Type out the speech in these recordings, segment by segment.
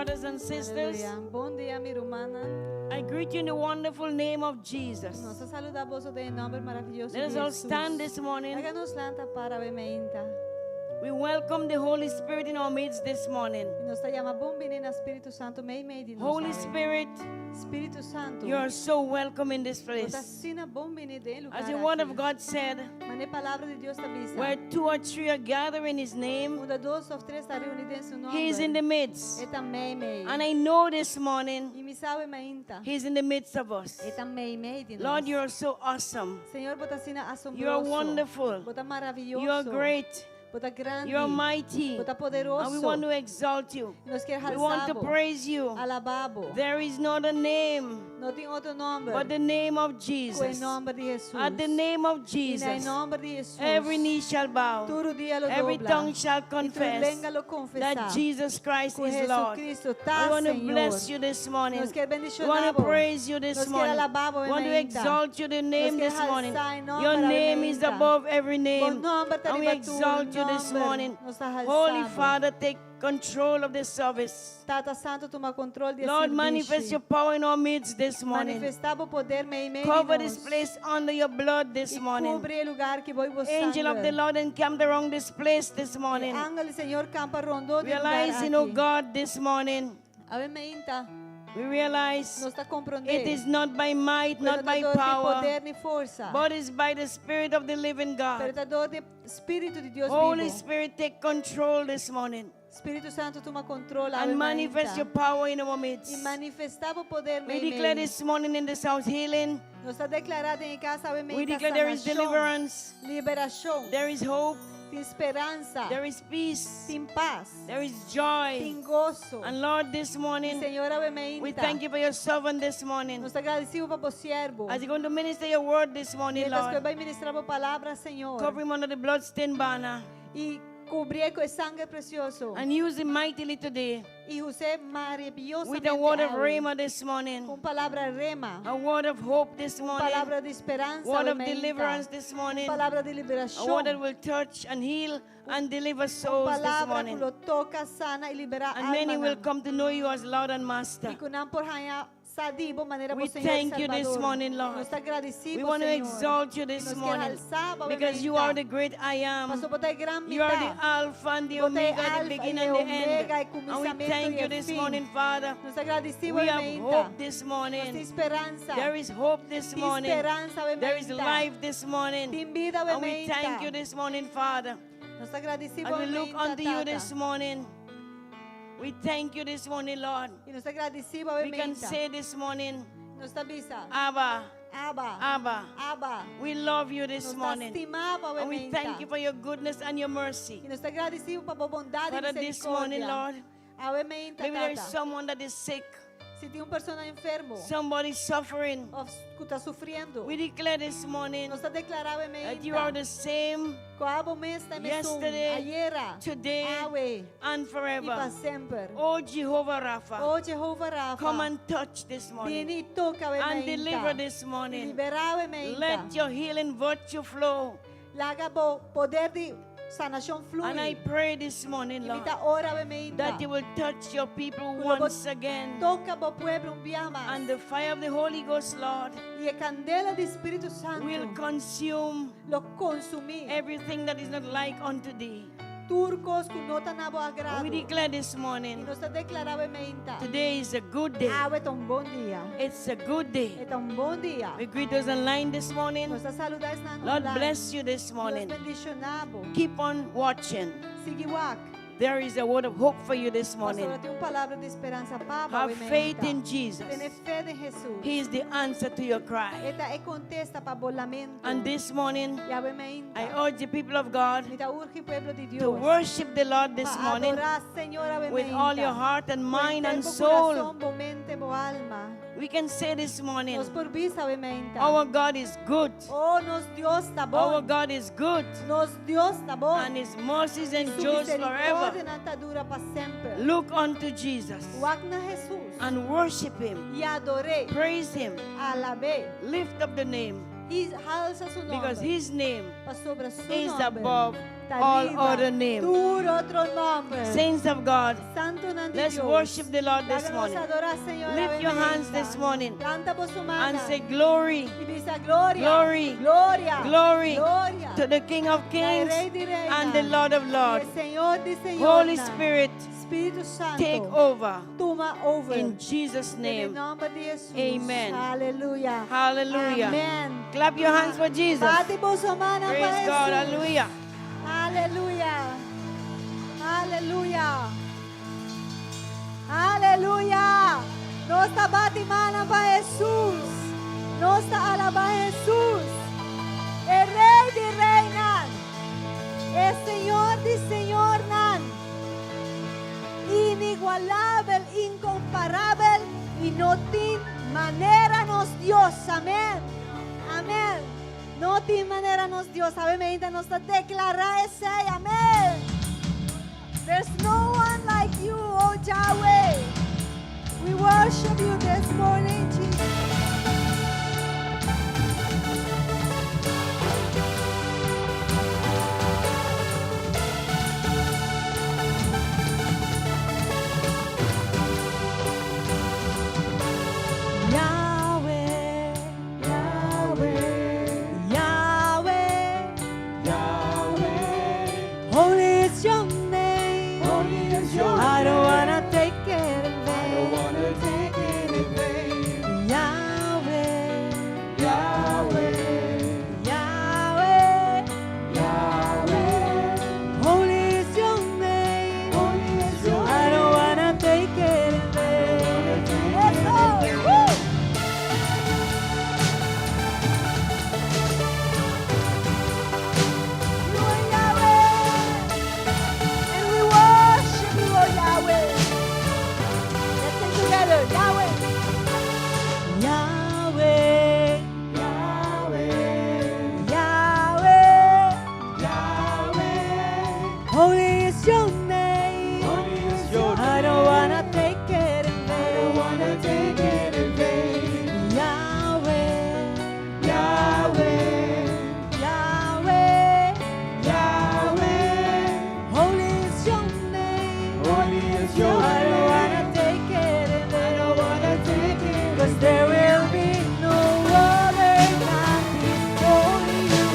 brothers and sisters. Aleluya. Bon dia, mi rumannan. I greet you in the wonderful name of Jesus. Nos ta saludá boso den nòmber maravioso Let us di all Hesus. Stand this morning. Laga nos lanta para awe mainta. We welcome the Holy Spirit in our midst this morning. I nos ta yama bon bini na Spiritu Santu mei mei di nos. Holy awe. Spirit, Spiritu Santu. You are so welcome in this Bo ta place. asina bon bini den lugá As the word of aki. God said, Manera palabra di Dios ta bisa. where two or three are gathered in His name, Unda dos òf tres ta reuní den su nòmber. He is in the midst. E ta mei mei. And I know this morning, I mi sa awe mainta. He's in the midst of us. E ta mei mei di nos. Lord, you are so awesome. Señor, bo ta asina asombroso. You are wonderful. Bo ta maravioso. You are great. Bo ta grandi. You are mighty. Bo ta poderoso. And we want to exalt you. Nos ke We want to halsa bo. Praise you. Alabá bo. There is not a name No tin otro nòmber. But the name of Ku e Jesus. nòmber di Hesus. At the name of I na Jesus, nòmber di Hesus. Every knee shall bow, Tur rudia lo every dobla. Tongue shall I tur confess lenga lo konfesá. That Jesus Christ Ku is Lord. Jesucristo ta We want to Señor. Bless you this morning. Nos ke We want to bendishoná bo. Praise you this Nos ke morning. alabá bo We want to mainta. Exalt you the name Nos ke this morning. halsa e nòmber Your awe name is mainta. Above every Bo name. nòmber ta And we riba tur exalt you this nòmber. Morning. Nos ta Holy halsa bo. Father, take control of this service. Tata Santu, tuma kontròl di Lord, manifest your power in our midst this morning. Manifestá bo poder mei mei Cover di this nos. Place under your blood this I morning. kubri e lugá aki ku bo Angel of the sanger. Lord, encamp around this place this morning. Angel di Señor kampa rondó di e lugá Realizing, oh aki. God, this morning, Awe mainta, we realize nos ta komprondé. It is not by might, not by Pero power, poder ni forsa. But it's by the Spirit of the living Pero God. ta dor di Spiritu di Dios Holy bibu. Spirit, take control this morning Spiritu Santu, tuma kontròl And manifest your power in our midst. I manifestá bo poder We declare this morning in this house healing. Nos ta deklará den kas awe We declare there is deliverance. Liberashon. There is hope. Tin speransa. There is peace. Tin pas. There is joy. Tin goso. And Lord, this morning, Señor, awe mainta. We thank you for your servant this morning. Nos ta gradisido pa bo siervo. As you're going to minister your word this morning, Mientras ku Lord, bai ministrá bo palabra, Señor. Cover him under the bloodstained banner I kubrié ku sanger presioso. And use him mightily today I us'é maravillosamente With a word of awe. Rhema this morning, Ku palabra rema. A word of hope this morning, Palabra di speransa. Word of Awe mainta. Deliverance this morning, Palabra di A word liberashon. That will touch and heal and deliver souls this Palabra ku morning. lo toka, sana i liberá And many will almanan. come to know you as Lord and Master. I ku nan por haña sa di bo manera We bo Señor thank you this Salvador. morning, Lord. Nos ta gradisido, We want to Señor. Exalt you this Nos ke morning halsa bo Because you are the great I am. Paso bo ta e gran You are the mi ta. Alpha and the Bo ta e Omega, the Alpha beginning i and the Omega, end. e And we kuminsamentu thank i you e this fin. Morning, Father. Nos ta gradisido We have mainta. hope this Nos tin morning. speransa. There is hope this Tin morning. speransa, There is mainta. Life this morning. Tin bida, And we thank you mainta. This morning, Father. Nos ta gradisido, As we look mainta, unto you Tata. this morning, we thank you this morning, Lord. I nos ta gradisido, We can mainta. Say this morning, Nos ta bisa. Abba, Abba. Abba. Abba. We love you this Nos morning. stima bo, And we thank you for your goodness and your mercy. I nos ta gradisido pa bo bondat i Father, this morning, miserikòrdia. Lord, Awe mainta, maybe there is Tata. Someone that is sick, Si tin un persona enfermo somebody suffering. Òf ku ta sufriendo. We declare this morning Nos ta deklará That you are the same Ku abo mes ta mesun Yesterday, ayera, today, awe, and i pa forever. semper. Oh, Jehovah Rapha, Oh Jehovah Rapha, come and touch this morning Bini i toka awe And mainta. deliver this morning. Liberá awe mainta. Let your healing virtue flow. Laga bo poder di sanashon And I flui. Pray this morning, I Lord, mi ta ora awe mainta. That you will touch your people Ku lo bo once again. toka bo pueblo un biaha mas. And the fire of the Holy Ghost, Lord, I e kandela di Spiritu Santu will consume lo konsumí everything that is not like unto thee. Tur kos ku no ta na bo agrado. We declare this I morning, nos ta deklará awe mainta. Today is a good day. Awe ta un bon dia. It's a good day. E ta un bon dia. We greet those online this morning. Nos ta saludá esnan Lord, online. Bless you this Dios morning. bendishoná bo. Keep on watching. Sigui wak. There is a word of hope for you this morning. Pasobra tin un palabra di speransa pa bo Have awe faith mainta. in Jesus. Tene fe den Hesus. He is the answer to your cry. E ta e kontesta pa bo lamento. And this morning, I awe mainta. I urge the people of God Mi ta urgi pueblo di to Dios. Worship the Lord this Pa morning adorá Señor awe with all your mainta. heart and mind and Ku soul. kurason, bo mente, bo alma. We can say this morning, Nos por bisa awe mainta. Our God is good. Oh, nos Dios ta Our bon. God is good. Nos Dios ta bon. And His mercies Su endures forever. miserikòrdia ta dura pa semper. Look unto Jesus Wak na Hesus. And worship Him. I ador'é. Praise Him. Alab'é. Lift up the name. Halsa su Because nòmber. His name Pasobra su is nòmber. above Ta all riba other name. tur otro nòmber. Saints of God, Santonan di let's Dios. worship the Lord this Laga nos morning adorá Señor. Lift your hands this morning Lanta boso man. and say, Glory, I bisa gloria. Glory. Gloria. Glory. Gloria. to the King of Kings Rei di reinan. and the Lord of Lords. E Señor di señornan. Holy Spirit, Spiritu Santu. take over Tuma over. in Jesus' Den name. nòmber di Jesus. Amen. Aleluya. Hallelujah. Amèn. Clap your hands for Jesus. Bati boso man pa Praise Jesus. God. Hallelujah. Aleluya. Aleluya. Aleluya. Nos ta bati man pa Jesus. Nos ta alabá Jesus. E Rei di reinan. E Señor di señornan. Inigualabel, inkomparabel i no tin manera nos Dios. Amèn. Amèn. No tin manera nos Dios. Amèn. Nos ta deklará esei. Amèn. There's no one like you, oh Yahweh. We worship you this morning, Jesus. Yahweh, Yahweh, Yahweh, Yahweh, holy is your name. Holy is your I don't name. wanna take it in I vain. don't wanna take it in vain. Yahweh, Yahweh, Yahweh, Yahweh, holy is your name. Holy is your I don't name. wanna take it in vain. Wanna take Let's it go. in vain. Woo! You are Yahweh, and we worship you, O Yahweh. Let's sing together, Yahweh. Yahweh, Yahweh, Yahweh, Yahweh, holy is your name. Holy is your I don't name. wanna take it in I vain. don't wanna take it in vain. Yahweh, Yahweh, Yahweh, Yahweh, holy is your name. Holy is your I don't wanna name. take it in I vain. don't wanna take it in 'Cause there vain. will be no other God before you.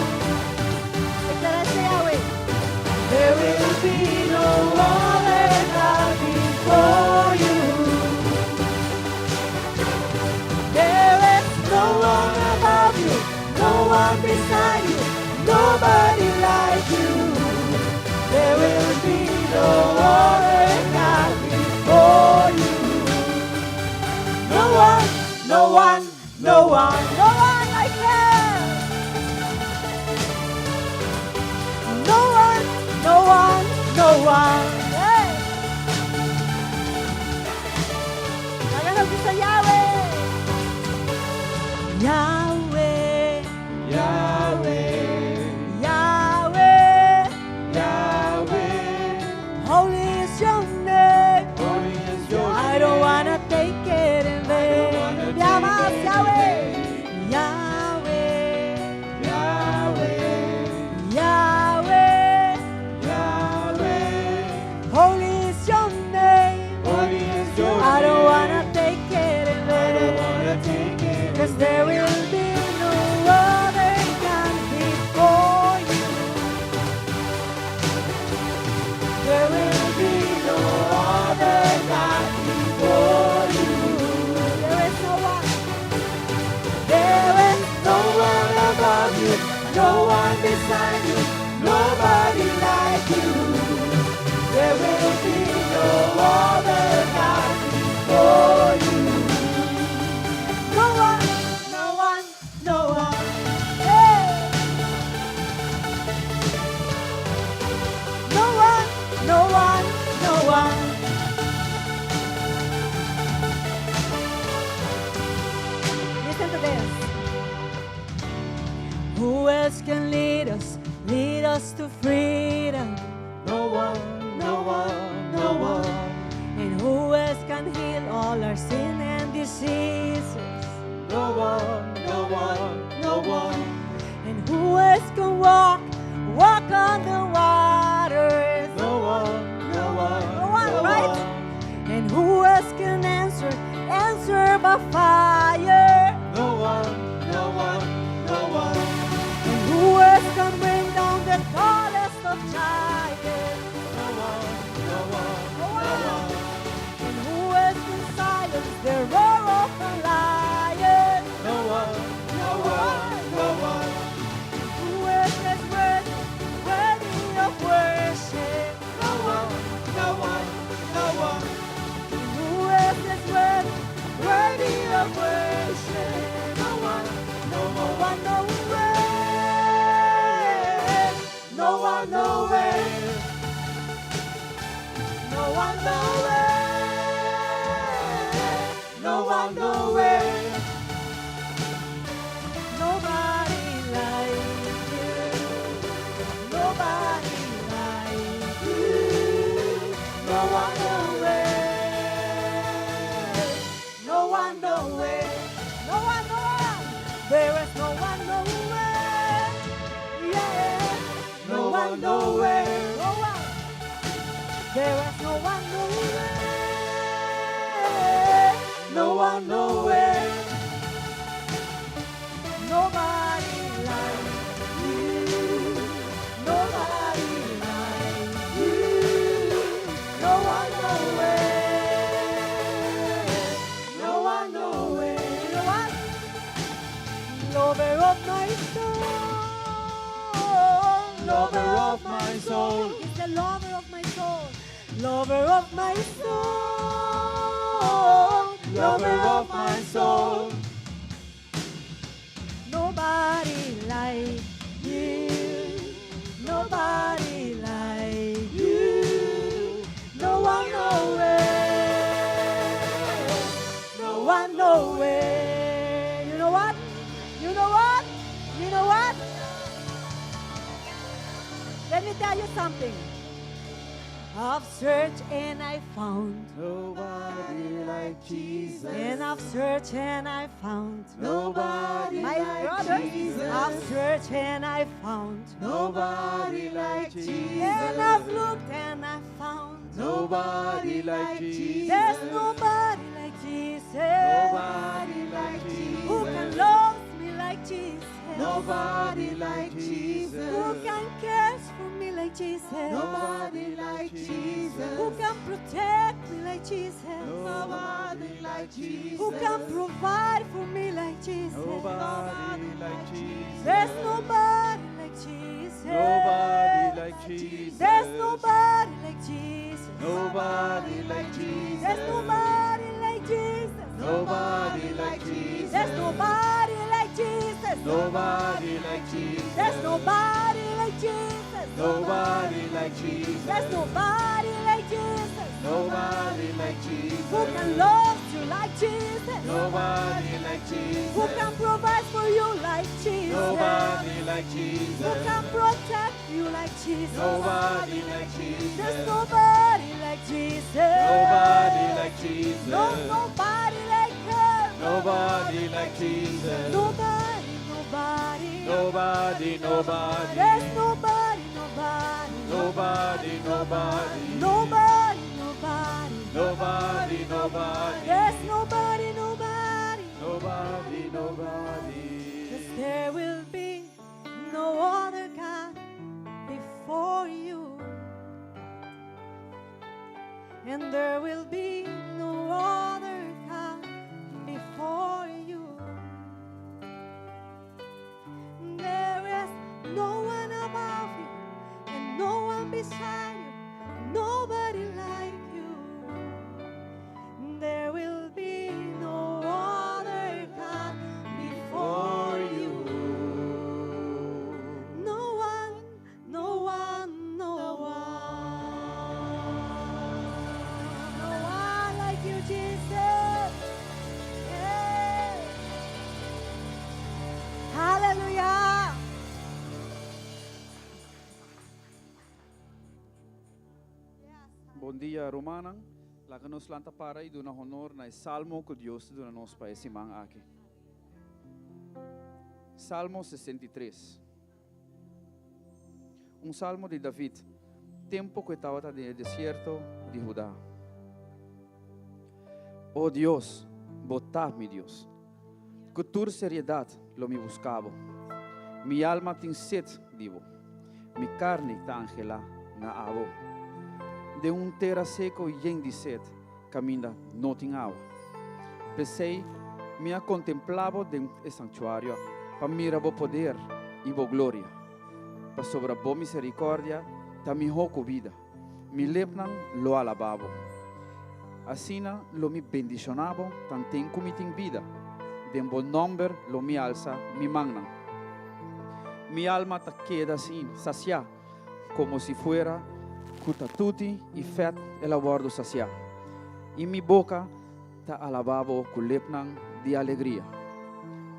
Declara Yahweh. There will be no other God before you. There is no one above you, no one beside you, nobody like you. There will be no other God before you. No one, no one, no one, no one like him. No one, no one, no one. Hey. Laga nos bisa Yahweh. Yahweh, Yahweh, Yahweh, Yahweh, holy is your name. Holy is your I don't name. wanna take it in I don't vain. wanna take Llama it in Yahweh. vain. Yahweh, Yahweh, Yahweh, Yahweh, holy is your name. Holy is your I don't name. wanna take it in I don't vain. wanna take it in 'Cause there vain. will be no other God before you. There will be no other God before you. There is no one. There is no one above you, no one beside you, nobody like you. There will be no other God before you. No one, no one, no one. Hey! No one, no one, no one. Listen to this. Who else can lead us to freedom? No one, no one, no one. And who else can heal all our sin and diseases? No one, no one, no one. walk, walk on the waters? No one, no one, No one, no right? one. And who else can answer, answer by fire? No one, no one, no one. And who else can bring down the tallest of giants? No one, no one, No no one. one. And who else can silence the roar of a lion? No one, no one, no one. Who else is worthy, worthy of worship? No one, no one, no one. Who else is worthy, worthy of worship? No one, no No one. one nowhere. No one nowhere. No one nowhere. No one nowhere. Nobody like you. Nobody like you. No one nowhere. No one nowhere. No one, no one. There is no one nowhere. Yeah. No one nowhere. No one. There is no one nowhere. No one nowhere. Nobody like you. Nobody like you. No one nowhere. No one nowhere. You know what? Lover of my soul. Lover of my soul. He's the lover of my soul. Lover of my soul. Lover of my soul. Nobody like you. Nobody like you. No one nowhere. No one nowhere. You know what? You know what? You know what? Let me tell you something. I've searched and I found. Nobody like Jesus. And I've searched and I found. Nobody My like brothers, Jesus. I've searched and I found. Nobody like Jesus. And I've looked and I found. Nobody like Jesus. There's nobody like Jesus. Nobody like Jesus. Who can love me like Jesus. Nobody like Jesus. Who can care for me like Jesus. Nobody like Jesus. Who can protect me like Jesus. Nobody like Jesus. Who can provide for me like Jesus. Nobody like Jesus. There's nobody like Jesus. Nobody like Jesus. There's nobody like Jesus. Nobody like Jesus. There's nobody like Jesus. Nobody like Jesus. There's nobody like Jesus. Nobody like Jesus. There's nobody like Jesus. Nobody like Jesus. There's nobody like Jesus. Nobody like Jesus. Who can love you like Jesus. Nobody like Jesus. Who can provide for you like Jesus. Nobody like Jesus. Who can protect you like Jesus. Nobody like Jesus. There's nobody like Jesus. Nobody like Jesus. No, nobody like him. Nobody like Jesus. Nobody, nobody. Nobody, nobody. There's nobody, nobody. Nobody, nobody. Nobody, nobody. Nobody, nobody. There's nobody, nobody. Nobody, nobody. 'Cause there will be no other God before you. And there will be no other God before you. There is no one above you and no one beside you, nobody like you. There will be no other God before you. No one, no one, no one. No one like you, Jesus. Yeah. Hallelujah. Bon dia, rumannan. Laga nos lanta para i duna honor na salmo ku Dios a duna nos pa e siman aki. Salmo 63. Un salmo di David, tempo ku e tabata den e desierto di Huda. O Dios, bo ta mi Dios. Ku tur seriedat lo mi buska bo. Mi alma tin set di bo. Mi karni ta anhelá na abo. Den un tera seko yen di set, kaminda no tin awa. P'esei mi a kontemplá bo den e sanktuario pa mira bo poder i bo gloria. Pasobra bo miserikòrdia ta mihó ku bida. Mi lepnan lo alabá bo. Asina lo mi bendishoná bo tanten ku mi tin bida. Den bo nòmber lo mi alsa mi mannan. Mi alma ta keda sin sasiá, komo si fuera ku ta tuti i fèt el a wòrdu sasiá. I mi boka ta alabá bo ku lepnan di alegria.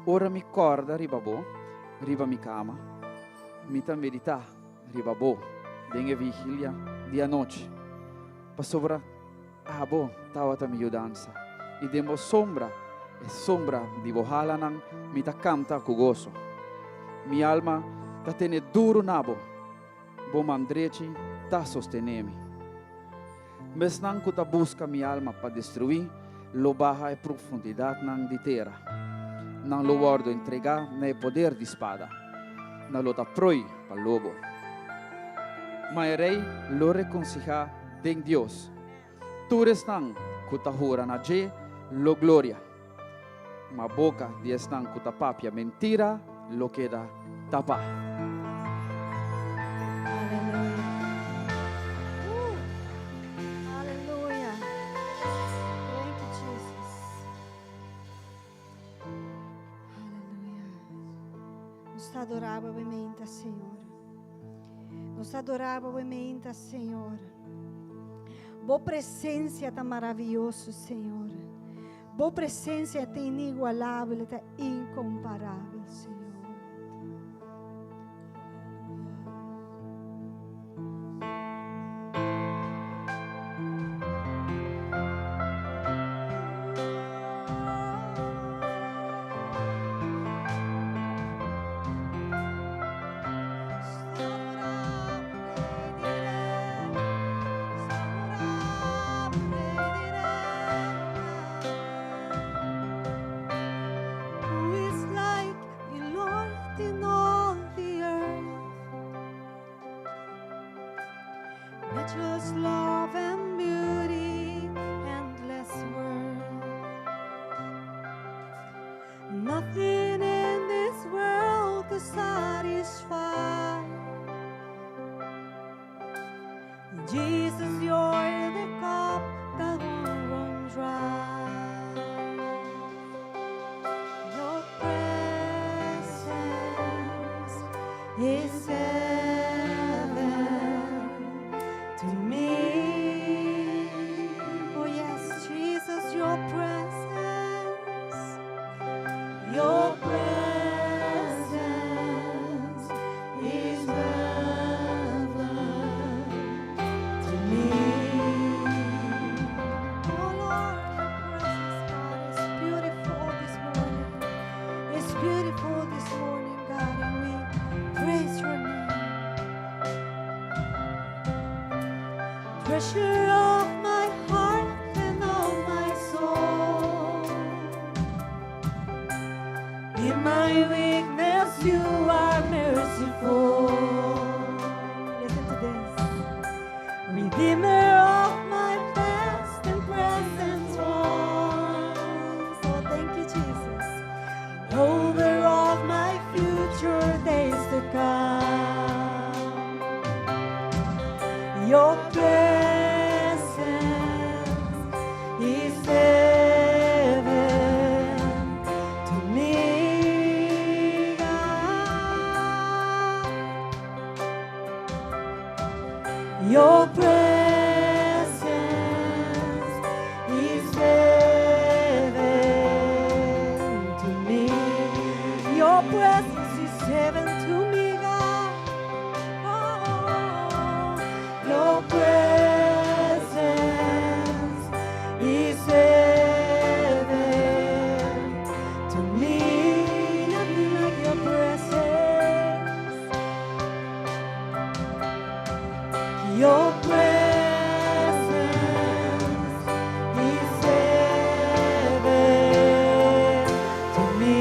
Ora mi kòrda riba bo riba mi kama, mi ta meditá riba bo den e vigilia di anochi, pasobra abo tabata mi yudansa, i den bo sombra, e sombra di bo halanan, mi ta kanta ku goso. Mi alma ta tene duru na bo, bo man drechi ta sostené mi. Mesnan ku ta buska mi alma pa destruí lo baha e profundidatnan di tera. Nan lo wòrdu entregá na e poder di spada. Nan lo ta proi pa lobo. Ma e rei lo rekonsihá den Dios. Tur esnan ku ta hura na dje lo gloria. Ma boka di esnan ku ta papia mentira lo keda tapá. Aleluya. Aleluya. Thank you, Jesus. Aleluya. Nos ta adorá bo meinta, Señor. Nos ta adorá bo meinta, Señor. Bo presencia ta maraviyoso, Señor. Bo presencia ta inigualabel, ta incomparabel, Señor. Treasure of my heart and of my soul. In my weakness, you are merciful. Listen to this. Redeemer of my past and present wrongs. Oh, thank you, Jesus. Holder of my future days to come. Your presence is heaven to me, God. Your presence is heaven to me. Your presence is heaven to me, God. Oh, your presence is heaven to me. Nothing like your presence. Your presence is heaven to me.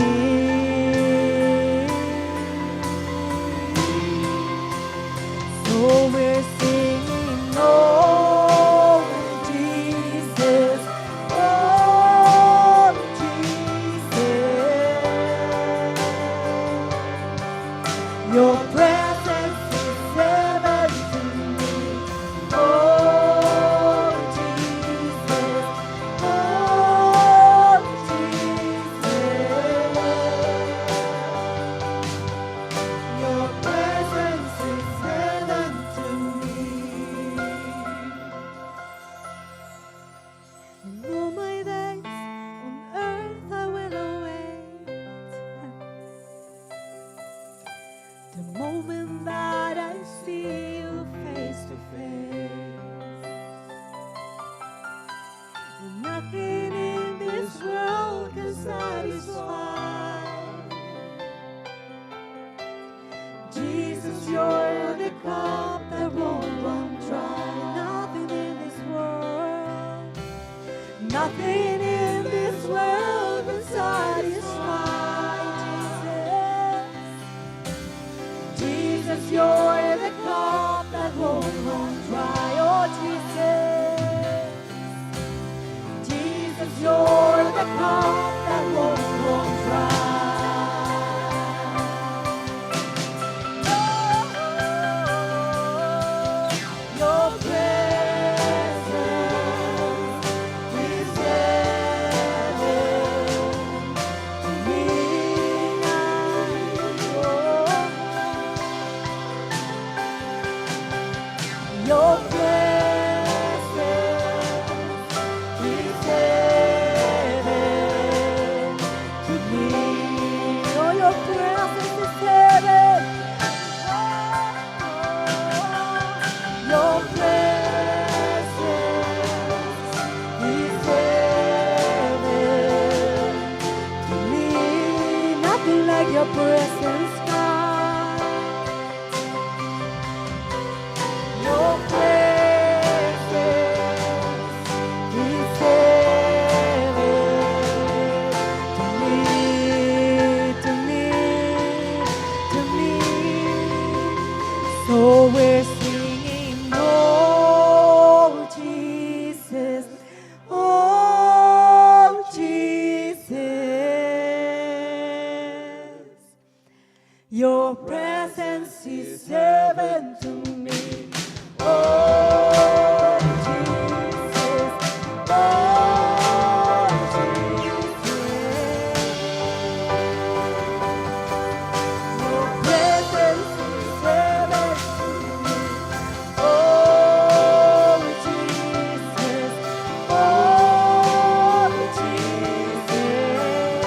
So we're singing, oh Jesus, oh Jesus. Your presence is heaven to me. Oh Jesus, oh Jesus. Your presence is heaven to me. In all my days on earth I will await the moment that I see you face to face. And nothing in this world can satisfy. Jesus, you're the cup that won't run dry. Nothing in this world, nothing in this world can satisfy. Jesus, Jesus, you're the cup that won't run dry. Oh, Jesus, Jesus, you're the cup that won't run dry. Oh, your presence is heaven to me now. Oh, your presence is heaven to me. Oh, your presence is heaven. Oh, your presence is heaven to me. Nothing like your presence, God. Your presence is heaven to me, to me, to me. So we're singing, oh Jesus, oh Jesus. Your presence is heaven to me. Oh Jesus, oh Jesus. Your presence is heaven to me. Oh Jesus, oh Jesus.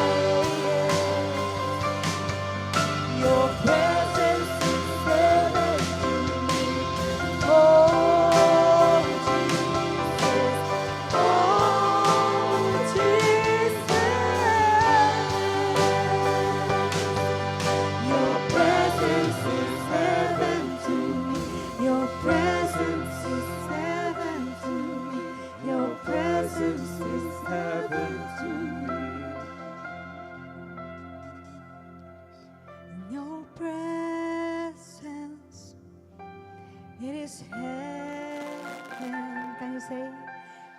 Your presence is heaven to me. Oh Jesus, oh Jesus. Your presence is heaven to me. Your presence is heaven to me. Your presence is heaven to me. In your presence, it is heaven. Can you say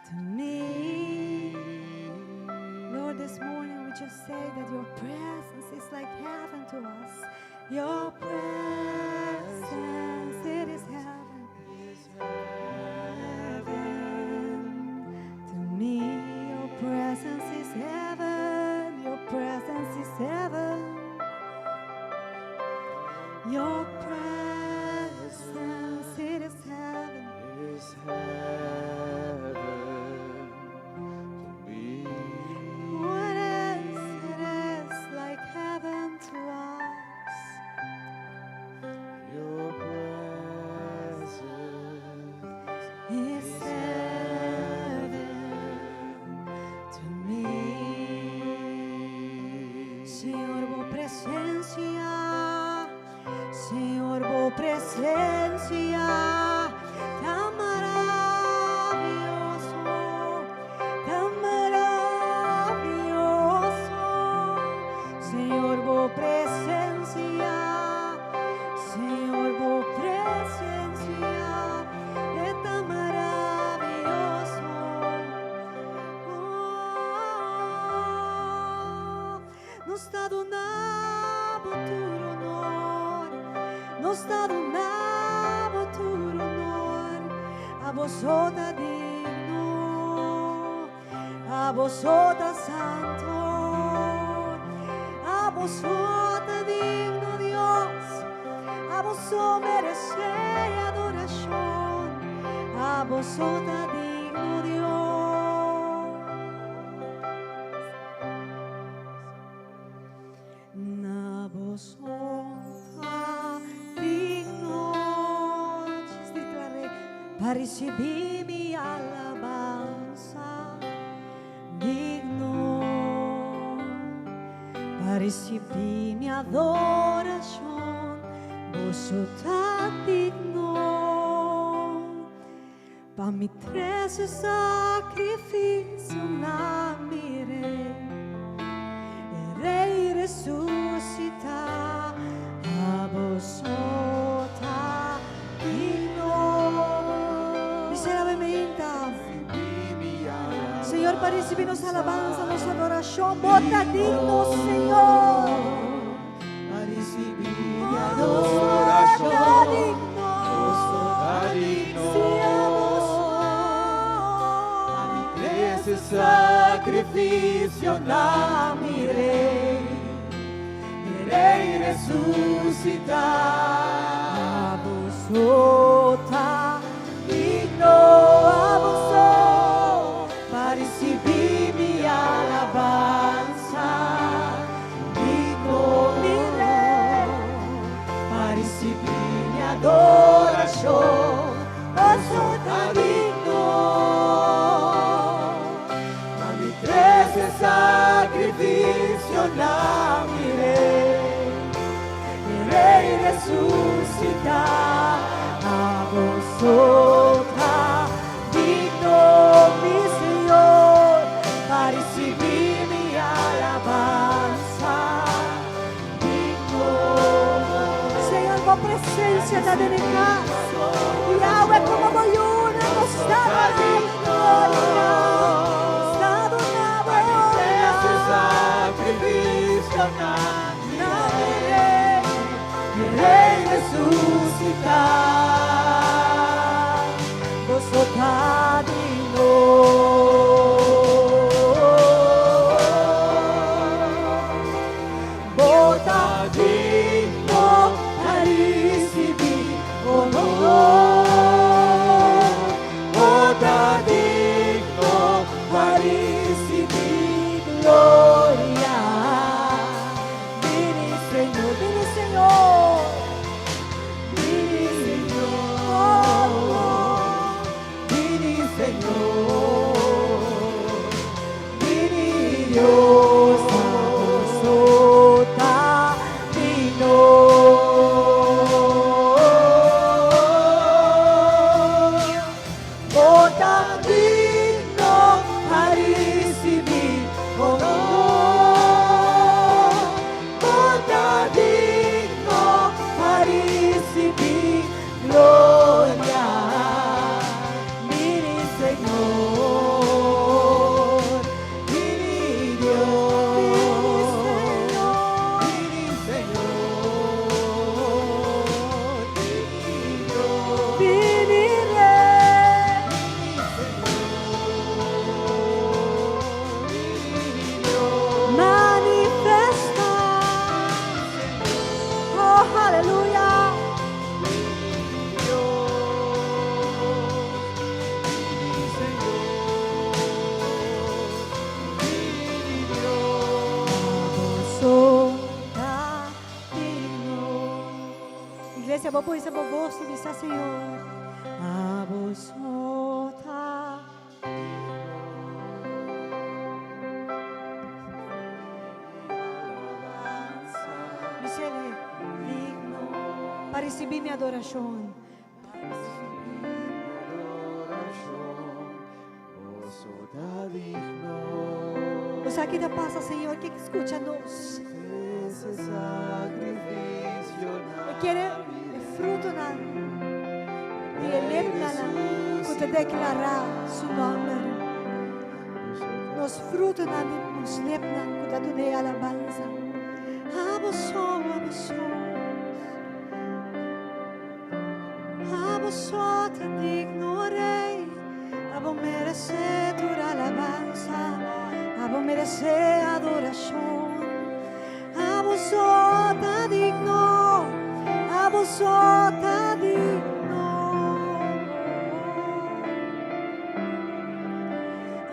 to me? Lord, this morning we just say that your presence is like heaven to us. Your presence, it is heaven. Heaven to me. Your presence is heaven. Your presence is heaven. Your presence, it is heaven. Is heaven to me. What is it is like heaven to us. Your presence. Nos ta duna bo tur honor, abo so ta digno, abo so ta santo, abo so ta digno Dios, abo so meresé adorashon, abo so ta digno Dios. Na bo so ta digno, djis declar'é, pa ricibí mi alabansa. Digno, pa ricibí mi adoracion. Bo so ta digno, pa mi trece sacrificio na mi Rey, e Rey resucita. Abo so ta digno. Bisera be meinta. Señor, pa ricibi nos alabanza, nos adoracion. Bo ta digno, Señor. Pa ricibi mi Bo ta adoracion. digno. Bo ta digno. Sí, abo so. Pa mi trece sacrificio na mi Rey, e Rey resucita. Abo so ta digno, abo so, pa ricibi mi alabanza. Digno, mi Rey, Pa ricibi mi adoracion. Bo so ta digno. Pa mi trece sacrificio na mi Rey, e Rey resucita. Abo so ta digno, mi Señor, pa ricibi mi alabanza. Digno. Señor, bo presencia ta den cas. Yahweh, como bo yiunan nos ta gloria. Ta duna Trece gloria. sacrificio na mi Na Rey, mi Rey, e Rey resucita. Bo so ta digno. Bo ta digno pa ricibi honor. Bo ta digno pa ricibi Gloria. Bini, Señor, bini, Señor. Bini, Señor. Bini, Señor. Bini, Dios. Abo so ta digno. Bo ta digno pa ricibi honor. Bo ta digno pa ricibi gloria. Bini, Señor. Bini, Dios. Bini, Bini, Señor. Bini, Dios. Bini, Rey. Bini, Señor. Bini, Dios. Manifesta. Oh, aleluya. Dios. Bini, Señor. Bini, Dios. So ta digno. Iglesia, bo por hisa bo voz y bisa, Señor. Abo so ta. Michele, digno pa ricibi mi adoracion. Adoracion, bo so ta digno. Bo sa kico ta pasa, Señor, cu scucha nos. Ese sacrificio E kier e frutonan di e lepnan cu ta declara su nomber. Nos frutonan di nos lepnan cu ta duna alabanza. Abo so, abo so. Abo so ta digno, Rey. Abo meresé tur alabansa. Abo meresé adorashon. Abo so ta digno. Abo so ta digno.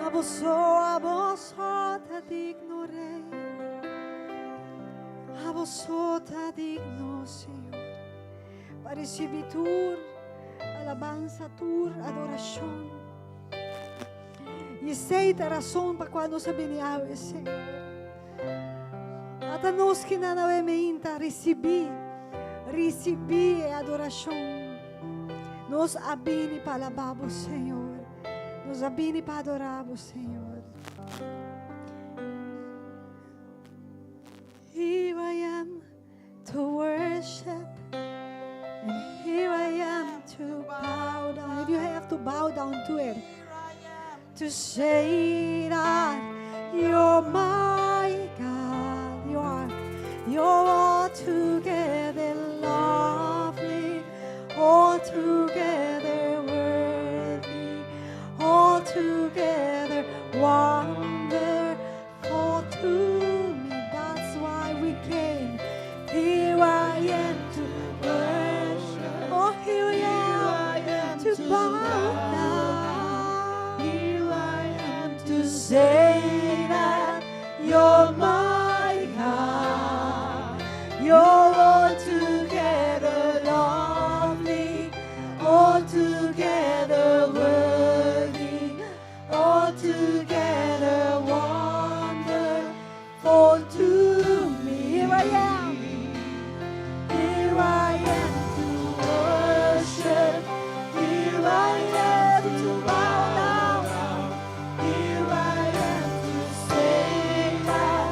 Abo so, abo so ta digno, Rey. Abo so ta digno, Señor. Pa risibí tur alabansa, tur adorashon. I esei ta rason pa kua nos a bini awe, Señor. Ata nos kinan awe meinta risibí, risibí e adorashon. Nos a bini pa alabá bo, Señor. Nos a bini pa adorá bo, Señor. Here I am to worship, and here I am to bow down. If you have to bow down to it, to say that you're my God. You are, you're altogether lovely, altogether worthy, altogether wonderful to me. That's why we came. Here I am to worship. Oh, here I am to bow down. Here I am To say that you're my God. You're altogether lovely, altogether worthy, altogether wonderful to me. Here I am. Here I am to worship. Here I am to bow down. Here I am to say that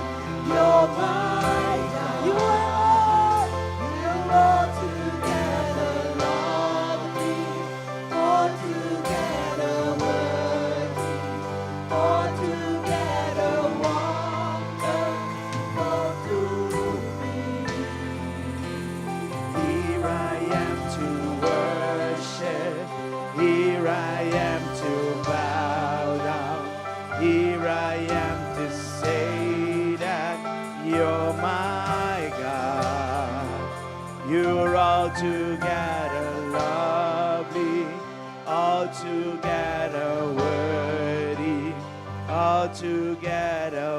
you're my God. You are, you're altogether lovely, altogether worthy, altogether wonderful to me. Here I am to worship. Here I am to bow down. Here I am to say that you're my God. You're altogether lovely, altogether worthy, altogether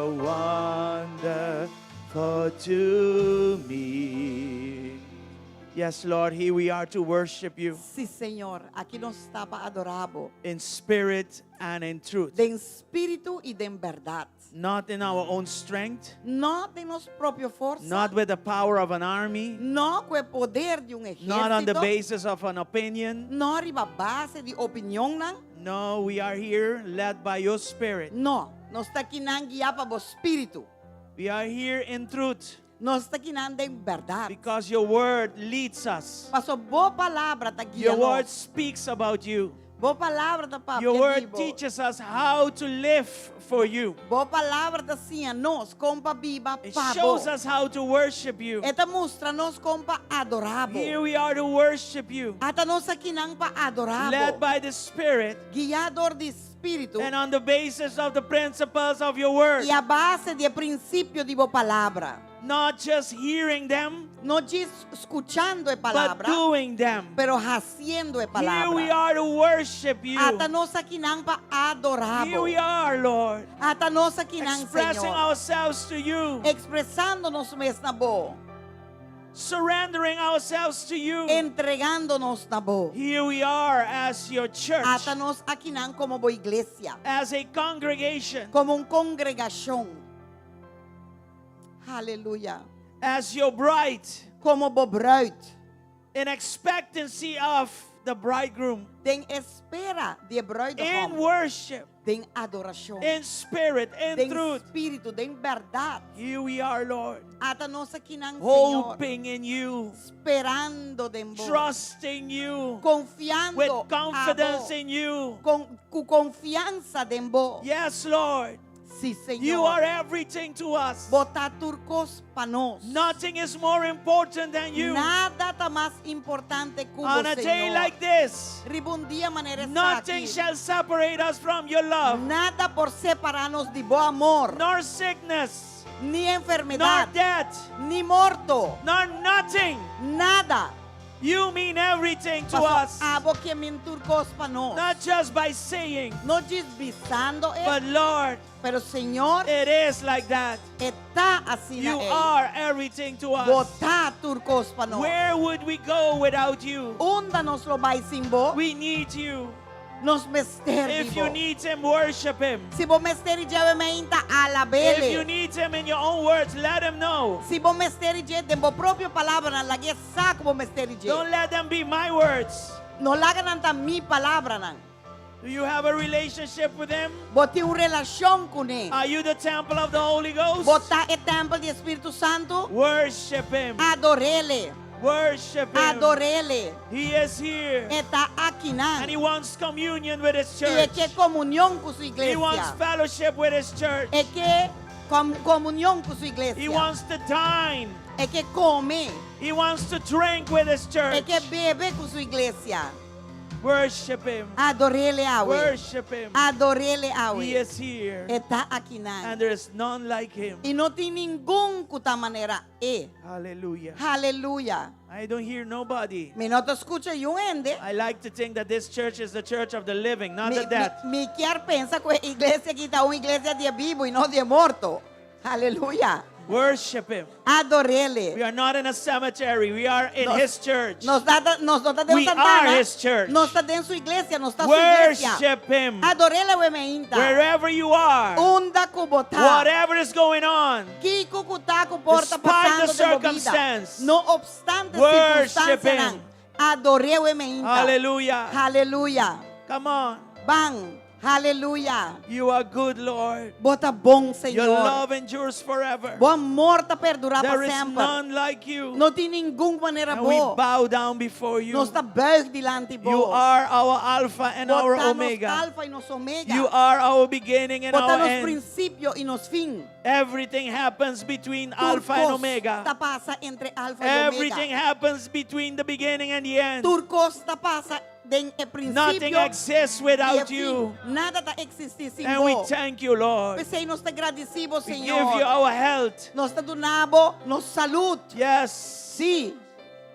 wonderful to me. Yes, Lord, here we are to worship you Sí, Señor, aki nos ta pa adorá bo. In spirit and in truth. Den spiritu i den bèrdat. Not in our own strength, No den nos propio forsa. Not with the power of an army, No ku e poder di un ehérsito. Not on the basis of an opinion. No riba base di opinionnan. No, we are here led by your Spirit. No, nos ta akinan guiá pa bo spiritu. We are here in truth Nos ta akinan den bèrdat. Because your word leads us. Paso bo palabra ta guia Your word nos. Speaks about you. Bo palabra ta papia Your word di bo. Teaches us how to live for you. Bo palabra ta siña nos kon pa biba It pa bo. Shows us how to worship you. E ta mustra nos kon pa adorá bo. Here we are to worship you, Ata nos akinan pa adorá bo. Led by the Spirit Guiá dor di spiritu. And on the basis of the principles of your word. I a base di prinsipio di bo palabra. Not just hearing them, No djis skuchando e but palabra, doing them. Pero hasiendo e Here we palabra. Are to worship you. Ata nos akinan pa adorá bo. Here we are, Lord, Ata nos akinan, expressing Señor. Ourselves to you, Ekspresando nos mes na bo. Surrendering ourselves to you. Entregando nos na bo. Here we are as your church, Ata nos akinan komo bo iglesia. As a congregation, Komo un kongregashon. Aleluya. As your bride, Komo bo brùit. In expectancy of the bridegroom, Den espera di in bruidegom. Worship, Den adorashon. In spirit, in Den truth. Spiritu, den bèrdat. Here we are, Lord, Ata nos akinan, Señor. Hoping in you, Sperando den bo. Trusting you, Konfiando with confidence a bo. In you. Ku, ku konfiansa den bo. Yes, Lord. Si, Señor. You are everything to us. Bo ta tur kos pa nos. Nothing is more important than you. Nada ta mas importante ku bo, On a day Señor. like this, Riba un dia manera nothing esaki. shall separate us from your love, Nada por separá nos di bo amor. nor sickness, Ni nor enfermedat, death, ni morto. nor nothing. Nada. You mean everything to Paso us. Abo ke men tur kos pa nos. Not just by saying, No djis bisando e, but Lord, pero Señor, it is like that. e ta asina You ei. are everything to us. Bo ta tur kos pa nos. Where would we go without you? Unda nos lo bai sin bo? We need you. Nos mester If di bo. you need him, worship him. Si bo mester di dje awe mainta, If you alab'é. need him in your own words, let him know. Si bo mester di dje, den bo propio palabranan, lag'é sa ku bo mester di dje. Don't let them be my words. No laga nan ta mi palabranan. Do you have a relationship with him? Bo tin un relashon kuné. Are you the temple of the Holy Ghost? Bo ta e tèmpel di Spiritu Santu. Worship him. Ador'é. Worship him. Ador'é. He is here. E ta akinan. And he wants communion with his I e church. ke komunion ku su He wants iglesia. fellowship with his church. E ke kom komunion ku su He iglesia. wants to dine. E ke kome. He wants to drink with his E church. ke bebe ku su iglesia. Worship him. Ador'é awe. Worship him. Ador'é awe. He is here. E ta akinan. And there is none like him. I no tin ningun ku ta manera e. Hallelujah. Aleluya. I don't hear nobody. Mi no ta skucha niun hende. I like to think that this church is the church of the living, not Mi, the dead. mi, mi ke pensa ku e iglesia aki ta un iglesia di bibu i no di morto. Aleluya. Worship him. Ador'é. We are not in a cemetery. We are in Nos- his church. Nos ta, nos no ta den We santana. are his church. Nos ta den su iglesia, nos ta su iglesia. Worship him. Ador'é awe mainta. Wherever you are, Unda ku bo ta. whatever is going on, Kiko ku ta ku por ta Despite pasando the den bo bida. circumstance, No obstante worship sirkunstansianan. him. Ador'é awe mainta. Hallelujah. Aleluya. Come on. Ban. Aleluya. You are good, Lord. Bo ta bon, Your Señor. love endures forever. Bo amor ta perdurá pa There is semper. none like you. No tin ningun manera And we bo. bow down before you. Nos ta buig dilanti bo. You are our Alpha and Bo our ta nos Omega. alfa i nos omega. You are our beginning and Bo ta our nos end. prinsipio i nos fin. Everything happens between Tur Alpha and kos Omega. ta pasa entre alfa i Everything omega. happens between the beginning and the end. Tur kos ta pasa den e Nothing prinsipio exists i e without fin. you. Nada ta eksistí sin And we bo. thank you, Lord. P'esei nos ta gradisí bo, We give Señor. you our health. Nos ta duna bo nos salú. Yes. Sí.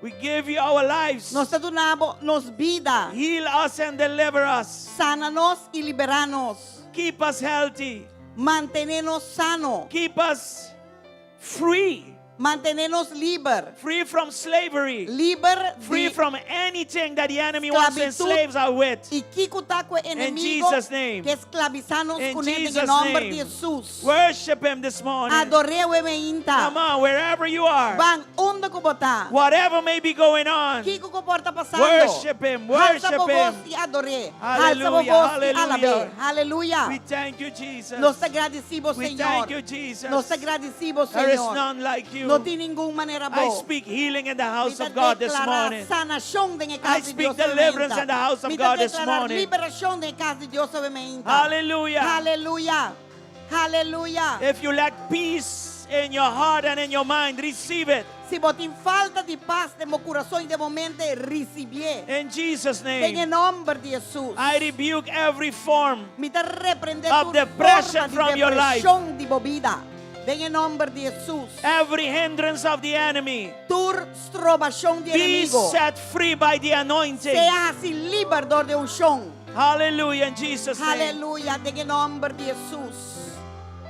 We give you our lives. Nos ta duna bo nos bida. Heal us and deliver us. Sana nos i liberá nos. Keep us healthy. Mantené nos sano. Keep us free. Mantené nos liber. Free from slavery. Liber Free di from anything that the enemy wants to Esclavitud. enslave us with. I kiko ta ku e enemigu Jesus' name. ke sklabisá nos In kuné den Jesus' nòmber name. di Hesus. Worship him this morning. Ador'é awe mainta. Come on, wherever you are. Ban unda ku bo ta. Whatever may be going on. Kiko ku por ta pasando. Worship him, worship Halsa bo him. bos i ador'é. Halsa bo Hallelujah, bos i hallelujah. alab'é. Aleluya. We thank you, Jesus. Nos ta gradisí bo, We Señor. thank you, Jesus. Nos ta gradisí bo, There is Señor. none like you. No tin ningun manera I bo. speak healing in the Mi house ta of God this deklará morning. sanashon den I kas di speak Dios deliverance in the house of Mi ta God this deklará morning. liberashon den kas di Dios awe mainta. Hallelujah. Aleluya. Aleluya. If you lack peace in your heart and in your mind, receive it. Si bo tin falta di pas den bo kurason i den bo mente, risibié. In Jesus' Den name, nòmber di Hesus. I rebuke every form Mi ta reprendé of tur depression forma di from your life. depreshon di bo bida. Den nòmber di Hesus. every hindrance of the enemy. Tur strobashon di Be enemigu. set free by the anointing. Sea hasí liber dor di unshon. Hallelujah in Jesus' name. Aleluya. Den nòmber di Hesus.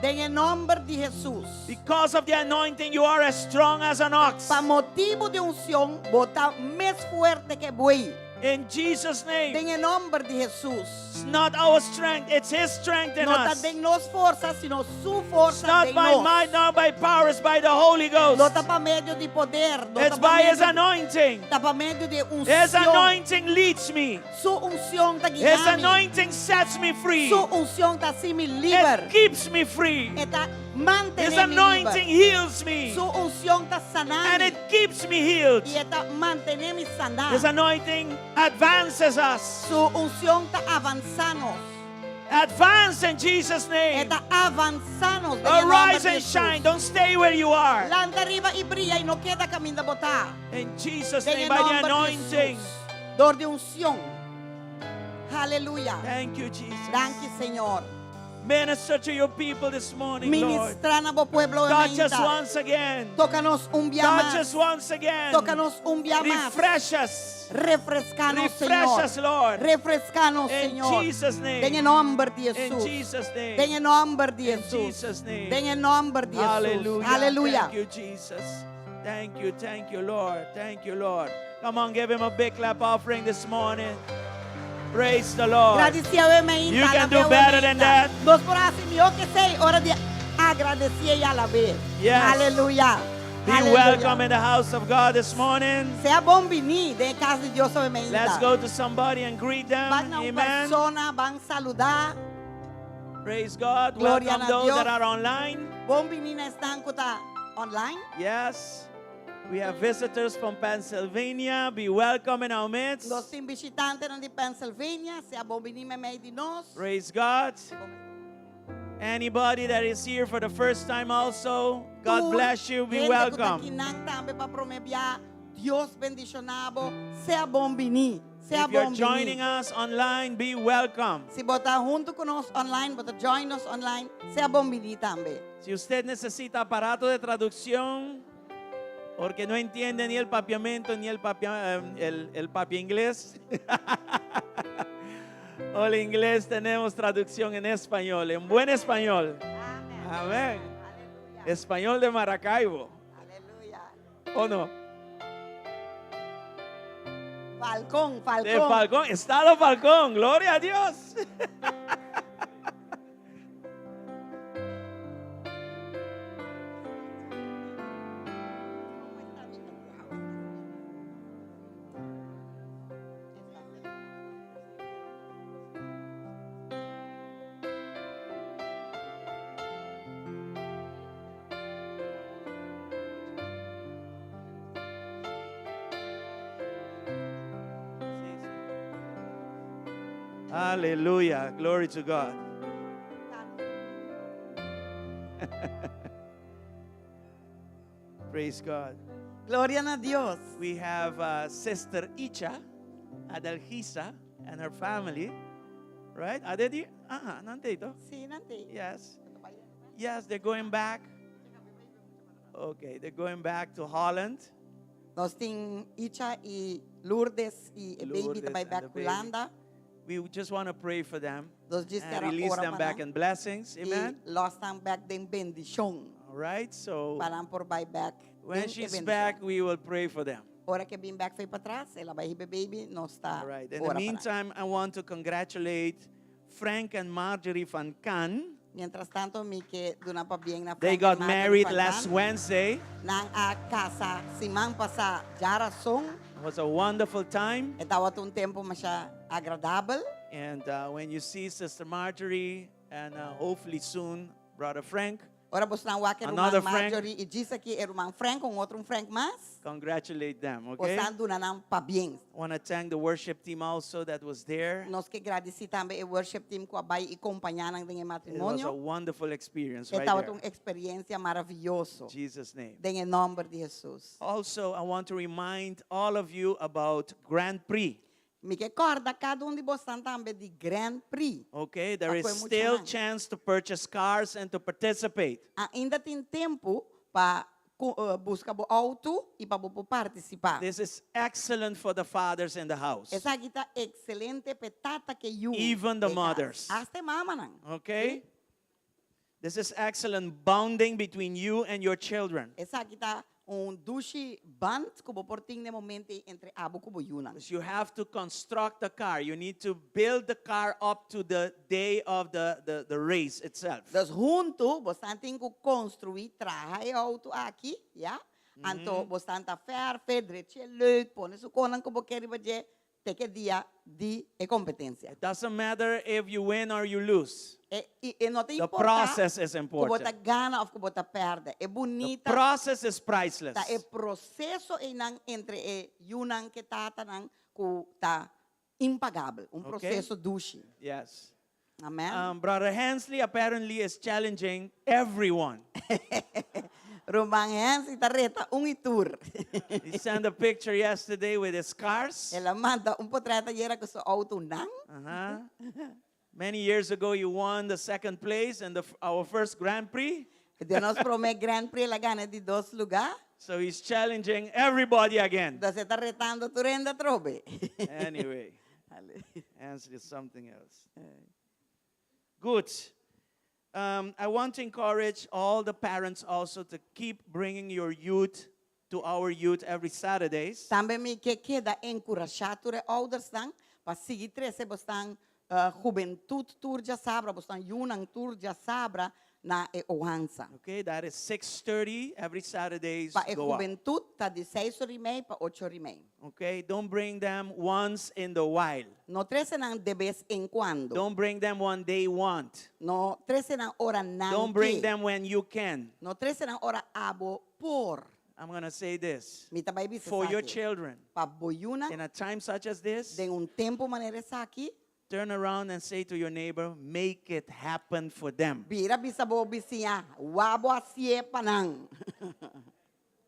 Den nòmber di Hesus. Because of the anointing, you are as strong as an ox. Pa motibu di unshon, bo ta mas fuerte ku buey. In Jesus' name. Den nòmber di Hesus. It's not our strength, it's His strength in No ta us. den nos forsa, sino su It's forsa not den by nos. might, nor by power, it's by the Holy Ghost. No ta pa medio di poder, no It's ta pa by His medio, anointing. ta pa medio di His unshon. anointing leads me. Su unshon ta His guia mi. anointing sets me free. Su unshon ta hasi mi liber. It keeps me free. E ta His mantené mi anointing liber. heals me. Su unshon ta sana And mi. it keeps me healed. I e ta mantené mi saná. His anointing advances us. Su unshon ta avansá nos. Advance in Jesus' E name. ta avansá nos den e nòmber Arise di and Hesus. shine. Don't stay where you are. Lanta riba i bria i no keda kaminda bo ta. In Jesus' Den name, e by the nòmber di anointing. Hesus. Dor di unshon. Aleluya. Thank you, Jesus. Danki, Señor. Minister to your people this morning, Lord. Ministrá na bo pueblo Touch us mainta. once again. Toka nos un bia Touch mas. us once again. Toka nos un bia mas. Refresh us. Refreská nos, Refresh Señor. us, Lord. Refreská nos, In Señor. Jesus' name. Den e nòmber di In Hesus. Jesus' name. Den e nòmber di In Hesus. Jesus' name. Den e nòmber di Hesus. Hallelujah. Aleluya. Thank you, Jesus. Thank you, thank you, Lord. Thank you, Lord. Come on, give him a big clap offering this morning. Praise the Lord. Gradisí awe mainta. You can alab'é do awe better than mainta. that. Nos por hasi mihó ku esei ora di agradesí i alab'é. Yes. Aleluya. Be Aleluya. welcome in the house of God this morning. Sea bon biní den kas di Dios awe mainta. Let's go to somebody and greet them. Ban na un Amen. persona, ban saludá. Praise God. Gloria Welcome na those Dios. that are online. Bon biní na esnan ku ta online. Yes. We have visitors from Pennsylvania. Be welcome in our midst. Nos tin bishitantenan di Pennsylvania. Sea bon biní meimei di nos. Praise God. Anybody that is here for the first time also, God Tur bless you. Be hende ku ta welcome. akinan tambe pa promé bia, Dios bendishoná bo. Sea bon biní. Sea If you're bon joining biní. us online, be welcome. Si bo ta huntu ku nos online, bo ta join nos online, sea bon biní tambe. Si usted necesita aparato de traducción, porque no entiende ni el papiamento ni el, papia, em, el, el papia inglés. o el inglés tenemos traducción en español, en buen español. Amén. Amén. Aleluya. Español de Maracaibo, Aleluya. ¿o no? Falcón, Falcón. De Falcón, Estado Falcón, gloria a Dios. Aleluya, glory to God. Praise God. Gloria na Dios. We have uh, Sister Icha Adelgisa and her family, right? Adedi? Ah, nandito. Sí, nan t'ei. Yes. Yes, they're going back. Okay, they're going back to Holland. Nos tin Icha i Lourdes i e baby Lourdes ta bai and back the baby. Hulanda. We just want to pray for them Nos djis and kier release ora them pa back nan in blessings. i Amen. los nan back den bendishon. All right, so Pa nan por bai back when den e she's bendishon. back, we will pray for them. Ora ku e bin back for patras, el a bai hiba e baby, nos ta All right. In the ora pa nan. meantime, I want to congratulate Frank and Marjorie Van Kan. Mientras tanto, mi ke duna pabien na They Frank got and Marjorie married Van last Kan. Wednesday. Nan a kasa siman pasá djarason. It was a wonderful time. E tabata un tempu masha agradabel. And uh, when you see Sister Marjorie and uh, hopefully soon Brother Frank, Ora bosnan wak e ruman Another Frank. Marjorie i djis aki e ruman Frank, un otro un Frank mas. congratulate them, okay? Bosnan duna nan pabien. I want to thank the worship team also that was there. Nos ke gradisí tambe e worship team ku a bai i kompañá nan den e It was a matrimonio. wonderful experience E right tabata there. un eksperensia maravioso. In Jesus' name. Den e nòmber di Hesus. Also, I want to remind all of you about Grand Prix. Mi ke kòrda kada un di bosnan tambe di Grand Prix. Okay, there Pa is kue mucho still nan. chance to purchase cars and to participate. Ainda tin tempu pa buska bo outo i pa bo por partisipá. This is excellent for the fathers in the house. Esaki ta ekselente p'e tata ku yu Even the den kas. mothers. Asta e mamanan. Okay? This is excellent bonding between you and your children. Esaki ta un dushi band ku bo por tin den momento ei entre abo ku bo yunan. Because you have to construct the car. You need to build the car up to the day of the, the, the race itself. Dus huntu bosan tin ku konstruí, traha e outo aki, ya? Anto bosan ta ferfe, drechi e leuk, pone su konan ku bo ke riba dje, te ku e dia di e kompetensia. It doesn't matter if you win or you lose. E, e, e no ta The importá process is ku bo ta important. gana òf ku bo ta pèrdè. E The bunita process is priceless. ta e proseso einan entre e yunan ku e tatanan ku ta impagabel. Un Okay. proseso dushi. Yes. Amen. Brother Hensley apparently is challenging everyone. Ruman Hensley ta reta un i tur. He sent a picture yesterday with his cars. El a manda un potret ayera ku su outonan. Many years ago, he won the second place in the, our first Grand Prix. Den nos promé Grand Prix el a gana di dos lugá. So he's challenging everybody again. Entonces e ta retando tur hende atrobe. Anyway, Hensley is something else. Good. I want to encourage all the parents also to keep bringing your youth to our youth every Saturdays. Tambe mi ke keda enkurashá tur e oudersnan pa sigui trese bosnan hubentut tur djasabra, bosnan yunan tur djasabra na e ohansa. Okay, that is 6:30 every Saturdays Pa e go up. hubentut ta di seis ora i mei pa ocho ora i mei. Okay, don't bring them once in the while. No trese nan de bes en cuando. Don't bring them when they want. No trese nan ora nan Don't bring ke. them when you can. No trese nan ora abo por. I'm going to say this. Mi ta bai bisa For your esaki. children, Pa bo yunan, in a time such as this, den un tempu manera esaki, turn around and say to your neighbor, make it happen for them. bira bisa bo bisiña, wak bo hasié pa nan.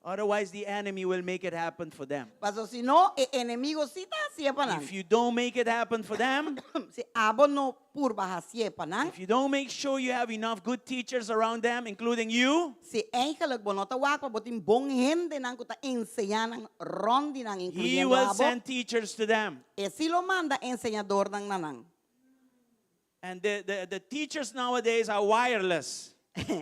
Otherwise, the enemy will make it happen for them. Paso si no, e enemigo si ta hasié pa nan. If you don't make it happen for them, Si abo no purba hasié pa nan, if you don't make sure you have enough good teachers around them, including you, si eigenlijk bo no ta wak pa bo tin bon hendenan ku ta enseñá nan rònt di nan, he inkluyendo will abo, send teachers to them. e si lo manda enseñadornan na nan. And the teachers nowadays are wireless.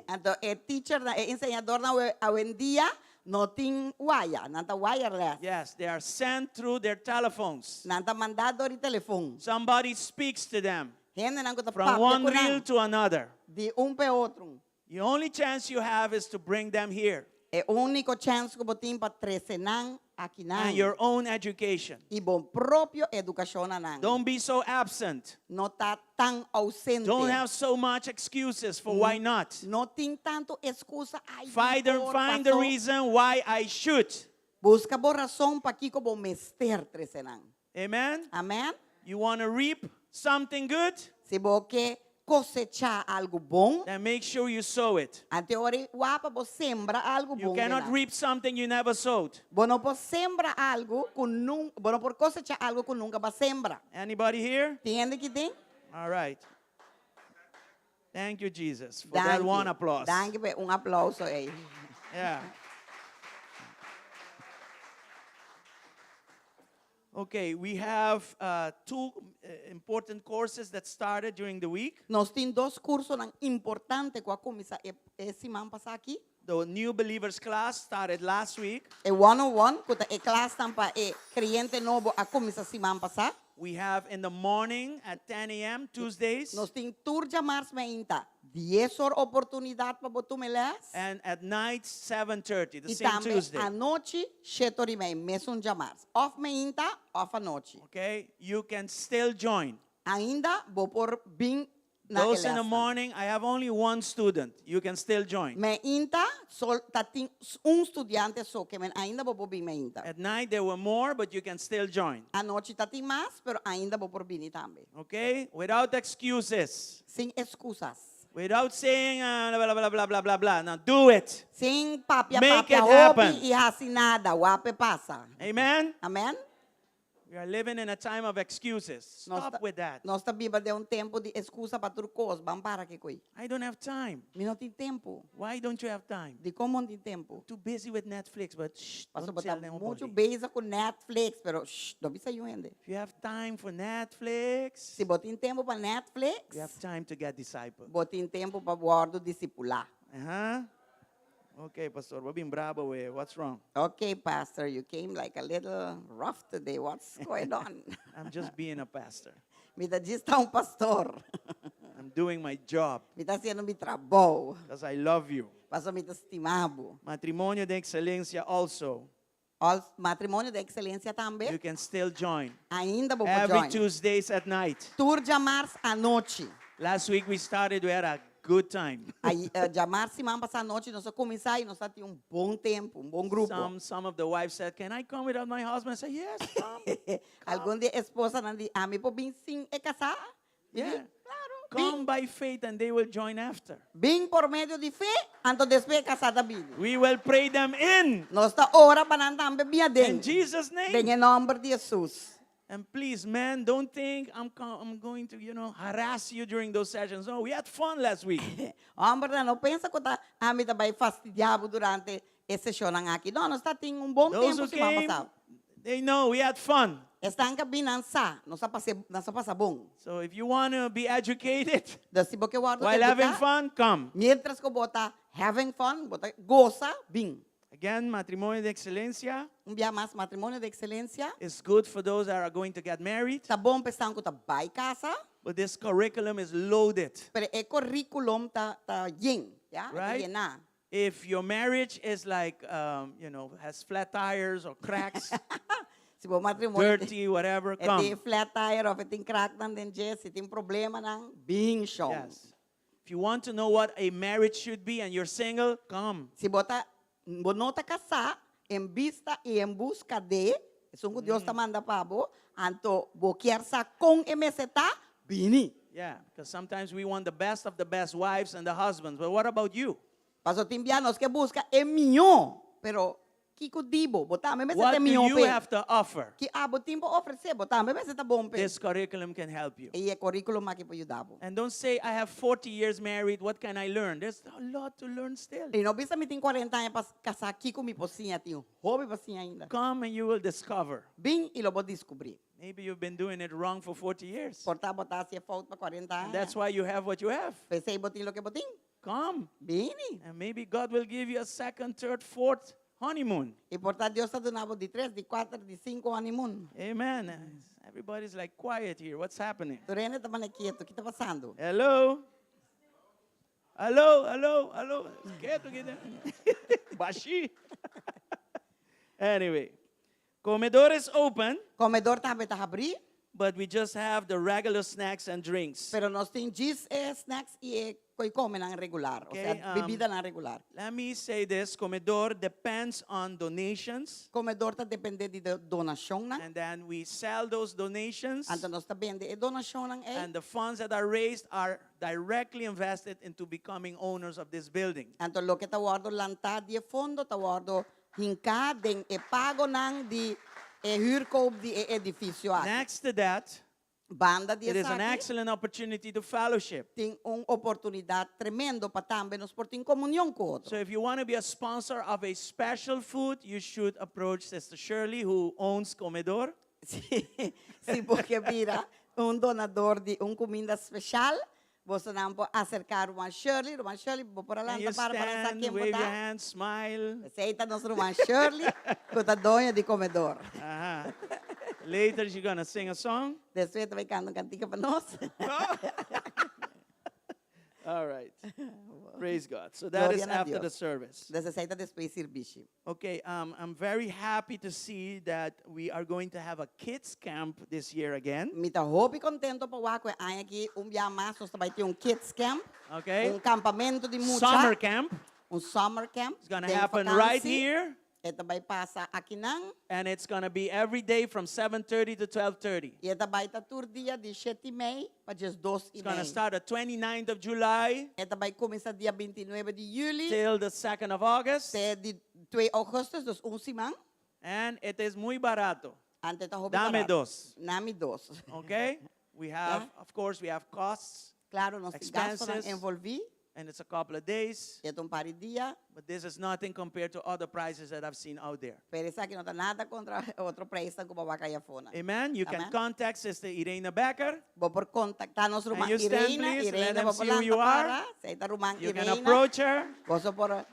Anto e teachernan, e enseñadornan awendia no tin waya, nan ta wireless. Yes, they are sent through their telephones. Nan ta mandá dor di telefon. Somebody speaks to them. Hendenan ku ta From papia one ku nan. reel to another. Di un pa e otro. The only chance you have is to bring them here. E úniko chèns ku bo tin pa trese nan akinan. And your own education. I bo propio edukashon na nan. Don't be so absent. No ta tan ousente. Don't have so much excuses for why not. No tin tantu eskusa, Ai, mi Find the, por, find the pasó. reason why I should. Buska bo rason pakiko bo mester trese nan. Amen? Amen? You want to reap something good? Si bo ke kosechá algu bon, Then make sure you sow it. anto ora wak pa bo sembra algu You bon cannot den nan. reap something you never sowed. Bo no por sembra algu ku nun, bo no por kosechá algu ku nunka bo a sembra. Anybody here? Tin hende ki den? All right. Thank you, Jesus, for that Danki. one applause. Danki pa e un aplauso ei. Yeah. Okay, we have uh, two uh, important courses that started during the week. Nos tin dos kursonan importante ku a kuminsá e, e siman pasá aki. The New Believers class started last week. E 101, ku ta e klasnan pa e kreyente nobo a kuminsá siman pasá. We have in the morning at 10 a.m. Tuesdays. Nos tin tur djamars mainta dies or oportunidat pa bo tuma e les. And at night 7:30, the I same tambe Tuesday. anochi shete or i mei, mesun djamars. Òf mainta òf anochi. Okay, you can still join. Ainda bo por bin na e Those in the lesnan. morning, I have only one student. You can still join. Mainta sol ta tin un studiante so ke men ainda bo por bin mainta. At night there were more, but you can still join. Anochi ta tin mas, pero ainda bo por bini tambe. Okay? Without excuses. Sin excusas. Without saying uh, blah, blah, blah, blah, blah, blah. Now do it. Sin papia Make papia it hopi happen. i hasi nada, wak pa e pasa. Amen? Amen? We are living in a time of excuses. Nos Stop ta- with that. Nos ta biba den un tempu di excusa pa tur kos, ban para ku esei. I don't have time. Mi no tin tempu. Why don't you have time? Dikon bo no tin tempu? Too busy with Netflix, but shh, Paso don't bo ta tell nobody. muchu bezig ku Netflix, pero shh, no bisa niun hende. If you have time for Netflix, Si bo tin tempu pa Netflix, you have time to get discipled. bo tin tempu pa wòrdu disipulá. Uh-huh. Okay, Pastor, bo a bin brabo awe. What's wrong? Okay, Pastor, you came like a little rough today. What's going on? I'm just being a pastor. Mi ta djis ta un pastor. I'm doing my job. Mi ta hasiendo mi trabou. Because I love you. Pasobra mi ta stima bo. Matrimonio de excelencia also. Al matrimonio de excelencia tambe. You can still join. Ainda bo por Every join. Tuesdays at night. Tur djamars anochi. Last week we started, we had a good time. Ai, eh, djamars siman pasá anochi nos a kuminsá i nos a tin un bon tempu, un bon grupo. Some, some of the wives said, Can I come without my husband? I said, Yes, come. Algun di e esposanan di, Ami por bin sin e kasá? Mi di, Yeah. Klaro. Come by faith and they will join after. Bin por medio di fe, anto despues kasá ta bini. We will pray them in. Nos ta ora pa nan tambe bin aden. In Jesus' name. Den e nòmber di Hesus. And please, men, don't think I'm, I'm going to harass you during those sessions. No, we had fun last week. Hòmbernan, no pensa ku ta ami ta bai fastidiá bo durante e seshonnan aki. No, nos ta tin un bon Those tempu who siman came, pasá. they know we had fun. Esnan ku a bin nan sa, nos a pasa, nos a pasa bon. So if you want to be educated Dus si bo ke wòrdu while having eduká, fun, come. miéntras ku bo ta having fun, bo ta gosa, bin. Again, Matrimonio de Excelencia Un bia mas, Matrimonio de Excelencia is good for those that are going to get married, ta bon pa esnan ku ta bai kasa, but this curriculum is loaded. pero e curriculum ta ta yen, ya, e ta Right? yená. If your marriage is like, has flat tires or cracks, Si bo matrimonio dirty, whatever, e tin come. flat tire of e tin cracknan den dje, si tin problemanan, bin shon. Yes. If you want to know what a marriage should be and you're single, come. Si bo ta, bo no ta kasá, en bista i en buska de esun ku Dios ta manda pa bo, anto bo kier sa kon e mester ta, bini. Yeah, because sometimes we want the best of the best wives and the husbands, but what about you? Paso tin bia nos ke buska e mihó, pero kiko di bo? Bo tambe mester What ta do mihó you p'e. have to offer? Ki abo tin pa ofresé? Bo tambe mester ta bon p'e. This curriculum can help you. I e curriculum aki por yuda bo. And don't say, I have 40 years married, what can I learn? There's a lot to learn still. I no bisa mi tin cuarenta aña pa casá, kiko mi por siña? Tin hopi pa siña ainda. Come and you will discover. Bin i lo bo descubrí. Maybe you've been doing it wrong for 40 years. Por ta bo ta haci e fout pa cuarenta And aña. that's why you have what you have. P'esei bo tin loke bo tin. Come. Bini. And maybe God will give you a second, third, fourth honeymoon. I por ta Dios ta duna bo di tres, di kuater, di sinku honeymoon. Amen. Everybody's like quiet here. What's happening? Tur hende ta mane kieto. Ki ta pasando? Hello? Hello, hello, hello. Keto, keto. Bashi. Anyway, comedor is open. Comedor tambe ta habrí. But we just have the regular snacks and drinks. Pero nos tin djis e snacks i e koi komenan regular, o Okay, sea, bibidanan regular. Let me say this, Comedor depends on donations. Comedor ta depende di donashonnan. And then we sell those donations. Anto nos ta bende e donashonnan ei. And the funds that are raised are directly invested into becoming owners of this building. Anto loke ta wòrdu lantá di e fondo ta wòrdu hinká den e pagonan di e huurkoop di e edifisio aki. Next to that, Banda di it is an esaki, excellent opportunity to fellowship. tin un oportunidat tremendo pa tambe nos por tin komunion ku otro. So if you want to be a sponsor of a special food, you should approach Sister Shirley, who owns Comedor. Si, si bo ke bira un donador di un kuminda speshal, Bosonan por aserká Ruman Shirley. Ruman Shirley, bo por a And lanta you para pa nan sa stand, ken bo wave your ta? hand, smile. Esei ta nos Ruman Shirley, ku ta doño di komedor. Aha. Later she's gonna sing a song. Despues e ta bai kanta un kantika pa nos. All right. Praise God. So that is Gloria na after the Dios. service. Dus esei ta despues sirbishi. Okay, I'm very happy to see that we are going to have a kids camp this year again. Mi ta hopi contento pa wak cu e aña aki un bia mas nos ta bay tin un kids camp. Okay. Un campamento di mucha. Summer camp. Un summer camp. It's going to den happen right vakantie. here. E ta bay pasa akinan. And it's going to be every day from 7:30 to 12:30. Y e ta bay ta tur dia di shete y mei pa djes dos y It's going to mei. start the 29th of July E ta bay cuminsa dia bintinuebe di juli till the 2nd of August. te di twee augustus, dus un siman. And it is muy barato. Ante ta hopi Dame barato. dos. Nami dos. Okay? We have, Ja. of course, we have costs. Claro, nos tin gastonan Expenses. envolví. And it's a couple of days. E ta un par di dia. But this is nothing compared to other prices that I've seen out there. Pero esaki no ta nada contra otro prijsnan cu bo wak aya afona. Amen. You can Amen. contact Sister Irena Becker. Bo por contacta nos And ruman you stand, Irena. please. Let Irena, them bo por see who lanta you are. para. Esey ta ruman You can Irena. approach her. Boso por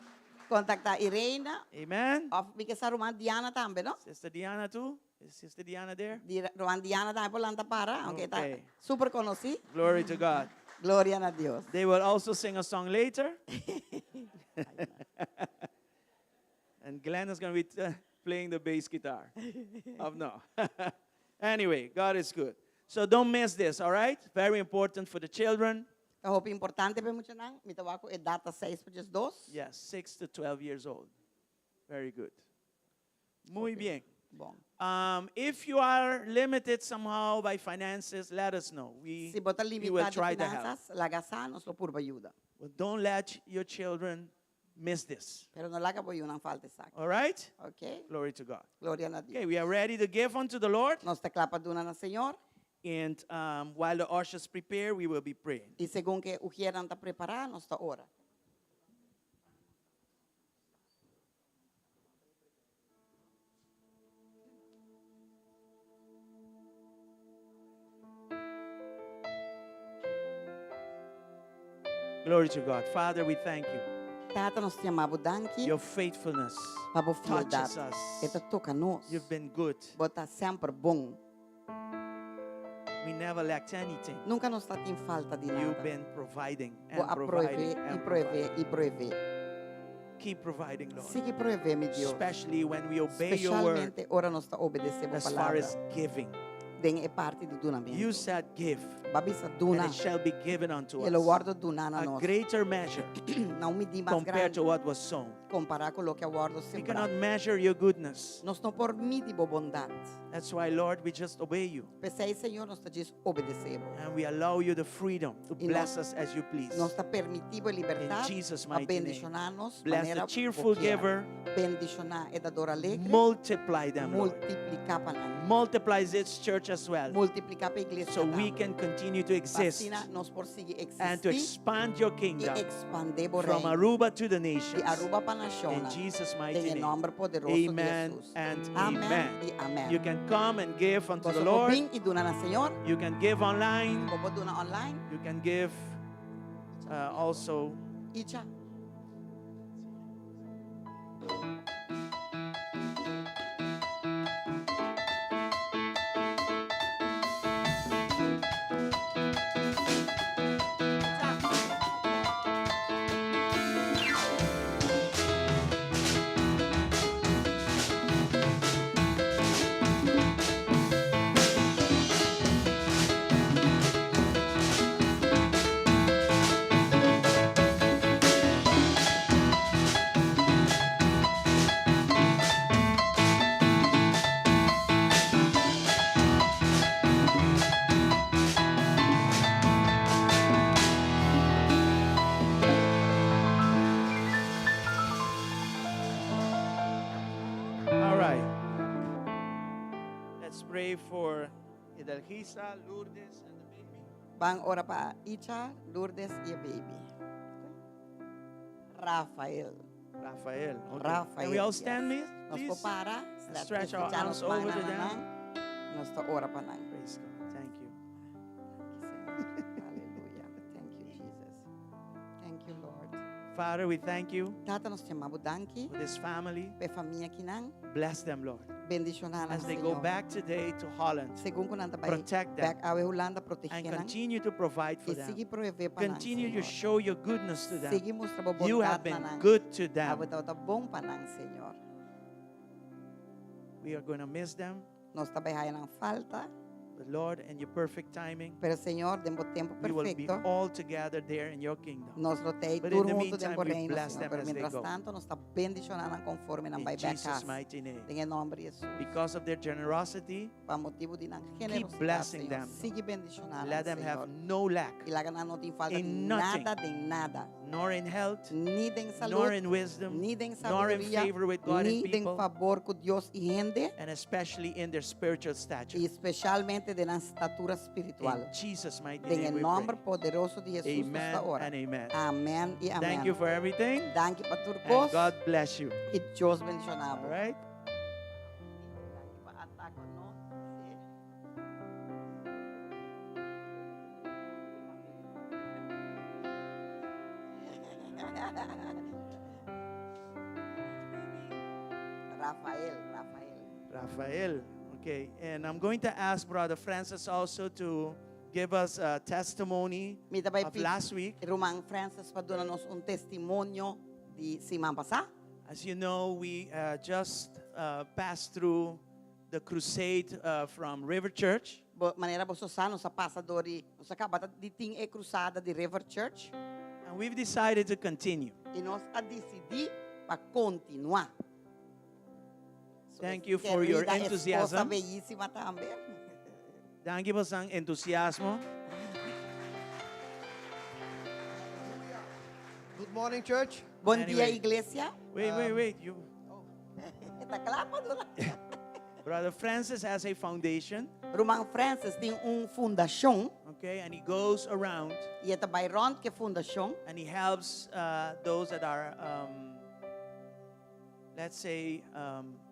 contacta Irena. Amen. Of mi ke sa ruman Diana tambe, no? Sister Diana too. Is Sister Diana there? Di ruman Diana tambe por lanta para, aunque ta Okay. super conocí. Glory to God. Gloria na Dios. They will also sing a song later. And Glenn is going to be playing the bass guitar. Of no. Anyway, God is good. So don't miss this, all right? Very important for the children. Ta hopi importante pa e muchanan. Mi ta wak ku e data seis pa djes dos. Yes, 6 to 12 years old. Very good. Muy bien. Bon. Um, if you are limited somehow by finances, let us know. We, Si bo ta we will limitá di try to help. finansas, laga sa, nos lo purba yuda. But don't let your children miss this. Pero no laga bo yunan falta esaki. All right? Ok? Glory to God. Gloria na Dios. Okay, we are ready to give unto the Lord. Nos ta kla pa duna na Señor. And um, while the ushers prepare, we will be praying. I segun ku e ujiernan ta prepará, nos ta ora. Glory to God. Father, we thank you. Tata, nos ta yama bo danki Your faithfulness pa bo fieldad. touches us. E ta toka nos. You've been good. Bo ta semper bon. We never lacked anything. Nunka nos ta tin falta di You've nada. been providing Bo and a providing proveé i and proveé providing. i proveé. Keep providing, Lord. Sigui proveé, mi Dios. Especially when we obey your word Spesialmente ora nos ta obedesé bo as far palabra as giving. den e parti di You dunamentu. said give, Bo a bisa and duna it shall be given unto i lo us. wòrdu duná na A nos. greater measure Na un midí mas compared to grandi what was sown. kompará ku loke a wòrdu We sembrá. cannot measure your goodness. Nos no por midi bo bondat. That's why, Lord, we just obey you. P'esei, Señor, nos ta djis obedesé bo. And we allow you the freedom to I bless nos, us as you please. nos ta permití bo e In libertat Jesus' pa mighty name. bendishoná nos Bless the manera bo cheerful kier. giver. Bendishoná e dador alegre. Multiply them, Lord. Multipliká pa nan. Multiply this church as well. Multipliká pa e iglesia So we tambe. can continue to Pa exist asina nos por sigui and to eksistí expand your i kingdom ekspandé bo from reino. Aruba to the Di nations. Aruba pa In nashonnan. Jesus' mighty Den e name. nòmber poderoso di Amen Hesus. and Amèn amen. i amèn. You can come and give unto the Boso por Lord. bin i duna na Señor. You can give online. Bo por duna online. You can give uh, also. Icha. All right. Let's pray for Edelgisa, Lourdes, and the baby. Ban ora pa Icha, Lourdes y e baby. Rafael. Rafael. Okay. Rafael. Can we all yes. stand, miss, Nos please? por para, Stretch our stretch arms nos over mana to na them. nan. Nos ta ora pa nan. Praise God. Thank you. Thank you, Señor. Hallelujah. Thank you, Jesus. Thank you, Lord. Father, we thank you Tata nos ta yama bo danki for this family. pa e famia akinan. Bless them, Lord. Bendishoná nan, As they go Señor. back today to Holland, Segun ku nan ta bai protect them bek awe Hulanda, protegé and nan. continue to provide for I them. sigui proveé pa nan, Continue to Señor. show your goodness to them. Sigui mustra bo You have bondat na been nan. good to them. Abo tabata bon pa nan, Señor. We are going to miss them, Nos ta bai haya nan falta. but Lord, in your perfect timing, Pero Señor, den bo tempo we will be perfecto, all together there in your kingdom. nos lo ta ei But in tur the hunto den meantime, bo we reino, bless Señor. them Pero as they mientras go. tanto, nos ta bendishoná nan conforme nan In bai bek Jesus' kas. mighty name. Den e nomber di Jesus. Because of their generosity, Pa motibo di nan keep generosidad, blessing Señor. them. Sigui bendishoná nan, Let them have Señor. no lack I laga nan no tin falta in di nothing. nada, den nada. nor in health, Ni den nor salud, in wisdom, ni den nor in sabiduria, favor with God and ni den people, fabor ku Dios i hende, and especially in their spiritual stature. i spesialmente den nan statura spiritual. In Jesus' mighty Den name e we nòmber pray. poderoso di Jesus nos Amen ta ora. and amen. Amèn i Thank you amèn. for everything. Danki pa tur And kos God bless you. i Dios bendishoná All bo. right? Danki pa ata ku nos. Rafael, Rafael. Rafael. Okay, and I'm going to ask Brother Francis also to give us a testimony Mi ta bai of pidi last week. Ruman Francis pa duna nos un testimonio di siman pasá. As you know, we uh, just uh, passed through the crusade uh, from River Church. Bo, manera boso sa, nos a pasa dor di, nos a kaba di tin e krusada di River Church. And we've decided to continue. I nos a disidí pa kontinuá. Su Thank you for your querida esposa enthusiasm. bellísima tambe. Danki pa boso entusiasmo. Good morning, church. Bon dia, Anyway. iglesia. Wait, wait, wait. You, Ta kla pa duna. Brother Francis has a foundation, Ruman Francis tin un fundashon okay, and he goes around i e ta bai rònt ku e fundashon and he helps those that are, let's say,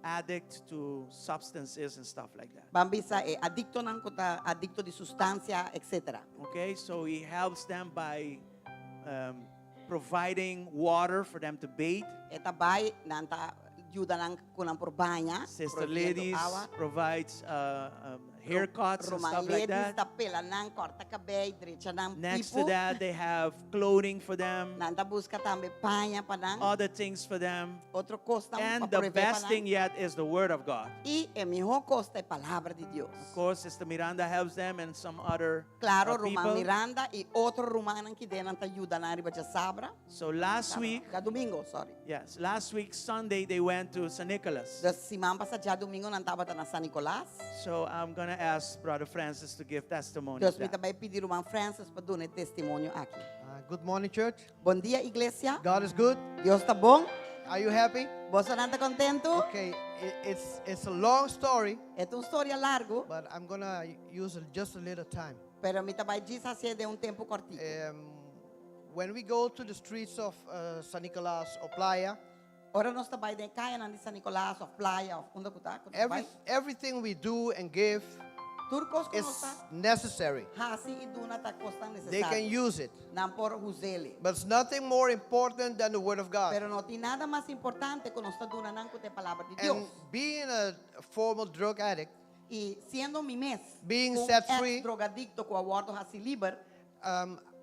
addict to substances and stuff like that. Ban bisa e adiktonan ku ta adikto di sustansia, etc. Okay, so he helps them by providing water for them to bathe. E ta bai, nan ta yuda nan ku nan por baña, Sister proviendo Ladies awa. provides haircuts and Ruman stuff like Ladies that. ta pela nan, korta kabei, drecha nan Next to pipu. that, they have clothing for them, Nan ta buska tambe paña pa nan, other things for them. otro kosnan And pa the provee pa best nan. thing yet is the Word of God. I e mihó kos ta e palabra di Dios. Of course, Sister Miranda helps them and some other Claro, ruman people. Miranda i otro rumannan ki den nan ta yuda nan riba djasabra. So last week, Djadumingu, sorry. yes, last week Sunday they went to San Nicolas. Dus siman pasá djadumingu nan tabata na San Nicolas. So I'm gonna ask Brother Francis to give testimony. Dus of mi that. ta bai pidi ruman Francis pa duna e testimonio aki. Good morning, church. Bon dia, iglesia. God is good. Dios ta bon. Are you happy? Boso nan ta kontentu? Okay, it's a long story, E ta un storia largu, but I'm gonna use just a little time. pero mi ta bai djis hasié den un tempu kòrtiku. When we go to the streets of San Nicolas or Playa, Ora nos ta bai den kayanan di San Nicolas òf Playa òf unda ku ta, ku ta bai. Everything we do and give Tur kos ku is nos ta necessary. hasi i duna ta kosnan They can nesesario. use it. Nan por us'é. But it's nothing more important than the Word of God. Pero no tin nada mas importante ku nos ta duna nan ku e palabra di Dios. And being a former drug addict, I siendo mi mes being un set free, ex drogadikto ku a wòrdu hasí liber,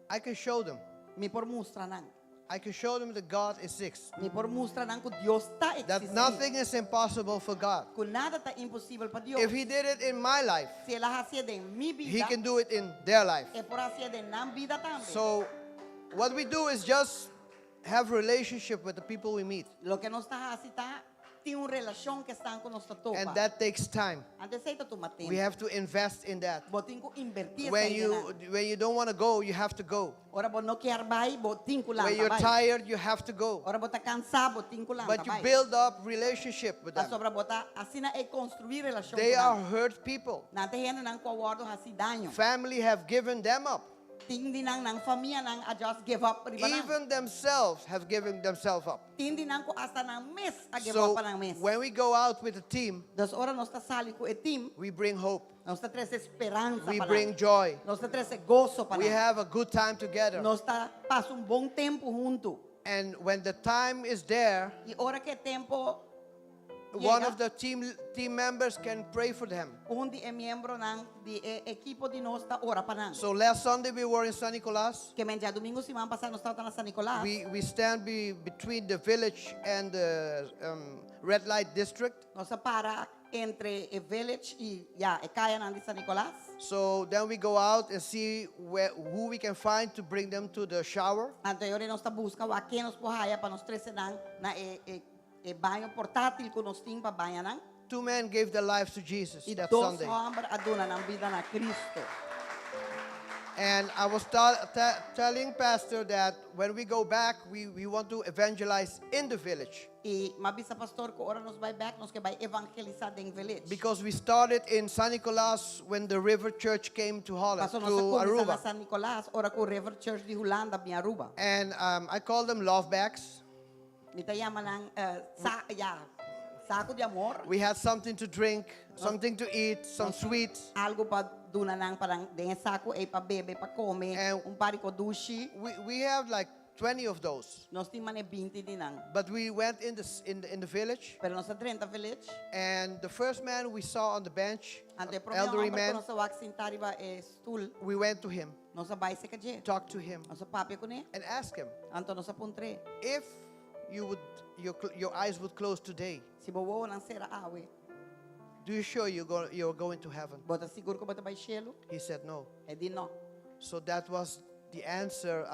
I can show them. Mi por mustra nan. I can show them that God exists. Mi por mustra nan ku Dios ta That eksistí. nothing is impossible for God. Ku nada ta imposibel pa Dios. If He did it in my life, Si El a hasié den mi He bida, can do it in their life. E por hasié den nan bida tambe. So, what we do is just have relationship with the people we meet. Loke nos ta hasi ta tin un relashon ku esnan ku nos ta topa. And that takes time. Anto esei ta tuma tempu. We have to invest in that. Bo tin ku invertí When esei den nan. you don't want to go, you have to go. Ora bo no kier bai, bo tin ku When lanta you're bai. tired, you have to go. Ora bo ta kansá, bo tin ku lanta But you bai. build up relationship with them. Pasobra bo ta asina e konstruí relashon They ku are nan. hurt people. Nan ta hendenan ku a wòrdu hasí daño. Family have given them up. Tin di nan nan famianan a just give up riba nan. Even themselves have given themselves up. Tin di nan ku hasta nan mes a give So up pa nan mes. when we go out with the team, Dus ora nos ta sali ku e team, we bring hope. nos ta trese speransa We pa nan. bring joy. Nos ta trese goso pa We nan. have a good time together. Nos ta pasa un bon tempu huntu. And when the time is there, I ora ku e tempu one yega, of the team members can pray for them. Un di e miembronan di e ekipo di nos ta ora pa nan. So last Sunday we were in San Nicolas. Ke men djadumingu siman pasá nos tabata na San Nicolas. We stand between the village and the red light district. Nos a para entre e village i ya e kayanan di San Nicolas. So then we go out and see who we can find to bring them to the shower. Anto e ora nos ta buska wak ken nos por haya pa nos trese nan na e, e, e baño portátil ku nos tin pa baña nan. Two men gave their lives to Jesus I that dos Sunday. hòmber a duna nan bida na Kristu. And I was telling Pastor that when we go back, we want to evangelize in the village. I m'a bisa pastor ku ora nos bai bèk, nos ke bai evangelisá den village. Because we started in San Nicolas when the River Church came to Holland, Paso to nos a kuminsá na Aruba. San Nicolas, ora ku River Church di Hulanda bin Aruba. And I call them love bags. Mi ta yama nan, sa, ya, saku di amor. We had something to drink, something to eat, some sweets. Algu pa duna nan pa nan den saku ei pa bebe, pa kome, And un par di kos dushi. we have like 20 of those. Nos tin mane 20 di nan. But we went in the village. Pero nos a drenta village. And the first man we saw on the bench, Anto e an promé elderly hòmber ku man, nos a wak sintá riba e stul. we went to him, Nos a bai serka dje. talked to him, Nos a papia kuné. and asked him Anto nos a puntr'é. if your eyes would close today. Si bo wowonan sera awe. Do you sure you're going to heaven? Bo ta sigur ku bo ta bai shelu? He said no. E di no. So that was the answer.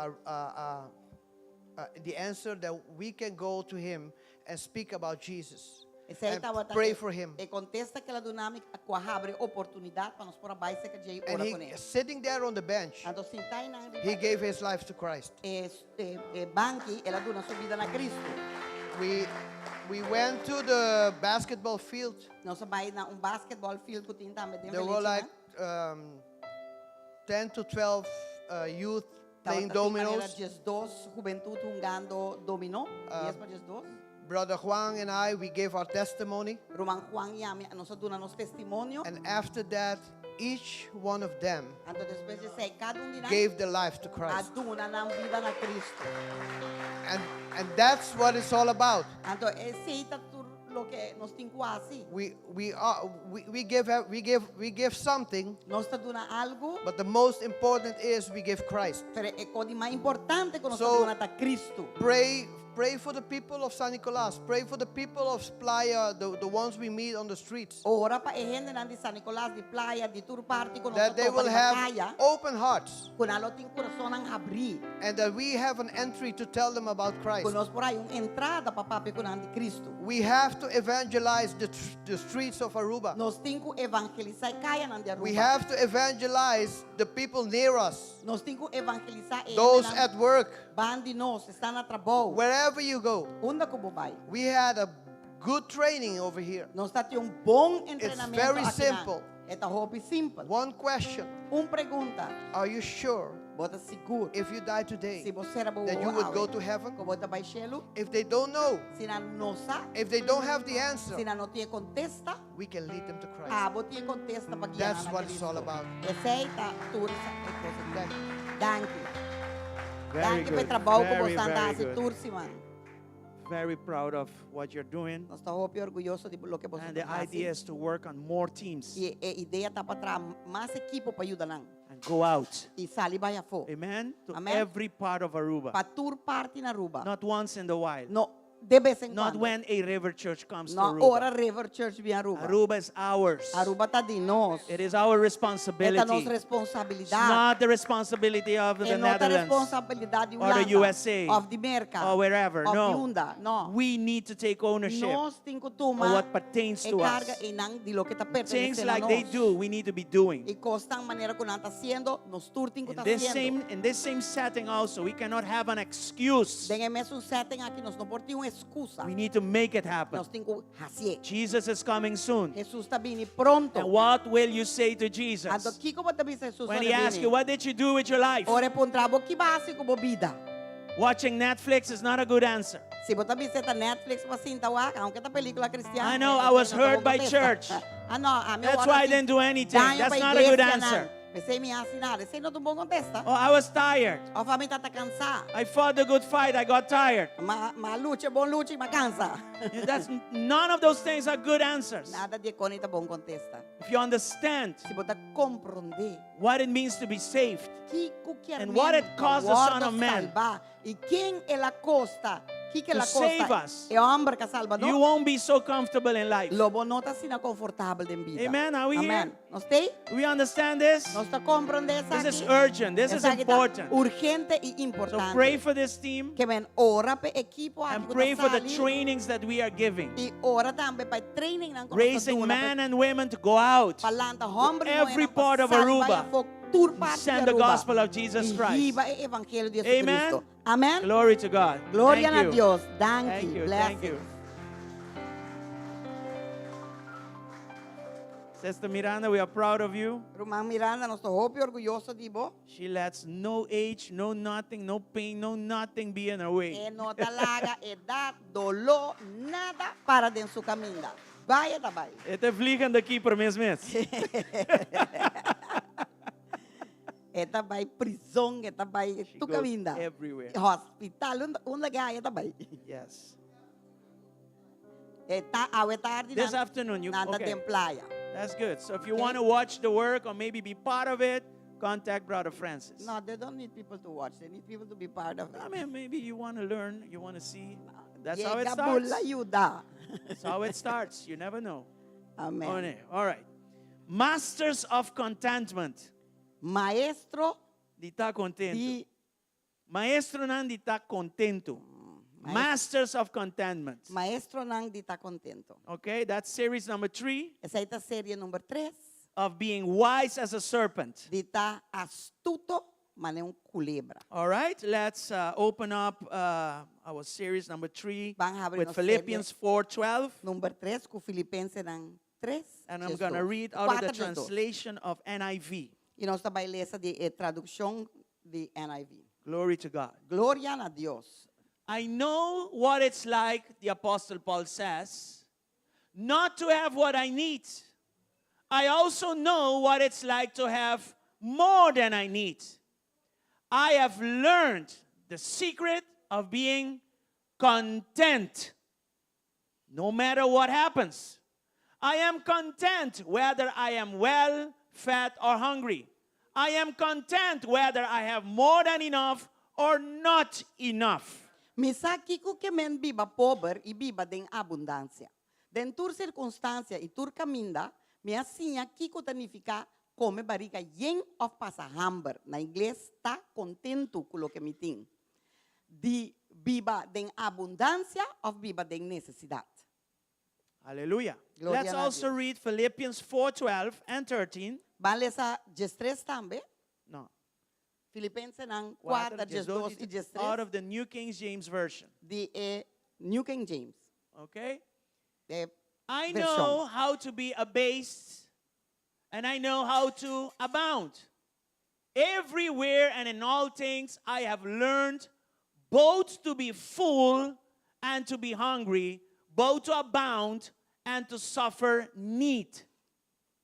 The answer that we can go to him and speak about Jesus. Esei and tabata pray e, for him. e kontesta ku el a duna mi ku a habri oportunidat pa nos por a bai serka dje i And ora he, kuné. sitting there on the bench, Anto sintá einan he riba gave his life to Christ. e, e, e banki, el a duna su bida na Kristu. We, we went to the basketball field. Nos a bai na un basketball field ku tin tambe den There were Village, like nan. 10 to 12 youth playing Tabata tin manera dominoes. 12 hubentut hungando dominó, 10 pa 12. Brother Juan and I, we gave our testimony. Ruman Juan i ami, nos a duna nos testimonio. And after that, each one of them Anto despues di esei, kada un di nan gave their life to a Christ. duna nan bida na Kristu. And, and that's what it's all about. Anto esei ta tur loke nos tin ku hasi. We, we, are, we, we, give, we, give, we give something, Nos ta duna algu, but the most important is we give Christ. pero e kos di mas importante ku nos ta So- duna ta Kristu. Pray, pray for the people of San Nicolas. Pray for the people of Playa, the, the ones we meet on the streets. Ora pa e hendenan di San Nicolas, di Playa, di tur parti ku nos ta That they topa will riba have kaya, open hearts ku nan lo tin kurasonnan habrí, and that we have an entry to tell them about ku Christ. nos por haya un entrada pa papia ku nan di Kristu. We have to evangelize the, tr- the streets of Aruba. Nos tin ku evangelisá e kayanan di We Aruba. have to evangelize the people near us, Nos tin ku evangelisá e those hendenan at work, banda di nos, esnan na trabou. wherever you go. Unda ku bo bai. We had a good training over here. Nos tabatin un bon entrenamentu very akinan. simple. E ta hopi simpel. One question. Un pregunta. Are you sure Bo ta sigur if you die si today bo sera bo that you would go to heaven? Ku bo ta bai shelu? If they don't know, Si nan no sa, if they don't have the answer, si nan no tin kontesta, we can lead them to Christ. abo tin kontesta pa guia That's nan na what it's Kristu. all about. Esei ta tur e kos. Thank you. Danki. Very Danki pa good. trabou ku Very, boso ta very hasi good. tur siman. Very proud of what you're doing. Nos ta hopi orguyoso di loke boso And ta the hasi. idea is to work on more teams I e idea ta pa traha mas ekipo pa yuda nan. and go out. I sali bai afó. Amen. To Amen. every part of Aruba. Pa tur parti na Aruba. Not once in the while. No, de bes en Not cuando. when a river church comes to No Aruba. ora River Church bin Aruba. Aruba is ours. Aruba ta di nos. It is our E ta responsibility. nos It's responsabilidat. not the responsibility of E the no ta Netherlands responsabilidat di or the Hulanda. USA Òf di Merka. or wherever. Òf di No. unda. No. We need to take ownership Nos tin ku tuma of what pertains e to karga us. einan di loke ta Things pertenesé na like they nos. do, we need to be doing. I kosnan manera ku nan ta hasiendo, nos tur tin ku In ta this hasiendo. same, in this same setting also, we cannot have an excuse. Den e mesun setting aki nos no por tin un ekskusa. We need to make it happen. Nos tin ku hasié. Jesus is coming soon. Hesus ta bini pronto. And what will you say to Jesus Anto kiko bo ta bisa Hesus when ora he asks bini? you, what did you do with your life? Ora e puntra bo ki b'a hasi ku bo bida. Watching Netflix is not a good answer. Si bo ta bis'é ta Netflix pa sinta wak, aunke ta pelikula kristian. I know, I was hurt by church. Ah no, ami That's why I didn't do anything. That's not a good answer. P'esei mi a hasi nada. Esei no ta un bon kontesta. Oh, I was tired. Òf ami tabata kansá. I fought the good fight. I got tired. M'a m'a lucha bon lucha i m'a kansa. That's none of those things are good answers. Nada di e kosnan ei ta bon kontesta. If you understand Si bo ta komprondé what it means to be saved Kiko kier And what it cost the Son of Man salvá i ken el a kosta, kiko el a to save kosta us, e hòmber ku a salba you nos, won't be so comfortable in life. lo bo no ta asina konfortabel den bida. Amen. Are we here? Amen. Nos t'ei? We understand this? Nos ta komprondé This esaki? is urgent. This is Esaki ta important. urgente i So importante. pray for this team Ke men ora pa e ekipo aki and ku ta pray for the sali trainings that we are giving. i ora tambe pa e training nan ku nos ta Raising duna men and women to go out pa lanta hòmber i every muhénan pa part of sali Aruba bai afó tur and parti di send the Aruba gospel of Jesus i Christ. hiba e evangelio di Amen. Jesucristo. Amen. Glory to God. Gloria Thank na you. Dios. Danki. Thank you. Thank you. Blessings. Sister Miranda, we are proud of you. Ruman Miranda, nos ta hopi orguyoso di bo. She lets no age, no nothing, no pain, no nothing be in her way. E no ta laga edat, doló, nada para den su kaminda. Bai e ta bai. E ta vliegende keeper mes mes. E ta bai prizon, e ta bai She tur goes kaminda. everywhere. Hospital, unda, unda ku e ta bai. Yes. E ta awe tardi This afternoon, you nan ta okay. den Playa. That's good. So if you Okay. want to watch the work or maybe be part of it, contact Brother Francis. No, they don't need people to watch. They need people to be part of it. I mean, maybe you want to learn, you want to see. That's how it Yega starts. bula yuda. That's how it starts. You never know. Amen. All right. Masters of contentment. Maestro Di ta kontentu. di Maestronan di ta kontentu. Masters of Contentment. Maestronan di ta kontentu. Okay, that's series number 3 Esei ta serie number 3 of being wise as a serpent. di ta astuto manera un kulebra. All right, let's open up our series number 3 Ban habri with nos serie Philippians 4:12. number 3 ku Filipensenan 3, And I'm going to 12. read out of the 4, 12. translation of NIV. I nos ta bai lesa di e tradukshon di NIV. Glory to God. Gloria na Dios. I know what it's like, the Apostle Paul says, not to have what I need. I also know what it's like to have more than I need. I have learned the secret of being content, no matter what happens. I am content whether I am well fed or hungry. I am content whether I have more than enough or not enough. Mi sa kiko ke men biba pober i biba den abundansia. Den tur sirkunstansia i tur kaminda, mi a siña kiko ta nifiká kome barika yen òf pasa hamber, na ingles, ta kontentu ku loke mi tin. Di biba den abundansia òf biba den nesesidat. Hallelujah. Gloria Let's na also Dios. read Philippians 4:12 and 13. Ban lesa 13 tambe. No. Filipensenan 4, 4, 12 i 13. Out of the New King James Version. Di e New King James. Okay? E I version. know how to be abased and I know how to abound. Everywhere and in all things I have learned both to be full and to be hungry, both to abound and to suffer need.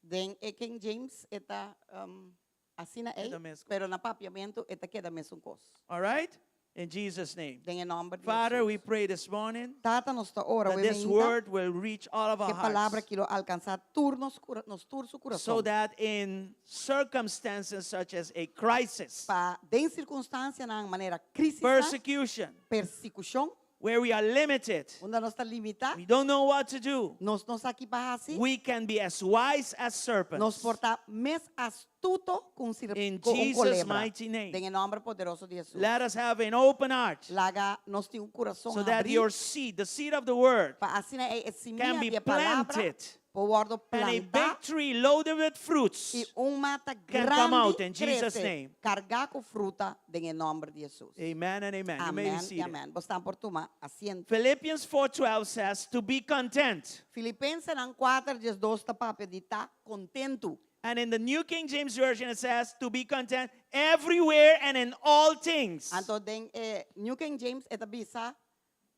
Den e King James e ta um, asina E ei, ta mes kos. pero na papiamentu e ta keda mesun kos. All right? In Jesus' name. Den e nòmber di Father, Jesus. we pray this morning Tata nos ta ora, that we this mainta, word will reach all of our ku e palabra hearts aki lo alkansá tur nos, kura, nos tur su kurason. so that in circumstances such as a crisis, Pa den sirkunstansianan manera krísis, persecution, persekushon, where we are limited, unda nos ta limitá, we don't know what to do, nos no sa ki pa hasi, we can be as wise as serpents. nos por ta mes astuto ku un sir In ku un Jesus' kolebra. mighty name. Den e nòmber poderoso di Jesus. Let us have an open heart Laga nos tin un kurason so that habrí your seed, the seed of the word, pa asina e simia can be di e palabra planted por wòrdu and a plantá big tree loaded with fruits i un mata can come out grandi in Jesus' krese name. kargá ku fruta den e nòmber di Jesus. Amen and amen. You may be Amèn i seated. amèn. Bosnan por tuma asiento. Philippians 4:12 says to be content. Filipensenan 4, 12 ta papia di ta kontentu. And in the New King James Version it says to be content everywhere and in all things. Anto den e New King James e ta bisa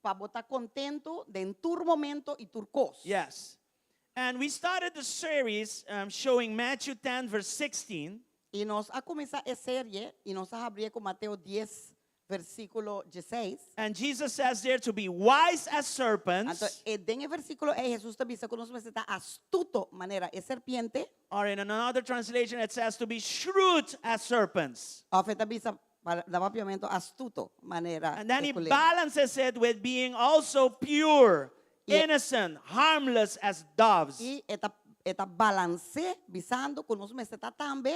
pa bo ta kontentu den tur momento i tur kos. Yes. And we started the series showing Matthew 10 verse 16. I nos a kuminsá e serie i nos a habri ku Mateo 10 versíkulo 16. And Jesus says there to be wise as serpents. Anto, e den e versíkulo ei Jesus ta bisa ku nos mester ta astuto manera e serpiente. Or in another translation it says to be shrewd as serpents. Òf e ta bisa pa na papiamentu astuto manera And then e he kulebra. balances it with being also pure, I innocent, harmless as doves. I e ta e ta balans'é bisando ku nos mester ta tambe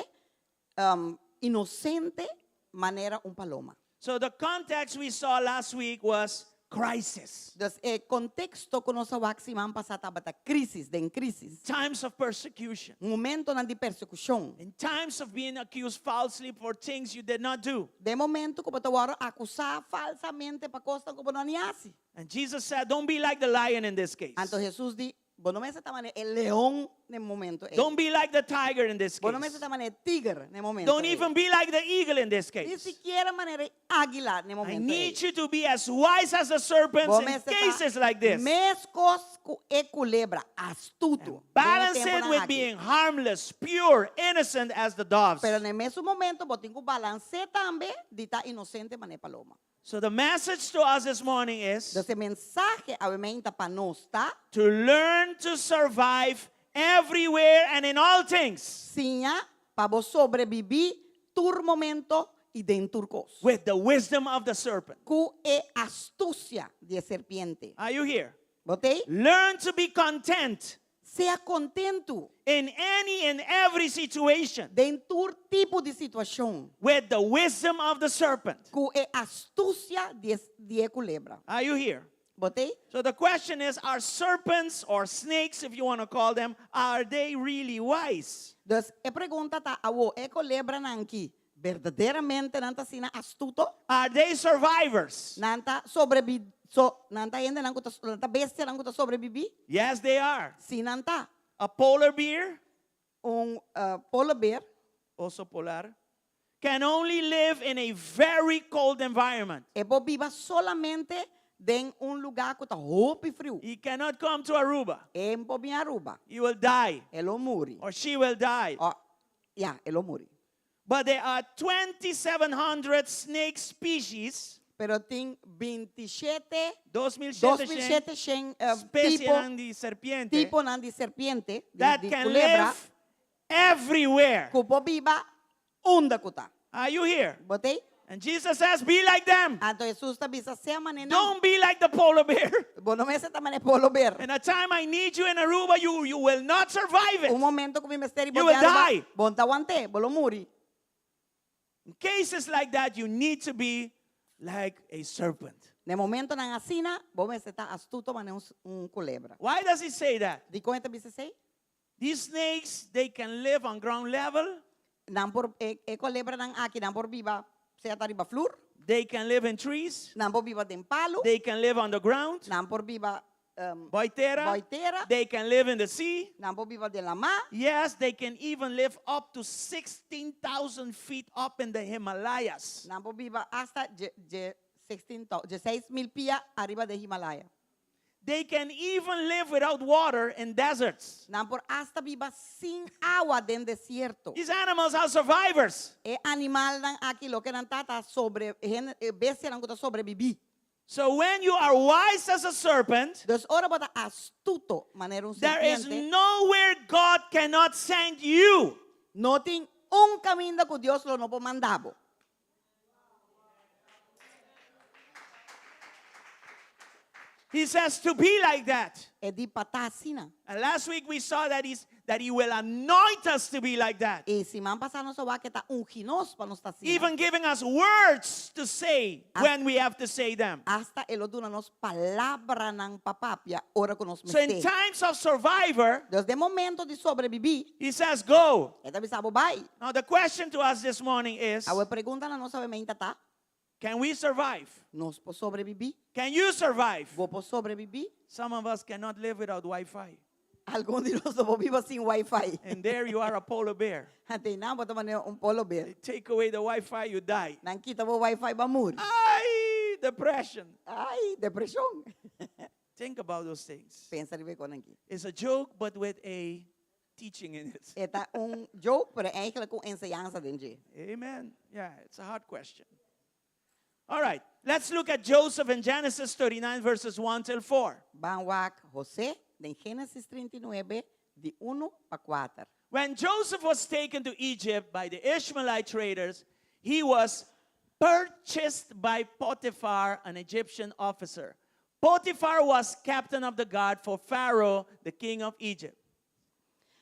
inosente manera un paloma. So the context we saw last week was crisis. Dus e konteksto ku nos a wak siman pasá tabata krísis, den krísis. Times of persecution. Momentonan di persekushon. In times of being accused falsely for things you did not do. Den momento ku bo ta wòrdu akusá falsamente pa kosnan ku bo no a ni hasi. And Jesus said, don't be like the lion in this case. Anto Hesus di, Bo no mester ta manera e leon na e momento ei. Don't be like the tiger in this Bo no case. mester ta manera e tiger na e momento Don't ei. even be like the eagle in this Ni case. sikiera manera e águila na e I momento need ei. you to be as wise as the serpents Bo in mester ta cases like this. meskos ku e kulebra, astuto. And Den e balance it temponan with aki. being harmless, pure, innocent as the doves. Pero na e mesun momento bo tin ku balans'é tambe di ta inosente manera e paloma. So the message to us this morning is Dus e mensahe awe mainta pa nos ta to learn to survive everywhere and in all things siña pa bo sobrebibí tur momento i den tur kos. with the wisdom of the serpent. Ku e astusia di e serpiente. Are you here? Bo t'ei? Learn to be content. Sea kontentu. In any and every situation. Den tur tipo di situashon. With the wisdom of the serpent. Ku e astusia di e kulebra. Are you here? Bo t'ei? So the question is are serpents or snakes if you want to call them are they really wise? Dus e pregunta ta awo, e kolebranan ki berdaderamente nan ta asina astuto? Are they survivors? Nan ta sobrebi so nan ta hendenan ku ta nan ta bestianan ku ta sobrebibí? Yes they are. Sí nan ta. A polar bear? Un polar bear. Oso polar. Can only live in a very cold environment. E por biba solamente den un lugá ku ta hopi friu. He cannot come to Aruba. E no por bin Aruba. He will die. E lo muri. Or she will die. O, ya, e lo muri. But there are 2700 snake species. Pero tin bintishete, 2700 2700 tipo, especienan di serpiente. Tiponan di serpiente, di, That di can culebra. live everywhere. Ku por biba unda ku ta. Are you here? Bo t'ei? And Jesus says, be like them. Anto Hesus ta bisa, sea manera nan. Don't be like the polar bear. Bo no mester ta manera polar bear. In a time I need you in Aruba, you, you will not survive it. Un momento ku mi mester di bo You will den Aruba, die. bo no ta want'é, bo lo muri. In cases like that, you need to be like a serpent. Na e momentonan asina, bo mester ta astuto manera un, un culebra. Why does he say that? Dikon e ta bisa esei? These snakes, they can live on ground level. Nan por, e, e culebranan aki, nan por biba, sea ta riba flur. They can live in trees. Nan por biba den palu. They can live on the ground. Nan por biba um, Bou tera. Bou tera. They can live in the sea. Nan por biba den lamá. Yes, they can even live up to 16,000 feet up in the Himalayas. Nan por biba hasta dje, dje 16, dje 6,000 pia ariba den Himalaya. They can even live without water in deserts. Nan por hasta biba sin awa den desierto. These animals are survivors. E animalnan aki loke nan ta ta sobre, hen, e bestianan ku ta sobrebibí. So when you are wise as a serpent, Dus ora bo ta astuto manera un there is serpiente, nowhere God cannot send you. no tin un kaminda ku Dios lo no por manda bo. He says to be like that. E di pa ta asina. And last week we saw that, he's, that he will anoint us to be like that. E siman pasá nos a wak ku e ta ungi nos pa nos ta asina. Even giving us words to say when we have to say them. Asta e lo duna nos palabranan pa papia ora ku nos So in mester. times of survivor, Dus den momento di sobrebibí, he says, go. e ta bisa bo bai. Now the question to us this morning is, Awor e pregunta na nos awe mainta ta, can we survive? Nos por sobrebibí? Can you survive? Bo por sobrebibí? Some of us cannot live without Wi-Fi. Algun di nos no por biba sin Wi-Fi. And there you are a polar bear. Ante nan bo ta manera un polar bear. They take away the Wi-Fi, you die. Nan kita bo Wi-Fi b'a muri. Ay, depression. Ay, depreshon. Think about those things. Pensa riba e konan aki. It's a joke, but with a teaching in it. E ta un joke, pero eigenlijk un enseñansa den dje. Amen. Yeah, it's a hard question. All right, let's look at Joseph in Genesis 39, verses 1 till 4. Ban wak José den Génesis 39, di unu pa kuater. When Joseph was taken to Egypt by the Ishmaelite traders, he was purchased by Potiphar, an Egyptian officer. Potiphar was captain of the guard for Pharaoh, the king of Egypt.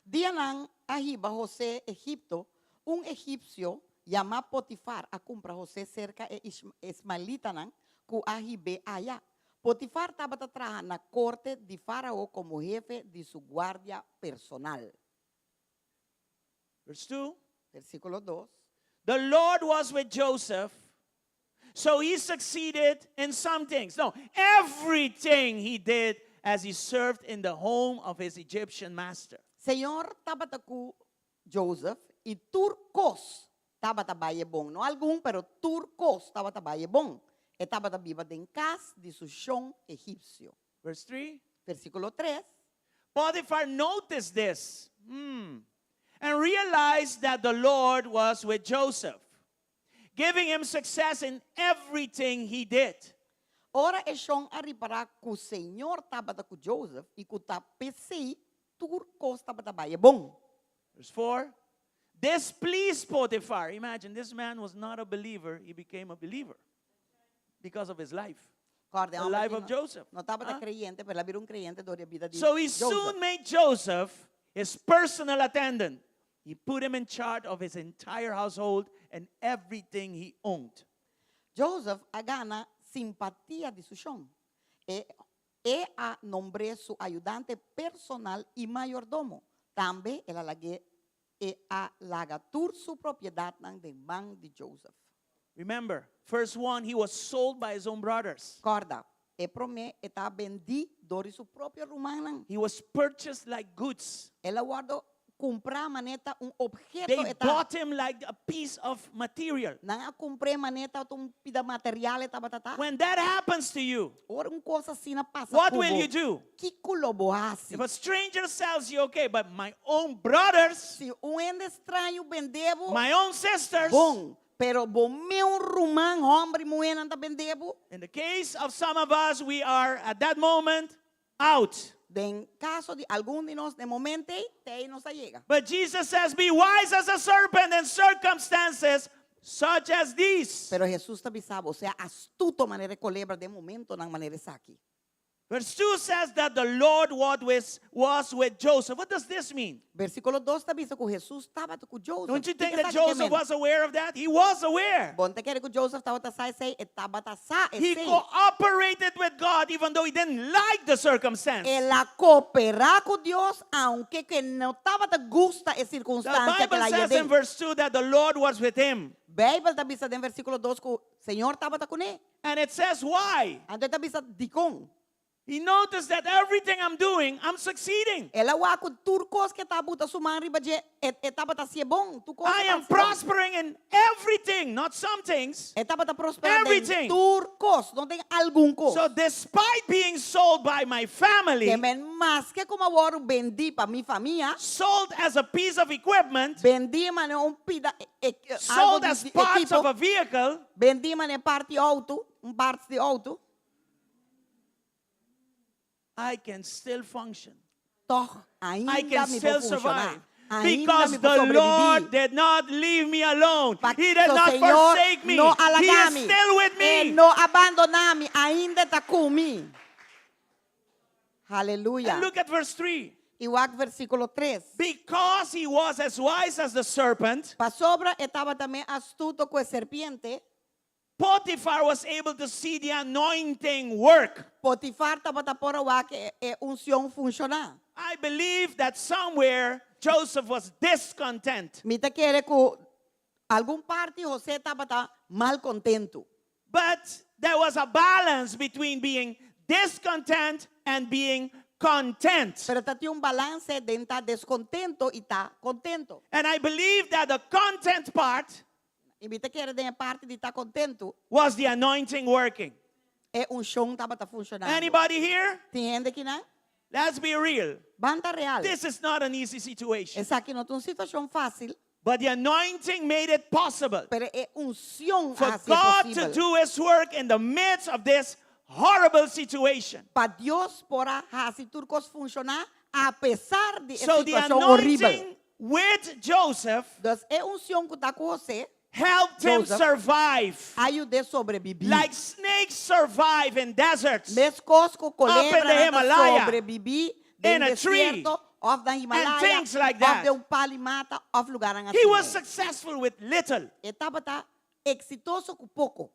Dia nan a hiba José Egipto, un egipsio yamá Potifar a kumpra José serka e ismaelitanan ku a hib'é aya. Potifar tabata traha na korte di Fárao komo hefe di su guardia personal. Verse 2. Versíkulo dos. The Lord was with Joseph, so he succeeded in some things. No, everything he did as he served in the home of his Egyptian master. Señor tabata ku Joseph i tur kos tabata bai e bon. No algun, pero tur kos tabata bai e bon. E tabata biba den kas di su shon egipsio. Verse 3. Versíkulo tres. Potiphar noticed this hmm, and realized that the Lord was with Joseph, giving him success in everything he did. Ora e shon a ripará ku Señor tabata ku Joseph i ku ta p'esei tur kos tabata bai e bon. Verse 4. This pleased Potiphar. Imagine, this man was not a believer. He became a believer because of his life. Kòrda, e The hòmber life aki of no, Joseph. no tabata Huh? kreyente, pero el a bira un kreyente dor di e bida di So he Joseph. soon made Joseph his personal attendant. He put him in charge of his entire household and everything he owned. Joseph a gana simpatia di su shon. E e a nombr'é su ayudante personal i mayordomo. Tambe el a lag'é e a laga tur su propiedatnan den man di Joseph. Remember, first one, he was sold by his own brothers. Kòrda, e promé e ta bendí dor di su propio rumannan. He was purchased like goods. El a wòrdu kumprá manera ta un opheto They e ta. bought him like a piece of material. Nan a kumpr'é manera ta un pida material e tabata ta. When that happens to you, Ora un kos asina pasa what ku will bo, you do? kiko lo bo hasi? If a stranger sells you, okay, but my own brothers, Si un hende straño bende bo, my own sisters, bon, pero bo meun ruman hòmber i muhénan ta bende bo. In the case of some of us, we are at that moment out. Den kaso di algun di nos, den momento ei, te ei nos a yega. But Jesus says, Be wise as a serpent in circumstances such as these. Pero Hesus ta bisa bo, sea astuto manera e kolebra den momentonan manera esaki. Verse 2 says that the Lord was with, was with Joseph. What does this mean? Versíkulo dos ta bisa ku Hesus tabata ku Joseph. Don't you think Kiko that esaki ke Joseph men? was aware of that? He was aware. Bon ta kere ku Joseph tabata sa esei? E tabata sa He esei. cooperated with God even though he didn't like the circumstance. El a kooperá ku Dios aunke ku e no tabata gusta e The sirkunstansia ku Bible el a says in yed'é. verse 2 that the Lord was with him. Beibel ta bisa den versíkulo dos ku Señor tabata kuné. And it says why. Anto e ta bisa dikon. He noticed that everything I'm doing, I'm succeeding. El a wak ku tur kos ku e ta buta su man riba dje, e, e tabata hasié bon. Tur kos I e ta am hasi bon. prospering in everything, not some things. E tabata prosperá den Everything. tur kos, no den algun kos. So despite being sold by my family, Ke men maske ku mi a wòrdu bendí pa mi famia, sold as a piece of equipment, bendí manera un pida, e, e, algo sold di, as di parts ekipo, of a vehicle, bendí manera parti outo, un parts di outo. I can still function. Tòg, I ainda can mi por still funshoná. survive. Ainda Because mi por the Lord sobrebibí. did not leave me alone. Pa He did so not Señor forsake me. no He alagá is mi. still with E me. no abandoná mi. Ainda e ta ku mi. Haleluya. And look at verse 3. I wak versíkulo tres. Because he was as wise as the serpent, Pasobra e tabata mes astuto ku e serpiente. Potiphar was able to see the anointing work. Potifar tabata por a wak e, e unción funshoná. I believe that somewhere Joseph was discontent. Mi ta kere ku algun parti José tabata mal kontentu. But there was a balance between being discontent and being content. Pero ta tin un balance den ta descontento y ta contento. And I believe that the content part Y mi ta kere den e parti di ta contento, was the anointing working. e unshon tabata funshonando. Anybody here? Tin hende kinan? Let's be real. Ban ta real. This is not an easy situation. Esaki no ta un situashon fásil. But the anointing made it possible Pero e unshon a for hasi e God to posibel. do his work in the midst of this horrible situation. Pa Dios por a hasi tur kos funshoná apesar di e So the situashon horibel. anointing with Joseph Dus e unshon ku ta ku José helped him Joseph survive. a yud'é sobrebibí. Like snakes survive in deserts. Meskos ku Up in the kolebranan ta Himalaya. sobrebibí den In a tree. desierto òf den And Himalaya things like òf that. den un pali mata òf lugarnan He was asina. successful with little. E tabata eksitoso ku poko.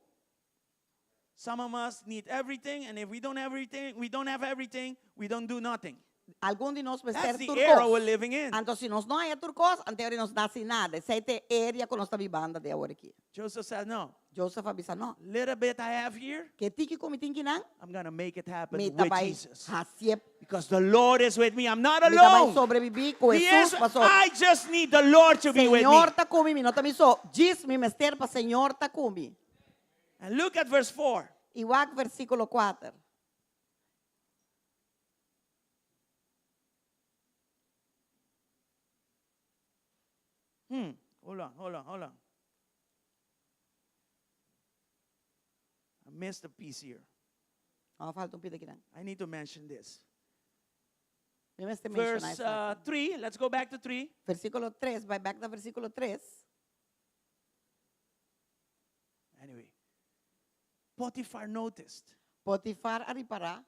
Some of us need everything, and if we don't have everything, we don't have everything, we don't do nothing. Algun di nos mester That's the tur era kos. we're living in. Anto si nos no haya tur kos, anto nos no ta hasi nada. Esei ta e era ku nos ta bibando den awor aki. Joseph said, no. Joseph a bisa no. Little bit I have here, Ke tiki ku mi tin kinan, I'm going to make it happen mi ta with bai Jesus. hasié. Because the Lord is with me. I'm not Mi ta bai alone. sobrebibí ku He Jesus is, paso. I just need the Lord to be with me. Señor ta ku mi, mi no ta mi so. Djis mi mester pa Señor ta ku mi. And look at verse 4. I wak versíkulo kuater. Hmm. Hold on, hold on, hold on. I missed a piece here. Oh, falta un pida akinan. I need to mention this. Mi mester menshoná Verse uh, esaki. 3, let's go back to 3. Versíkulo 3, bai bèk na versíkulo 3. Anyway, Potiphar noticed. Potifar a ripará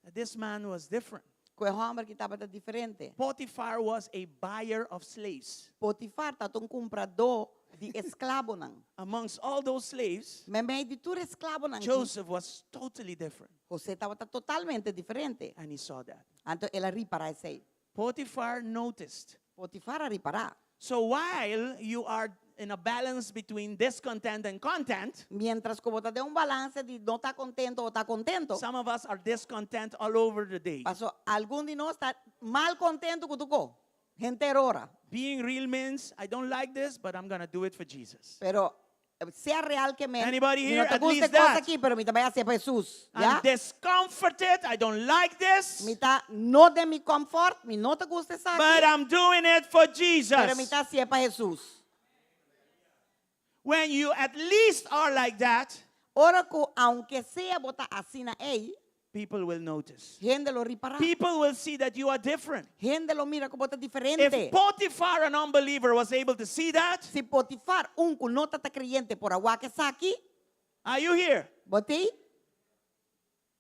that this man was different. ku e hòmber aki tabata diferente. Potiphar was a buyer of slaves. Potifar tabata un kumpradó di esklabonan. Amongst all those slaves, Meimei di tur esklabonan aki, Joseph was totally different. José tabata totalmente diferente. And he saw that. Anto el a ripará esei. Potiphar noticed. Potifar a ripará. So while you are in a balance between discontent and content, Miéntras ku bo ta den un balanse di no ta kontentu o ta kontentu, some of us are discontent all over the day. paso algun di nos ta mal kontentu ku tur kos, henter ora. Being real means I don't like this, but I'm going to do it for Jesus. Pero sea real ke men, Anybody mi here? no ta At gusta least e kos that. aki, pero mi ta bai hasié pa Hesus. Ya? I'm discomforted. I don't like this, Mi ta no den mi comfort, mi no ta gusta esaki, but I'm doing it for Jesus. pero mi ta hasié pa Hesus. When you at least are like that, Ora ku aunke sea bo ta asina ei, people will notice. hende lo ripará. People will see that you are different. Hende lo mira ku bo ta If diferente. Potiphar, an unbeliever, was able to see that, Si Potifar, un ku no tabata kreyente por a wak esaki, are you here? bo t'ei?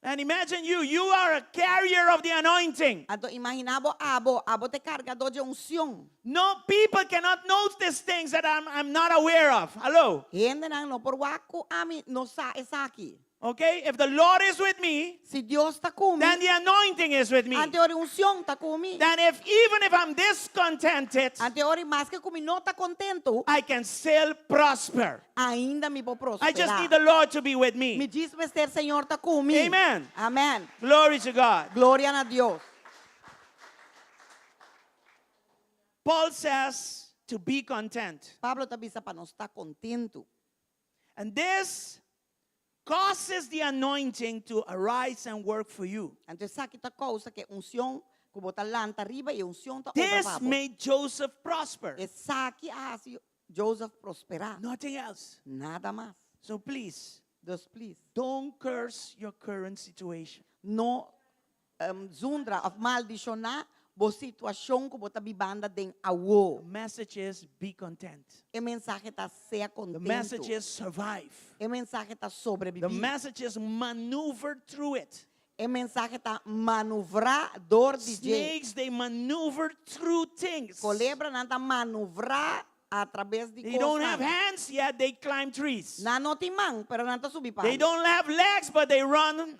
And imagine you, you are a carrier of the anointing. Anto imaginá bo abo, abo ta e kargadó di unshon. No, people cannot notice things that I'm not aware of. Hello? Hendenan no por wak ku ami no sa esaki. Okay? If the Lord is with me, Si Dios ta ku mi, then the anointing is with me. anto e unshon ta ku mi. Then if even if I'm discontented, Anto e ora maske ku mi no ta kontentu, I can still prosper. ainda mi por I just prosperá. need the Lord to be with me. Mi djis mester Señor ta ku mi. Amen. Amen. Glory to God. Gloria na Dios. Paul says to be content. Pablo ta bisa pa nos ta kontentu. And this causes the anointing to arise and work for you. Anto esaki ta kousa ku e unshon ku bo ta lanta riba i e unshon ta obra This pa bo. made Joseph prosper. Esaki a hasi Joseph prosperá. Nothing else. Nada mas. So please, Dus please, don't curse your current situation. no zundra òf maldishoná bo situashon ku bo ta bibando aden awo. The message is be content. E mensahe ta sea The kontentu. message is survive. E mensahe ta The sobrebibí. message is maneuver through it. E mensahe ta manuvrá dor di dje. Snakes, they maneuver through things. Kolebranan ta manuvrá atraves di They don't have kosnan. hands yet, they climb trees. Nan no tin man, pero nan ta subi They palu. don't have legs, but they run.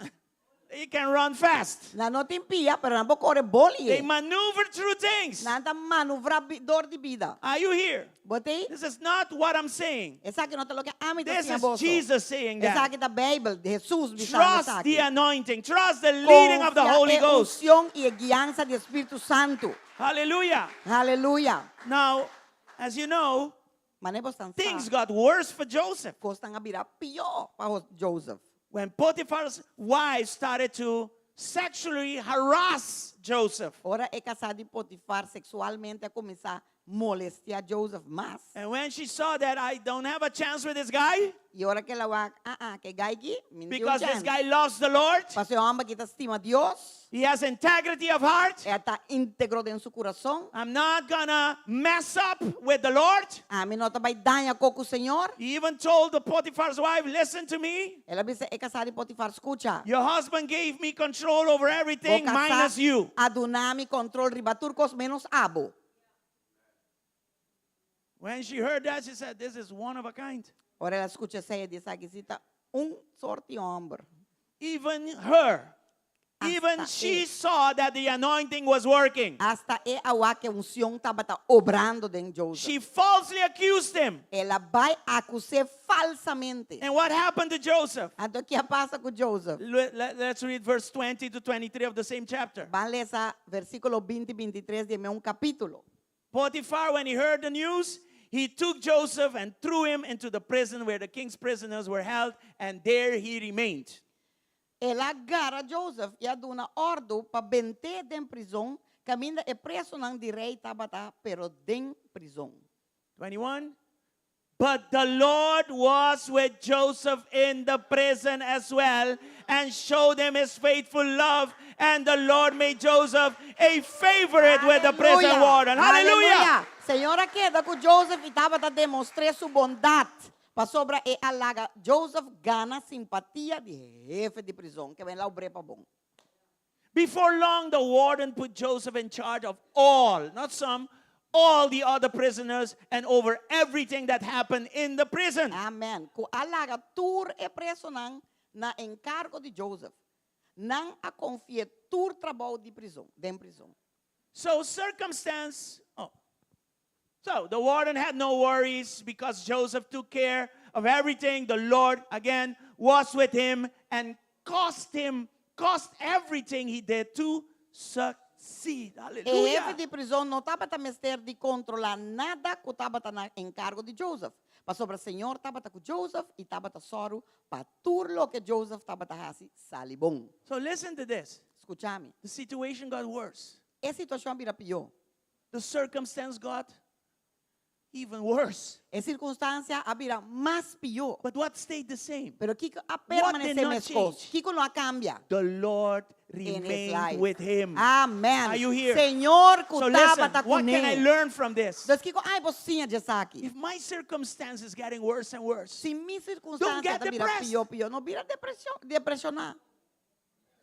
They can run fast. Nan no tin pia, pero nan por kore boli. They maneuver through things. Nan ta manuvrá dor di bida. Are you here? Bo t'ei? This is not what I'm saying. Esaki no ta loke ami ta This siña is boso. Jesus saying that. Esaki ta Beibel, Hesus bisando Trust esaki. the anointing. Trust the leading of the Konfia Holy e Ghost. unshon i e guiansa di Spiritu Santu. Hallelujah. Hallelujah. Now, as you know, Manera bo sa. things got worse for Joseph. Kosnan a bira pió pa Joseph. When Potiphar's wife started to sexually harass Joseph. Ora e kasá di Potifar seksualmente a kuminsá molestiá Joseph mas. And when she saw that I don't have a chance with this guy, I ora ku el a wak, ah ah, ku e guy aki, mi no tin un because this chance. guy loves the Lord, Paso e hòmber aki ta stima Dios, he has integrity of heart. e ta íntegro den su kurason. I'm not gonna mess up with the Lord. Ami no ta bai daña kos ku Señor. He even told the Potiphar's wife, listen to me. El a bisa e kasá di Potifar, skucha. Your husband gave me control over everything Bo kasá minus you. a duna mi kontrol riba tur kos menos abo. When she heard that, she said, this is one of a kind. Ora el a skucha esei, el di esaki si ta un sorto di hòmber. Even her, even Hasta she e. saw that the anointing was working. Asta e a wak ku e unshon tabata obrando den Joseph. She falsely accused him. El a bai akus'é falsamente. And what happened to Joseph? Anto kiko a pasa ku Joseph? Let's read verse 20 to 23 of the same chapter. Ban lesa versíkulo 20 23 di e mesun kapítulo. Potiphar, when he heard the news, he took Joseph and threw him into the prison where the king's prisoners were held, and there he remained. El a gara Joseph i a duna òrdu pa bent'é den prizon, kaminda e presonan di rei tabata, pero den prizon. 21. But the Lord was with Joseph in the prison as well, and showed him his faithful love, and the Lord made Joseph a favorite with the prison Aleluya! warden. Hallelujah! Aleluya! Señor a keda ku Joseph i tabata demostr'é su bondat. Pasobra e a laga Joseph gana simpatia di hefe di prizon, ke men la obr'é pa bon. Before long, the warden put Joseph in charge of all, not some, all the other prisoners and over everything that happened in the prison. Amen. Ku a laga tur e presonan na enkargo di Joseph. Nan a konfi'é tur trabou di prizon, den prizon. So circumstance, oh. So the warden had no worries because Joseph took care of everything. The Lord, again, was with him and caused him, caused everything he did to succeed. E Hallelujah. hefe di prizon no tabata mester di kontrolá nada ku tabata na enkargo di Joseph, pasobra Señor tabata ku Joseph i tabata sòru pa tur loke Joseph tabata hasi sali bon. So listen to this. Skucha mi. The situation got worse. E situashon a bira pió. The circumstance got even worse. E sirkunstansia a bira mas pió. But what stayed the same? Pero kiko a What did permanesé not meskos? change? Kiko no a kambia? The Lord In his remained life. with him. Amen. Are you here? Señor ku So listen, tabata what can I kuné. learn from this? Dus kiko ai bo siña di esaki? If my circumstance is getting worse and worse, Si mi Don't sirkunstansia get ta bira depressed. pió pió, no bira depresion, depreshoná.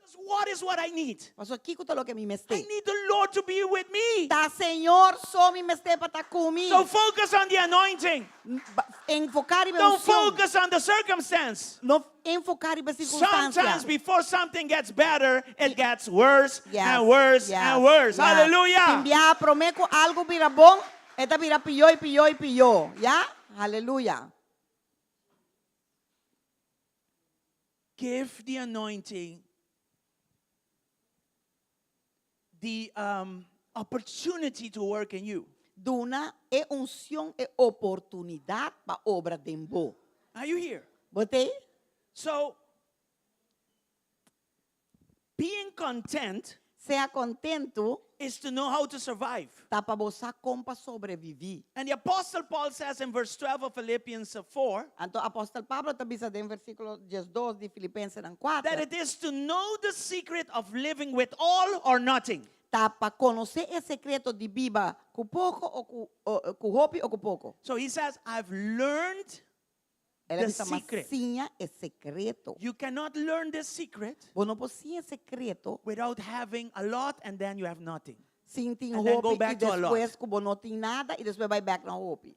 because what is what I need? Pasobra kiko ta loke mi I mester? need the Lord to be with me. Ta Señor so mi mester pa ta ku mi. So focus on the anointing. Enfoká riba e Don't unshon. focus on the circumstance. No enfoká riba e sirkunstansia. Sometimes before something gets better, it gets worse Yes, and worse yes, and worse. yes. Hallelujah. Tin biaha promé ku algu bira bon, e ta bira pió i pió i pió. Ya? Haleluya. Give the anointing the um, opportunity to work in you. Duna e unshon e oportunidat pa obra den bo. Are you here? Bo t'ei? So, being content Sea kontentu is to know how to survive. ta pa bo sa kon pa sobreviví. And the Apostle Paul says in verse 12 of Philippians 4 Anto Apòstel Pablo ta bisa den versíkulo diesdos di Filipensenan that kuater, it is to know the secret of living with all or nothing. ta pa konosé e sekreto di biba ku poko o ku ku hopi o ku poko. So he says, I've learned El a the bisa, M'a secret. siña e sekreto. You cannot learn this secret Bo no por siña e sekreto without having a lot and then you have nothing. sin tin And then go hopi i back to a lot. despues ku bo no tin nada i despues bai bèk na hopi.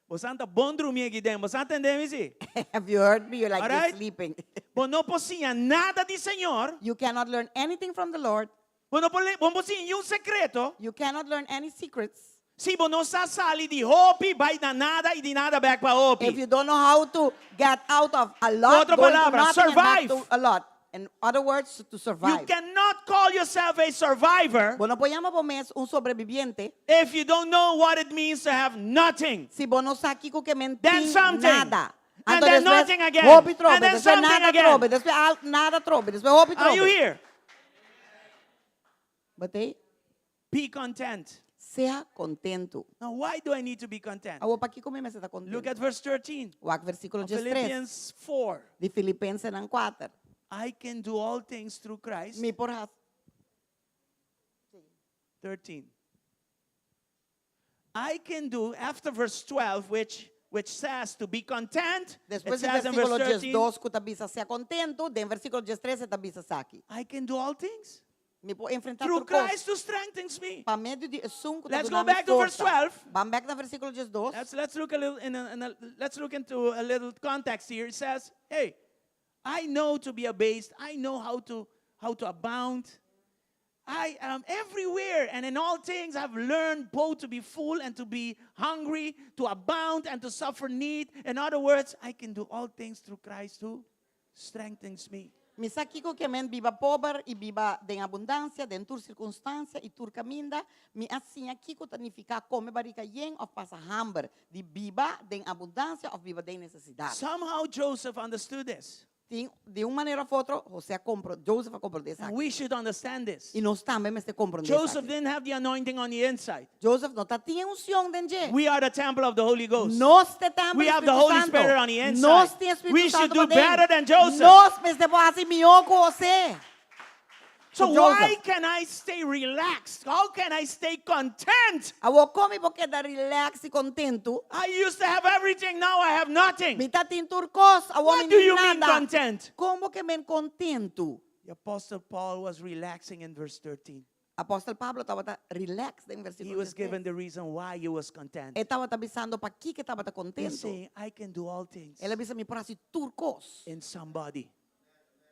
Bo san ta bon drumi aki den, bo san tende mi si? Have you heard me? You're like All you're right? sleeping. Bo no por siña nada di Señor. You cannot learn anything from the Lord. Bo no por le, bo no por siña niun secreto. You cannot learn any secrets. Si bo no sa sali di hopi bai na nada i di nada bek pa hopi. If you don't know how to get out of a lot, Otro going to palabra, nothing and back survive. to a lot. In other words, to You survive. cannot call yourself a survivor Bo no por yama bo mes un sobreviviente if you don't know what it means to have nothing. si bo no sa kiko ke men Then tin something. nada. And Anto then despues nothing again. hopi trobe, And then despues something nada again. trobe, despues al, nada trobe, despues hopi Are you trobe. here? Bo t'ei? Be content. Sea kontentu. Now, why do I need to be content? Awor, pakiko mi mester ta kontentu? Look at verse 13 Wak versíkulo of 13 Philippians 4. di Filipensenan 4. I can do all things through Christ. Mi por hasi. 13. I can do, after verse 12, which, which says to be content, it Despues di says in verse versíkulo 13, 12 ku ta bisa sea kontentu, den versíkulo 13 ta bisa esaki. I can do all things Mi por enfrentá through tur kos Christ who strengthens me. pa medio di esun ku ta Let's duna go mi back to verse forsa. 12. Ban bèk na versíkulo 12. Let's, let's look a little in a, in a, let's look into a little context here. It says, hey, I know to be abased. I know how to how to abound. I am everywhere and in all things I've learned both to be full and to be hungry, to abound and to suffer need. In other words, I can do all things through Christ who strengthens me. Mi sa kiko ke men biba pober i biba den abundansia, den tur sirkunstansia i tur kaminda. Mi a siña kiko ta nifiká kome barika yen òf pasa hamber, di biba den abundansia òf biba den nesesidat. Somehow Joseph understood this. Tin, di un manera òf otro, José a kompro, Joseph a komprondé And esaki. we should understand this. I nos tambe mester komprondé Joseph esaki. didn't have the anointing on the inside. Joseph no ta tin e unshon den dje. We are the temple of the Holy Ghost. Nos ta e tèmpel We di have the Spiritu Holy Santu. Spirit on the inside. Nos tin e Spiritu We should Santu do paden. better than Joseph. Nos mester por hasi mihó ku José. So ku why Joseph. can I stay relaxed? How can I stay content? Awor kon mi por keda relax i kontentu? I used to have everything, now I have nothing. Mi tatin tur kos, awor What mi do no you mean nada. content? Kon bo ke men kontentu? The Apostle Paul was relaxing in verse 13. Apòstel Pablo tabata relax den He versíkulo was 13. given the reason why he was content. E tabata bisando pakiko e tabata He's kontentu. saying, I can do all things El a bisa mi por hasi tur kos in somebody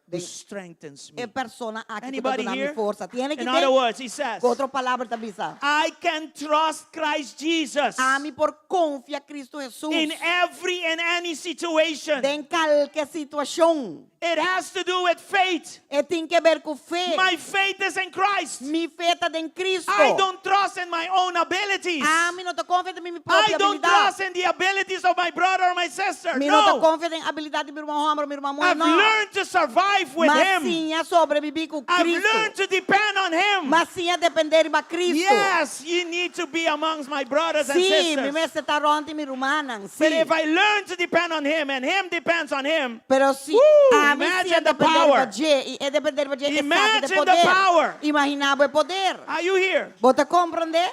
who den strengthens me. e persona aki ku ta Anybody duna mi here? forsa. Tin hende In ki other den? words, he says, Ku otro palabra ta bisa, I can trust Christ Jesus Ami por konfia Kristu Hesus in every and any situation. den kalke situashon. It has to do with faith. E tin ke ber ku fe. My faith is in Christ. Mi fe ta den Cristo. I don't trust in my own abilities. Ami no ta konfia den mi I propio don't abilidat. trust in the abilities of my brother or my sister. Mi no ta No. konfia den abilidat di mi ruman hòmber òf mi ruman muhé. I've No. learned to survive with M'a him. siña sobrebibí ku I've Cristo. learned to depend on him. M'a siña dependé riba Cristo. Yes, you need to be amongst my brothers and Sí, mi sisters. mester ta rònt di mi rumannan. But Sí. if I learn to depend on him and him depends on him, Pero si Woo! ami Imagine siña the dependé riba power. dje i e dependé riba dje, esaki ta e Imagine the poder. power. Imaginá bo e poder. Are you here? Bo ta komprendé?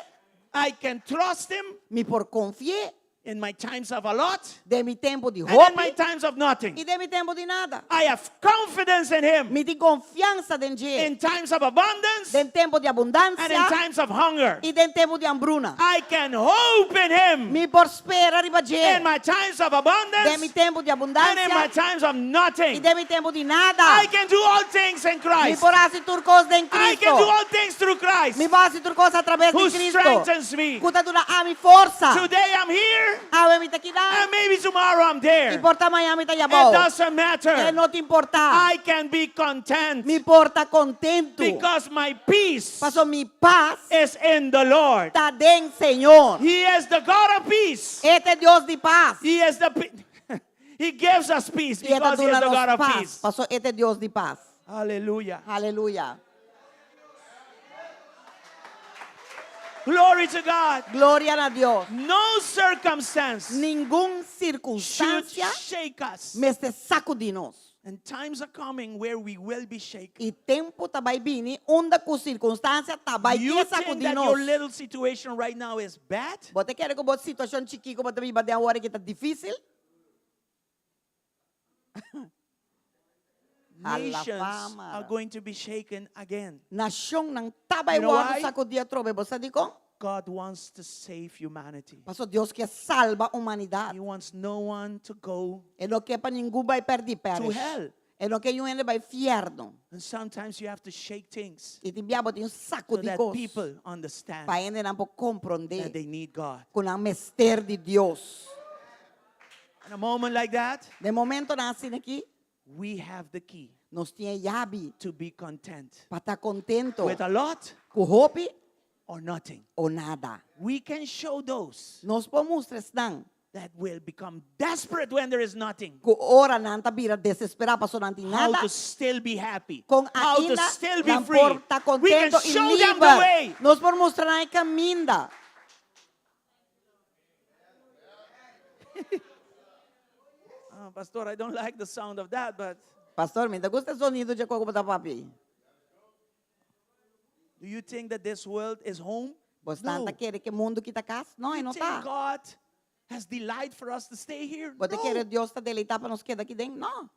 I can trust him Mi por konfi'é. In my times of a lot Den mi tempu di and in my hopi times of nothing. i den mi tempu di nada. I have confidence in him. Mi tin konfiansa den dje. In times of abundance Den tempu di and in abundansia times of hunger. i den tempu di hambruna. I can hope in him. Mi por spera riba dje. In my times of Den abundance mi tempu di and in my abundansia times of i nothing. den mi tempu di nada. I can do all things in Mi Christ. por hasi tur kos den I can do Cristo. all things through Christ Mi por hasi tur kos atraves who di Cristo. strengthens me. Ku ta duna ami forsa. Today I'm here. Awe mi ta kinan. And maybe tomorrow I'm there. I por ta mañan mi ta It yabou. doesn't matter. E no ta importá. I can be content Mi por ta kontentu. because my peace Paso mi pas is in the Lord. ta den Señor. He is the God of peace. E ta e Dios di pas. He is the He gives us peace I e ta because he is duna the God nos of pas. peace. Paso e ta e Dios di pas. Hallelujah. Aleluya. Glory to God. Gloria na Dios. No circumstance Ningun should sirkunstansia shake us. mester sakudí nos. And times are coming where we will be shaken. I tempu ta bai bini unda ku sirkunstansia ta bai You ke think sakudí that your nos. little situation right now is bad? Bo ta kere ku bo situashon chikí ku bo ta biba den awor aki ta difísil? Nations Alafama. are going to be shaken again. Nashonnan ta bai You know wòrdu why? sakudí atrobe. Bo sa dikon? God wants to save humanity. Paso Dios ke salba humanidat. He wants no one to go E no ke pa ningun bai pèrdí, to perish. hell. E no ke niun hende bai fièrnu. And sometimes you have to shake things I tin bia bo tin so sakudí that kos people understand pa hendenan por komprondé that they need God. ku nan mester di Dios. In a moment like that, Den momentonan asina aki, we have the key nos tin e yabi to be content pa ta contento with a lot ku hopi or nothing. o nada. We can show those Nos por mustra esnan that will become desperate when there is nothing ku ora nan ta bira desesperá pasobra nan tin how nada, to still be happy, kon how to ainda still be nan free. por ta We can contento i show them the liber. way. Nos por mustra nan e kaminda. Oh, Pastor, I don't like the sound of that, but Pastor, mi no ta gusta e sonido dje kos ku bo ta papia ei. Do you think that this world is home? Bo No. ta kere ku e mundu aki ta kas? No, You no think ta. God has delight for us to stay here? Bo ta No. kere Dios ta deleitá pa nos keda aki den? No.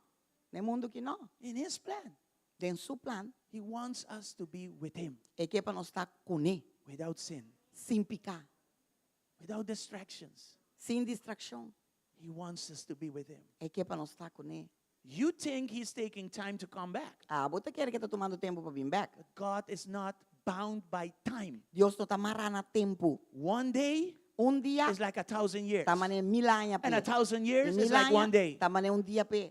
Den mundu aki no. In His plan, Den su plan, He wants us to be with Him e ke pa nos ta kuné, without sin, sin piká, without distractions. sin distrakshon. He wants us to be with Him. E ke pa nos ta kuné. You think He's taking time to come back. Abo ta kere ku e ta tumando tempu pa bin bèk. But God is not bound by time. Dios no ta mará na tempu. One day Un dia is like 1,000 years. ta manera mil aña And a p'e. 1,000 years I is mil like aña one day. ta manera un dia p'e.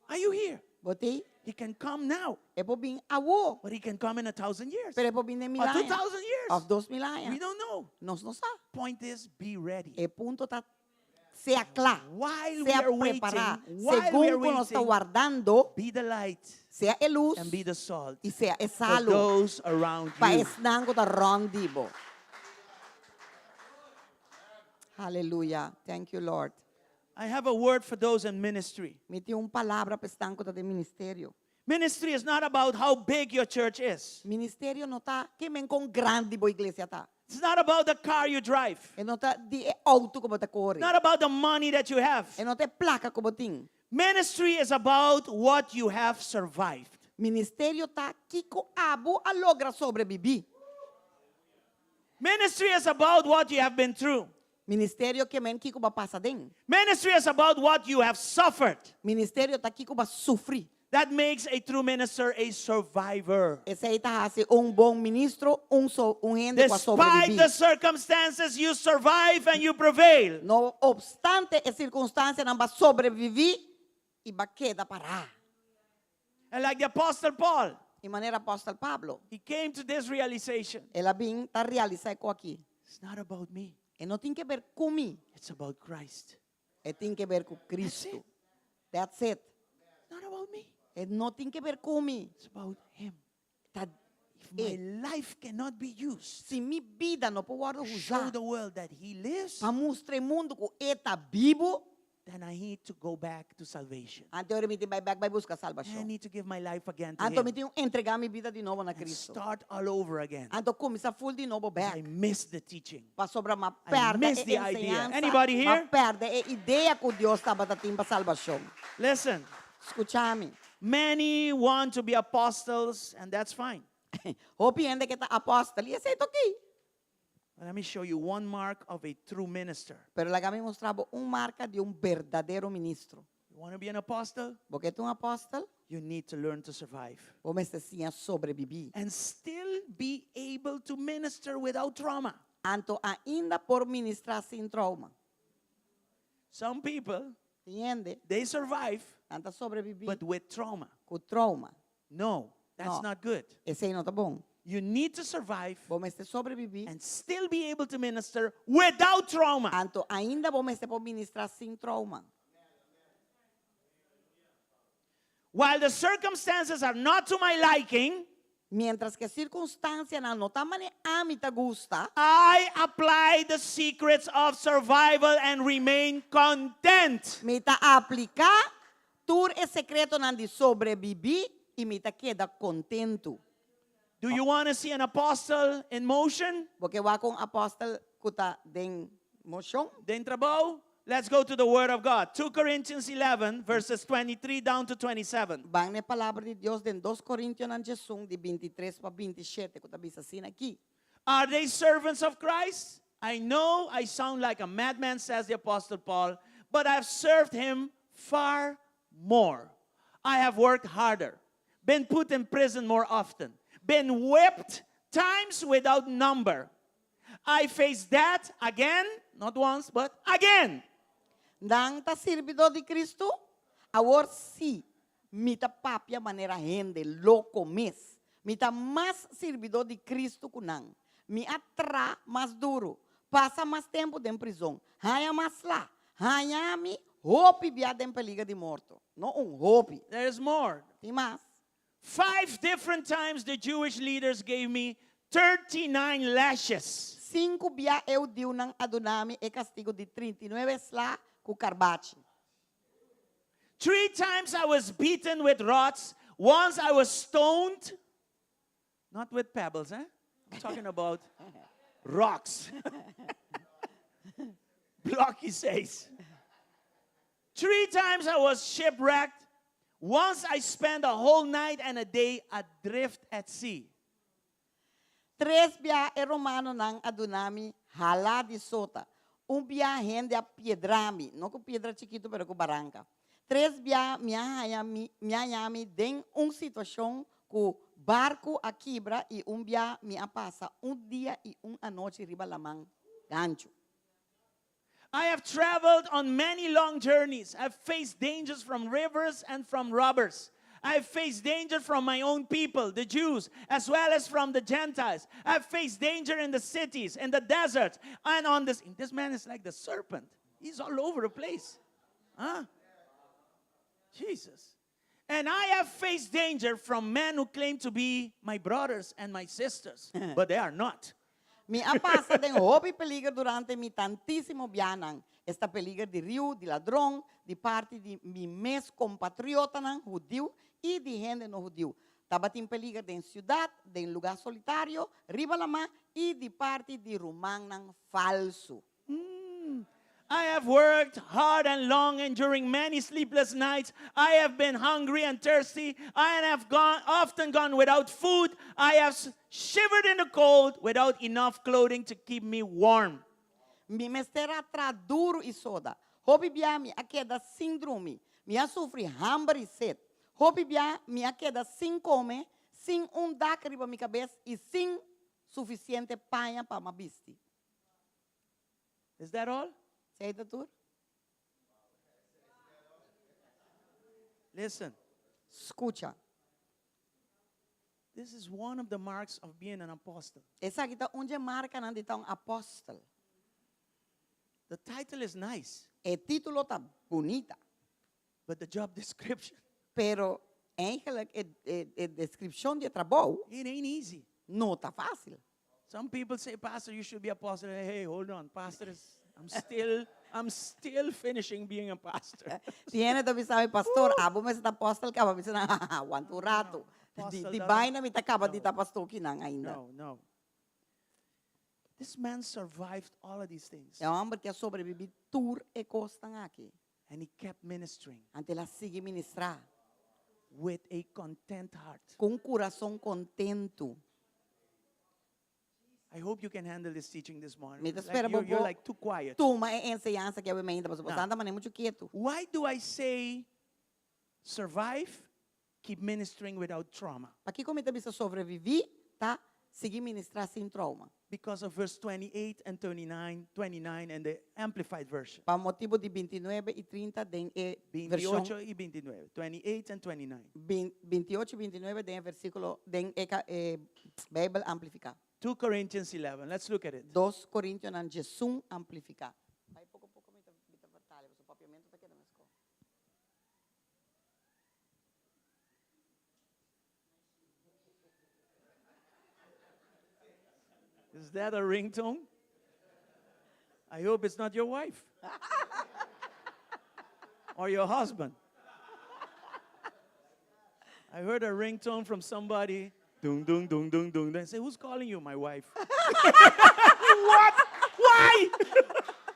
Are you here? Bo t'ei? He can come now, E por bin awo. but he can come in 1,000 years. Pero e por bin den mil Or aña. 2,000 years. Òf 2000 aña. We don't know. Nos no sa. Point is, be ready. E punto ta sea kla, While we sea are waiting, prepará. while we Segun are ku nos ta waiting, wardando, be the light sea e lus and be the salt i sea e for salu those around pa you. esnan ku ta rònt di bo. Aleluya. Thank you, Lord. I have a word for those in ministry. Mi tin un palabra pa esnan ku ta den ministerio. Ministry is not about how big your church is. Ministerio no ta ke men kon grandi bo iglesia ta. It's not about the car you drive. E no ta di e outo ku bo ta kore. Not about the money that you have. E no ta e plaka ku bo tin. Ministry is about what you have survived. Ministerio ta kiko abo a logra sobrebibí. Ministry is about what you have been through. Ministerio ke men kiko bo a pasa den. Ministry is about what you have suffered. Ministerio ta kiko bo a sufri. That makes a true minister a survivor. Esei ta hasi un bon ministro un so un hende ku a Despite sobrebibí. the circumstances, you survive and you prevail. No opstante e sirkunstansianan bo a sobrebibí i bo a keda pará. And like the Apostle Paul, I manera Apòstel Pablo, he came to this realization. el a bin ta realisá e kos akí. It's not about me. E no tin ke ber ku mi. It's about Christ. E tin ke ber ku Kristu. That's it. It's not about me. E no tin ke ber ku mi. It's about him. Ta If my life cannot be used Si mi bida no por wòrdu to show usá the world that he lives, pa mustra e mundu ku e ta bibu, then I need to go back to salvation. anto ora mi tin bai bèk bai buska I salbashon. need to give my life again to Anto mi him tin entregá mi bida di nobo na and Kristu. start all over again. Anto kuminsá ful di nobo I bèk. missed the teaching. Pasobra m'a I pèrdè missed e the idea. enseñansa, Anybody m'a here? pèrdè e idea ku Dios tabata tin pa salbashon. Listen, Skucha mi. many want to be apostles, and that's fine. Hopi hende ke ta apòstel, i esei ta oké. But let me show you one mark of a true minister. Pero laga mi mustra bo un marka di un berdadero ministro. You want to be an apostle? Bo ke ta un apòstel? You need to learn to survive. Bo mester siña sobrebibí. And still be able to minister without trauma. Anto ainda por ministrá sin trauma. Some people, Tin hende, they survive, nan ta sobrebibí but with trauma. ku trauma. No, that's No. not good. Esei no ta bon. You need to survive Bo mester sobrebibí. and still be able to minister without trauma. Anto ainda bo mester por ministrá sin trauma. While the circumstances are not to my liking, Mientras ku e sirkunstansianan no ta manera ami ta gusta, I apply the secrets of survival and remain content. Mi ta apliká tur e sekretonan di sobrebibí i mi ta keda kontentu. Do you want to see an apostle in motion? Bo ke wak un apòstel ku ta den moshon? Den trabou? Let's go to the Word of God. 2 Corinthians 11, verses 23 down to 27. Ban na e Palabra di Dios den Dos Korintionan diesun, di bintitres pa bintishete, ku ta bisa asina aki. Are they servants of Christ? I know I sound like a madman, says the Apostle Paul, but I've served him far more. I have worked harder, been put in prison more often, been whipped times without number. I face death again, not once, but again. Nan ta sirbidó di Kristu? Awor sí, mi ta papia manera hende loko mes. Mi ta mas sirbidó di Kristu ku nan. Mi a traha mas duru, pasa mas tempu den prizon, haña mas sla, haña mi hopi bia den peliger di morto. No un hopi. There is more. Tin mas. Five different times the Jewish leaders gave me 39 lashes. Sinku bia e hudiunan a duna mi e kastigu di 39 sla ku karbachi. Three times I was beaten with rods. Once I was stoned. Not with pebbles, eh? I'm talking about rocks. Blocky says. Three times I was shipwrecked. Once I spent a whole night and a day adrift at sea. Tres bia e romanonan a duna mi hala di sota. Un bia hende a piedra mi, no ku piedra chikitu pero ku baranka. Tres bia mi a haña mi mi a haña mi den un situashon ku barku a kibra i un bia mi a pasa un dia i un anochi riba laman ganchu. I have traveled on many long journeys. I've faced dangers from rivers and from robbers. I've faced danger from my own people, the Jews, as well as from the Gentiles. I've faced danger in the cities, in the deserts, and on this. This man is like the serpent. He's all over the place. Huh? Jesus. And I have faced danger from men who claim to be my brothers and my sisters, but they are not. Mi a pasa den hopi peliger durante mi tantísimo biahanan. Esta peliger di riu, di ladron, di parti di mi mes kompatriotanan hudiu i di hende no hudiu. Tabatin peliger den siudat, den lugá solitario, riba lamá i di parti di rumannan falsu. I have worked hard and long, enduring many sleepless nights. I have been hungry and thirsty. I have gone, often gone without food. I have shivered in the cold without enough clothing to keep me warm. Mi mester a traha duru i soda. Hopi bia mi a keda sin drumi. Mi a sufri hamber i set. Hopi bia mi a keda sin kome, sin un dak riba mi kabes i sin sufisiente paña pa mi a bisti. Is that all? Esei ta tur? Listen. Skucha. This is one of the marks of being an apostle. Esaki ta un dje markanan di ta un apòstel. The title is nice. E título ta bunita. But the job description. Pero eigenlijk e e e deskripshon di e trabou. It ain't easy. No ta fásil. Some people say, Pastor, you should be apostle. Hey, hold on. Pastor is, I'm still, I'm still finishing being a pastor. Tin hende ta bisa mi, Pastor, abo mester ta apostel kaba. Mi bisa nan, wanta un rato. Di, di baina mi ta kaba di ta pastor kinan ainda. No, no. This man survived all of these things. E homber ki a sobrevivi tur e kosnan aki. And he kept ministering. Anto el a sigui ministrá. With a content heart. Ku un kurason kontentu. I hope you can handle this teaching this morning. Mi ta spera bo You're por like too quiet. tuma e enseñansa aki awe mainta, pasobra bo Now. ta anda manera muchu ketu. Why do I say survive, keep ministering without trauma? Pakiko mi ta bisa sobreviví ta sigui ministrá sin trauma? Because of verse 28 and 39, 29 and the Amplified Version. Pa motibu di bintinuebe i trinta den e vershon. Bintiocho i bintinuebe, 28 and 29. Bin, bintiocho i bintinuebe den e versíkulo, den e ka, e Beibel Amplifiká. 2 Corinthians 11, let's look at it. Dos Korintionan diesun Amplifiká. Bai poko poko mi ta, mi ta vertale, pasobra papiamentu ta keda meskó. Is that a ringtone? I hope it's not your wife or your husband. I heard a ringtone from somebody. Dung, dung, dung, dung, dung. Then say, who's calling you? My wife. What? Why?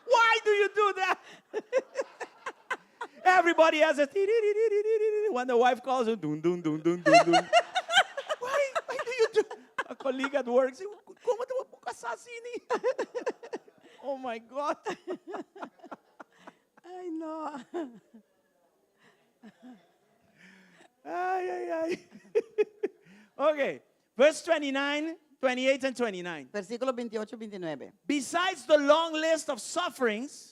Why do you do that? Everybody has a when the wife calls you, dun, dun, dun, dun, dun, dun. Why? Why do you do? A colleague at work say, "Como tu assassini?" Oh my God. Ay, no. Ay, ay, ay. Okay. Verse 29, 28 and 29. Versículo 28 y 29. Besides the long list of sufferings,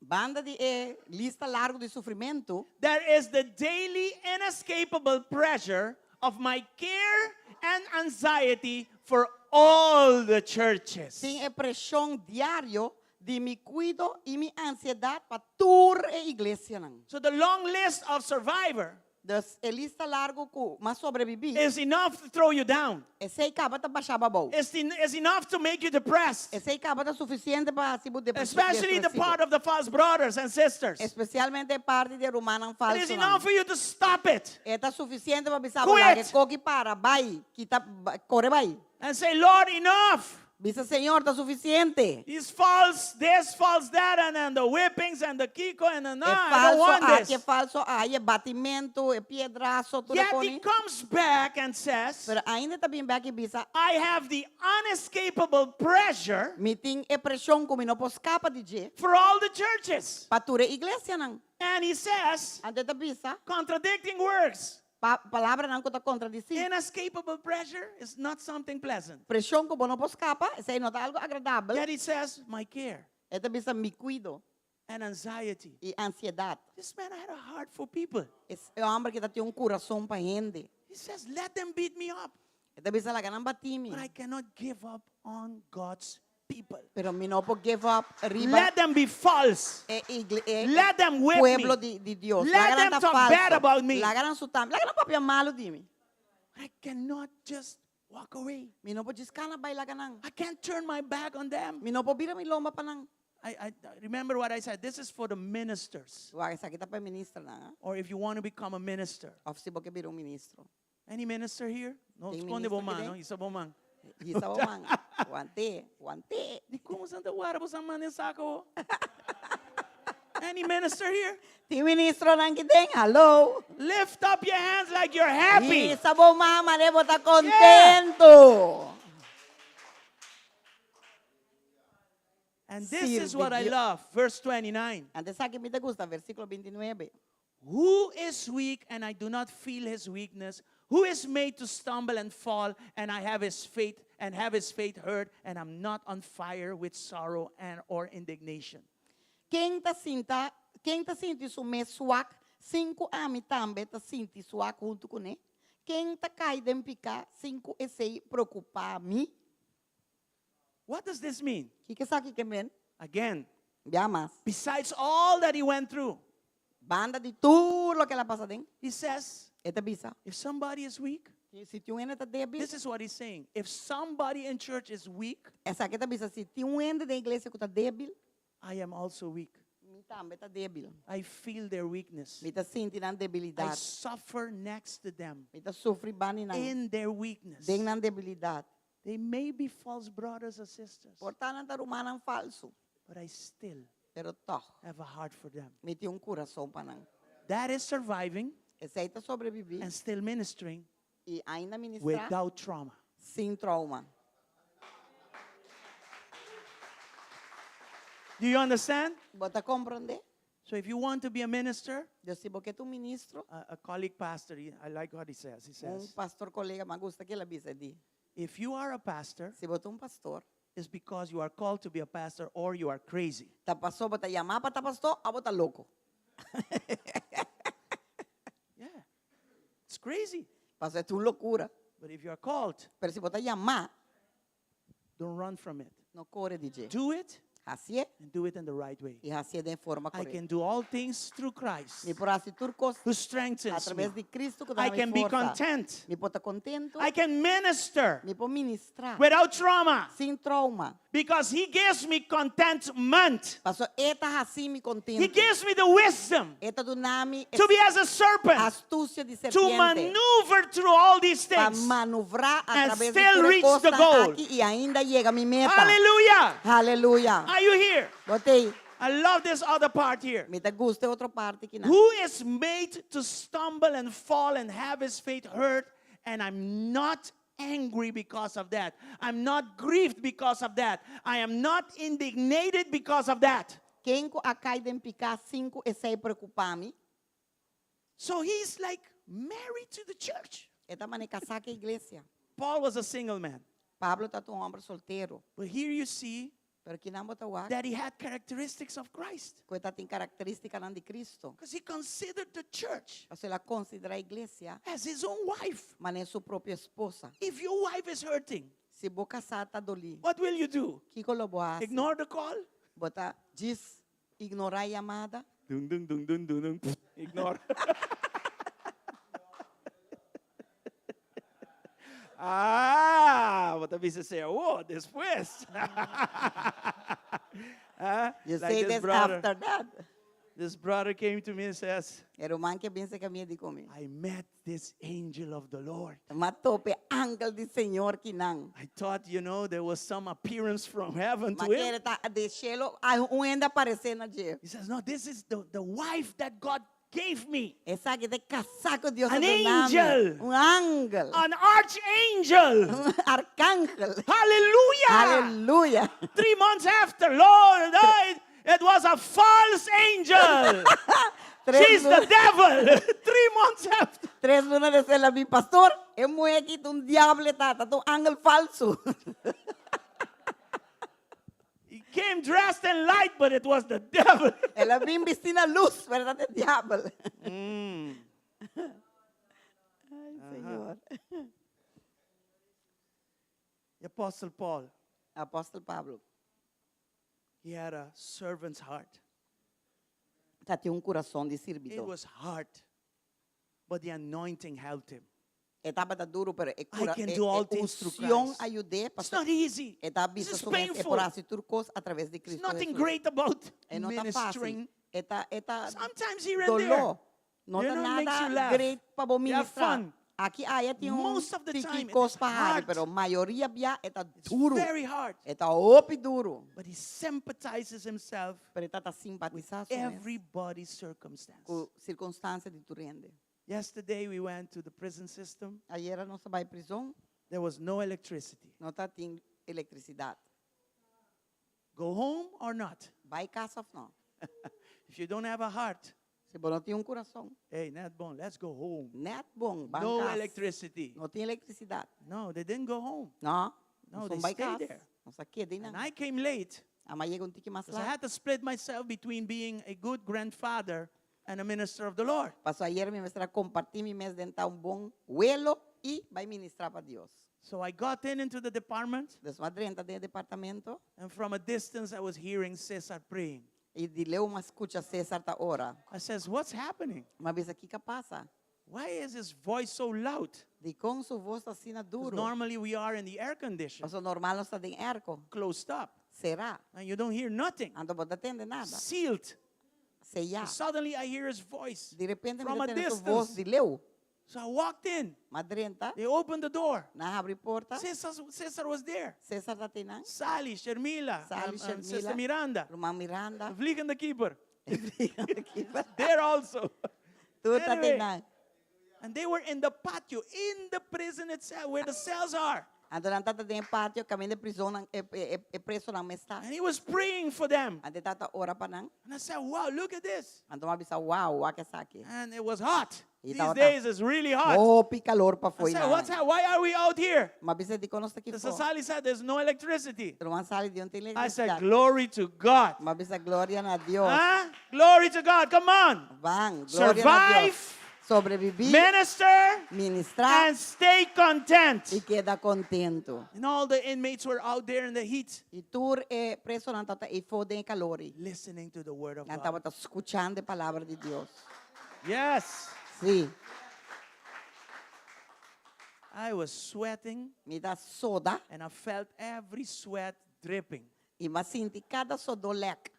Banda di e lista largu di sufrimentu. There is the daily inescapable pressure of my care and anxiety for all the churches. Tin e preshon diario di mi kuido i mi ansiedat pa tur e iglesianan. So the long list of survivor Dus e lista largu ku m'a sobrebibí. Is enough to throw you down. Esei kaba ta basha bo abou. Is is enough to make you depressed. Esei kaba ta sufisiente pa hasi bo Especially the depresivo. part of the false brothers and sisters. Espesialmente e parti di e rumannan It is falsonan. enough for you to stop it. E ta sufisiente pa bisa bo laga e Quit. koki para, bai, kita, kore bai. And say, Lord, enough. Bisa, Señor, ta suficiente. These false this, false that, and then the whippings and the kiko and the no, E I don't falso want aki, this. e falso aya, e batimentu, e piedraso, tur e Yet he koni. comes back and says, Pero ainda ta bin bek i bisa, I have the unescapable pressure Mi tin e preshon ku mi no por skapa di dje. For all the churches. Pa tur e iglesianan. And he says, Anto e ta bisa, contradicting words. Pa palabranan ku ta kontradisí. Inescapable pressure is not something pleasant. Preshon ku bo no por skapa, esei no ta algu agradabel. Yet he says, my care. E ta bisa mi kuido. And anxiety. I ansiedat. This man had a heart for people. E hòmber ki ta tin un kurason pa hende. He says, let them beat me up. E ta bisa laga nan bati mi. But I cannot give up on God's people. Pero mi no por give up riba Let them be false. e igle e Let them whip pueblo me. di di Dios. Let Laga nan them ta talk falso. bad about me. Laga nan suta mi. Laga nan papia malu di mi. I cannot just walk away. Mi no por djis kana bai laga nan. I can't turn my back on them. Mi no por bira mi lomba pa nan. I, I remember what I said. This is for the ministers. Wak, esaki ta pa ministernan, ah. Or if you want to become a minister. Òf si bo ke bira un ministro. Any minister here? No Tin skonde bo minister man, kiden? no? Hisa bo man. Hisa bo man. Want'é, want'é. Di kon boso ta wara boso man den sako? Any minister here? Tin ministronan kiden? Hallo. Lift up your hands like you're happy. Hisa bo man manera bo ta kontento. And this is what I Sirbi Dios. love, verse 29. Anto esaki mi ta gusta, versíkulo bintinuebe. Who is weak and I do not feel his weakness? Who is made to stumble and fall and I have his faith and have his faith hurt and I'm not on fire with sorrow and or indignation? Ken ta sinta, ken ta sinti su mes swak sin ku ami tambe ta sinti swak huntu kuné? Ken ta kai den piká sin ku esei preokupá mi? What does this mean? Kiko esaki ke men? Again, Bia mas. besides all that he went through, Banda di tur loke el a pasa den, he says, e ta bisa, if somebody is weak, si tin un hende ta debil, this is what he's saying. If somebody in church is weak, esaki ta bisa, si tin un hende den iglesia ku ta debil, I am also weak. Mi tambe ta debil. I feel their weakness. Mi ta sinti nan I debilidat. suffer next to them Mi ta sufri bani nan in their weakness. den nan debilidat. They may be false brothers or sisters, Por ta nan ta rumannan falsu, but I still pero tòg have a heart for them. mi tin un kurason pa nan. That is surviving Esei ta sobrebibí and still ministering i ainda ministrá without trauma. sin trauma. Do you understand? Bo ta komprondé? So if you want to be a minister, Dios, si bo ke ta un ministro, a, a colleague pastor, he, I like what he says. He un says, pastor kolega, mi a gusta ke el a bisa e di, if you are a pastor, si bo ta un pastor, it's because you are called to be a pastor or you are crazy. ta paso bo ta yamá pa ta pastor o bo ta loko. Yeah. It's crazy. Paso e ta un lokura. But if you are called, Pero si bo ta yamá, don't run from it. no kore di dje. Do it Hasié and do it in the right way. i hasié den forma I korekto. can do all things through Christ Mi por hasi tur kos who a strengthens me. traves di Cristo ku ta I da mi can be forsa. content. Mi por ta kontentu. I can minister Mi por ministrá without trauma sin trauma. because He gives me contentment. Paso E ta hasi mi He kontentu. gives me the wisdom E ta duna mi to be as a serpent, astusia di to serpiente maneuver through all these pa things. manuvrá a and traves di still tur e reach the kosnan goal. aki i ainda yega mi meta. Hallelujah. Haleluya. Are you here? Bo t'ei. I love this other part here. Mi ta gusta e otro parti kinan. Who is made to stumble and fall and have his faith hurt, and I'm not angry because of that. I'm not grieved because of that. I am not indignated because of that. Ken ku a kai den piká sin ku esei preokupá mi? So he's like married to the church. E ta manera kasá ku e iglesia. Paul was a single man. Pablo tabata un hòmber soltero. But here you see Pero kinan bo ta wak that he had characteristics of Christ. ku e tatin karakterístikanan di Cristo. Because he considered the church Pasobra el a konsiderá iglesia as his own wife. manera su propio esposa. If your wife is hurting, Si bo kasá ta dolí, what will you do? kiko lo bo hasi? Ignore the call? Bo ta djis ignorá e yamada? Dun, dun, dun, dun, dun, dun. Ignore. ah, bo ta bisa esei awor, despues. ah, You like say this this brother. after that. This brother came to me and says, E ruman aki a bin serka mi i di ku mi. I met this angel of the Lord. M'a topa e angel di Señor kinan. I thought, you know, there was some appearance from heaven to Ma him. kere ta di shelu un hende a aparesé na dje. He says, no, this is the, the wife that God gave me. Esaki ta e kasá ku Dios a An duna mi. angel. Un angel. An archangel. Un arcángel. Hallelujah. Aleluya. Three months after, Lord, I, it was a false angel. Tres She's the luna, devil. Three months after. tres luna despues el a bin, Pastor, e muhé aki ta un diablo e ta, ta un angel falso. He came dressed in light, but it was the devil. El a bin bistí na lus, pero ta e diabel. Ay, Señor. The Apostle Paul, Apòstel Pablo he had a servant's heart. ta tin un kurason di It sirbidó. was hard, but the anointing helped him. E tabata duru, pero e I kura, can e, do all e things through unshon Christ. a yud'é It's paso not easy. e ta This bisa is su mes e painful. por hasi tur kos a traves di There's Cristo nothing Hesus. great about E no ta fásil. ministering. E ta, e ta Sometimes here and there. doló. No You ta know, it makes you nada laugh. great pa bo You have ministrá. fun. Aki aya tin un Most of the tiki time it kos is pa hari, hard. pero mayoria bia e ta It's duru. very hard. E ta hopi duru. But he sympathizes himself Pero e ta ta with simpatisá su mes everybody's circumstance. ku sirkunstansia di tur hende. Yesterday we went to the prison system. Ayera nos a bai prizon, There was no electricity. no tatin elektrisidat. Go home or not? Bai kas òf no? If you don't have a heart, Si bo no tin un kurason, hey, net bon, let's go home. net bon, ban No kas. electricity. No tin elektrisidat. No, they didn't go home. No, No, nos they no bai stayed kas. there. Nos a keda And einan. I came late Ami a yega un tiki mas because I lat. had to split myself between being a good grandfather and a minister of the Lord. Paso ayera mi mester a kompartí mi mes den ta un bon welo i bai ministrá pa Dios. So I got in into the department, Dus m'a drenta den e departamento and from a distance I was hearing Cesar praying. i di leu m'a skucha Cesar ta ora. I says, What's happening? M'a bisa kiko a pasa? Why is his voice so loud? Dikon su vos ta asina Because duru? normally we are in the air condition, Paso normal nos ta den airco, closed up, será. and you don't hear nothing. Anto bo no ta tende nada. Sealed. Seyá. Suddenly I hear his voice Di repente mi from ta a tende su vos distance. di leu. So I walked in. M'a drenta, They opened the door. nan a habri porta. Cesar, Cesar was there. Cesar ta einan. Sally, Shermila, Sally, Sister Shermila, Miranda, Ruman Miranda. Vliegende Keeper. Vliegende Keeper. There also. Tur ta Anyway. einan. And they were in the patio, in the prison itself, where the cells are. Anto nan tabata den patio, kaminda e prizonnan, e, e, e presonan mes ta. And he was praying for them. Anto e tabata ora pa nan. And I said, wow, look at this. Anto m'a bisa, wow, wak esaki. And it was hot. I These tabata days it's really hot. hopi kalor pafó I said, what's einan. that? Why are we out here? M'a bisa dikon nos ta aki The fo. Sally said, there's no electricity. Ruman Sally di no tin I said, elektrisidat. glory to God. M'a bisa gloria na Dios. Huh? Glory to God. Come on. Ban, gloria na Dios. Survive. Sobreviví, Minister. ministrá And stay content. i keda kontentu. And all the inmates were out there in the heat. I tur e presonan tabata eifó den e kalor. Listening to the word of Nan God. tabata skuchando e palabra di Dios. Yes. Sí. I was sweating. Mi ta soda. And I felt every sweat dripping. I m'a sinti kada sodó lèk.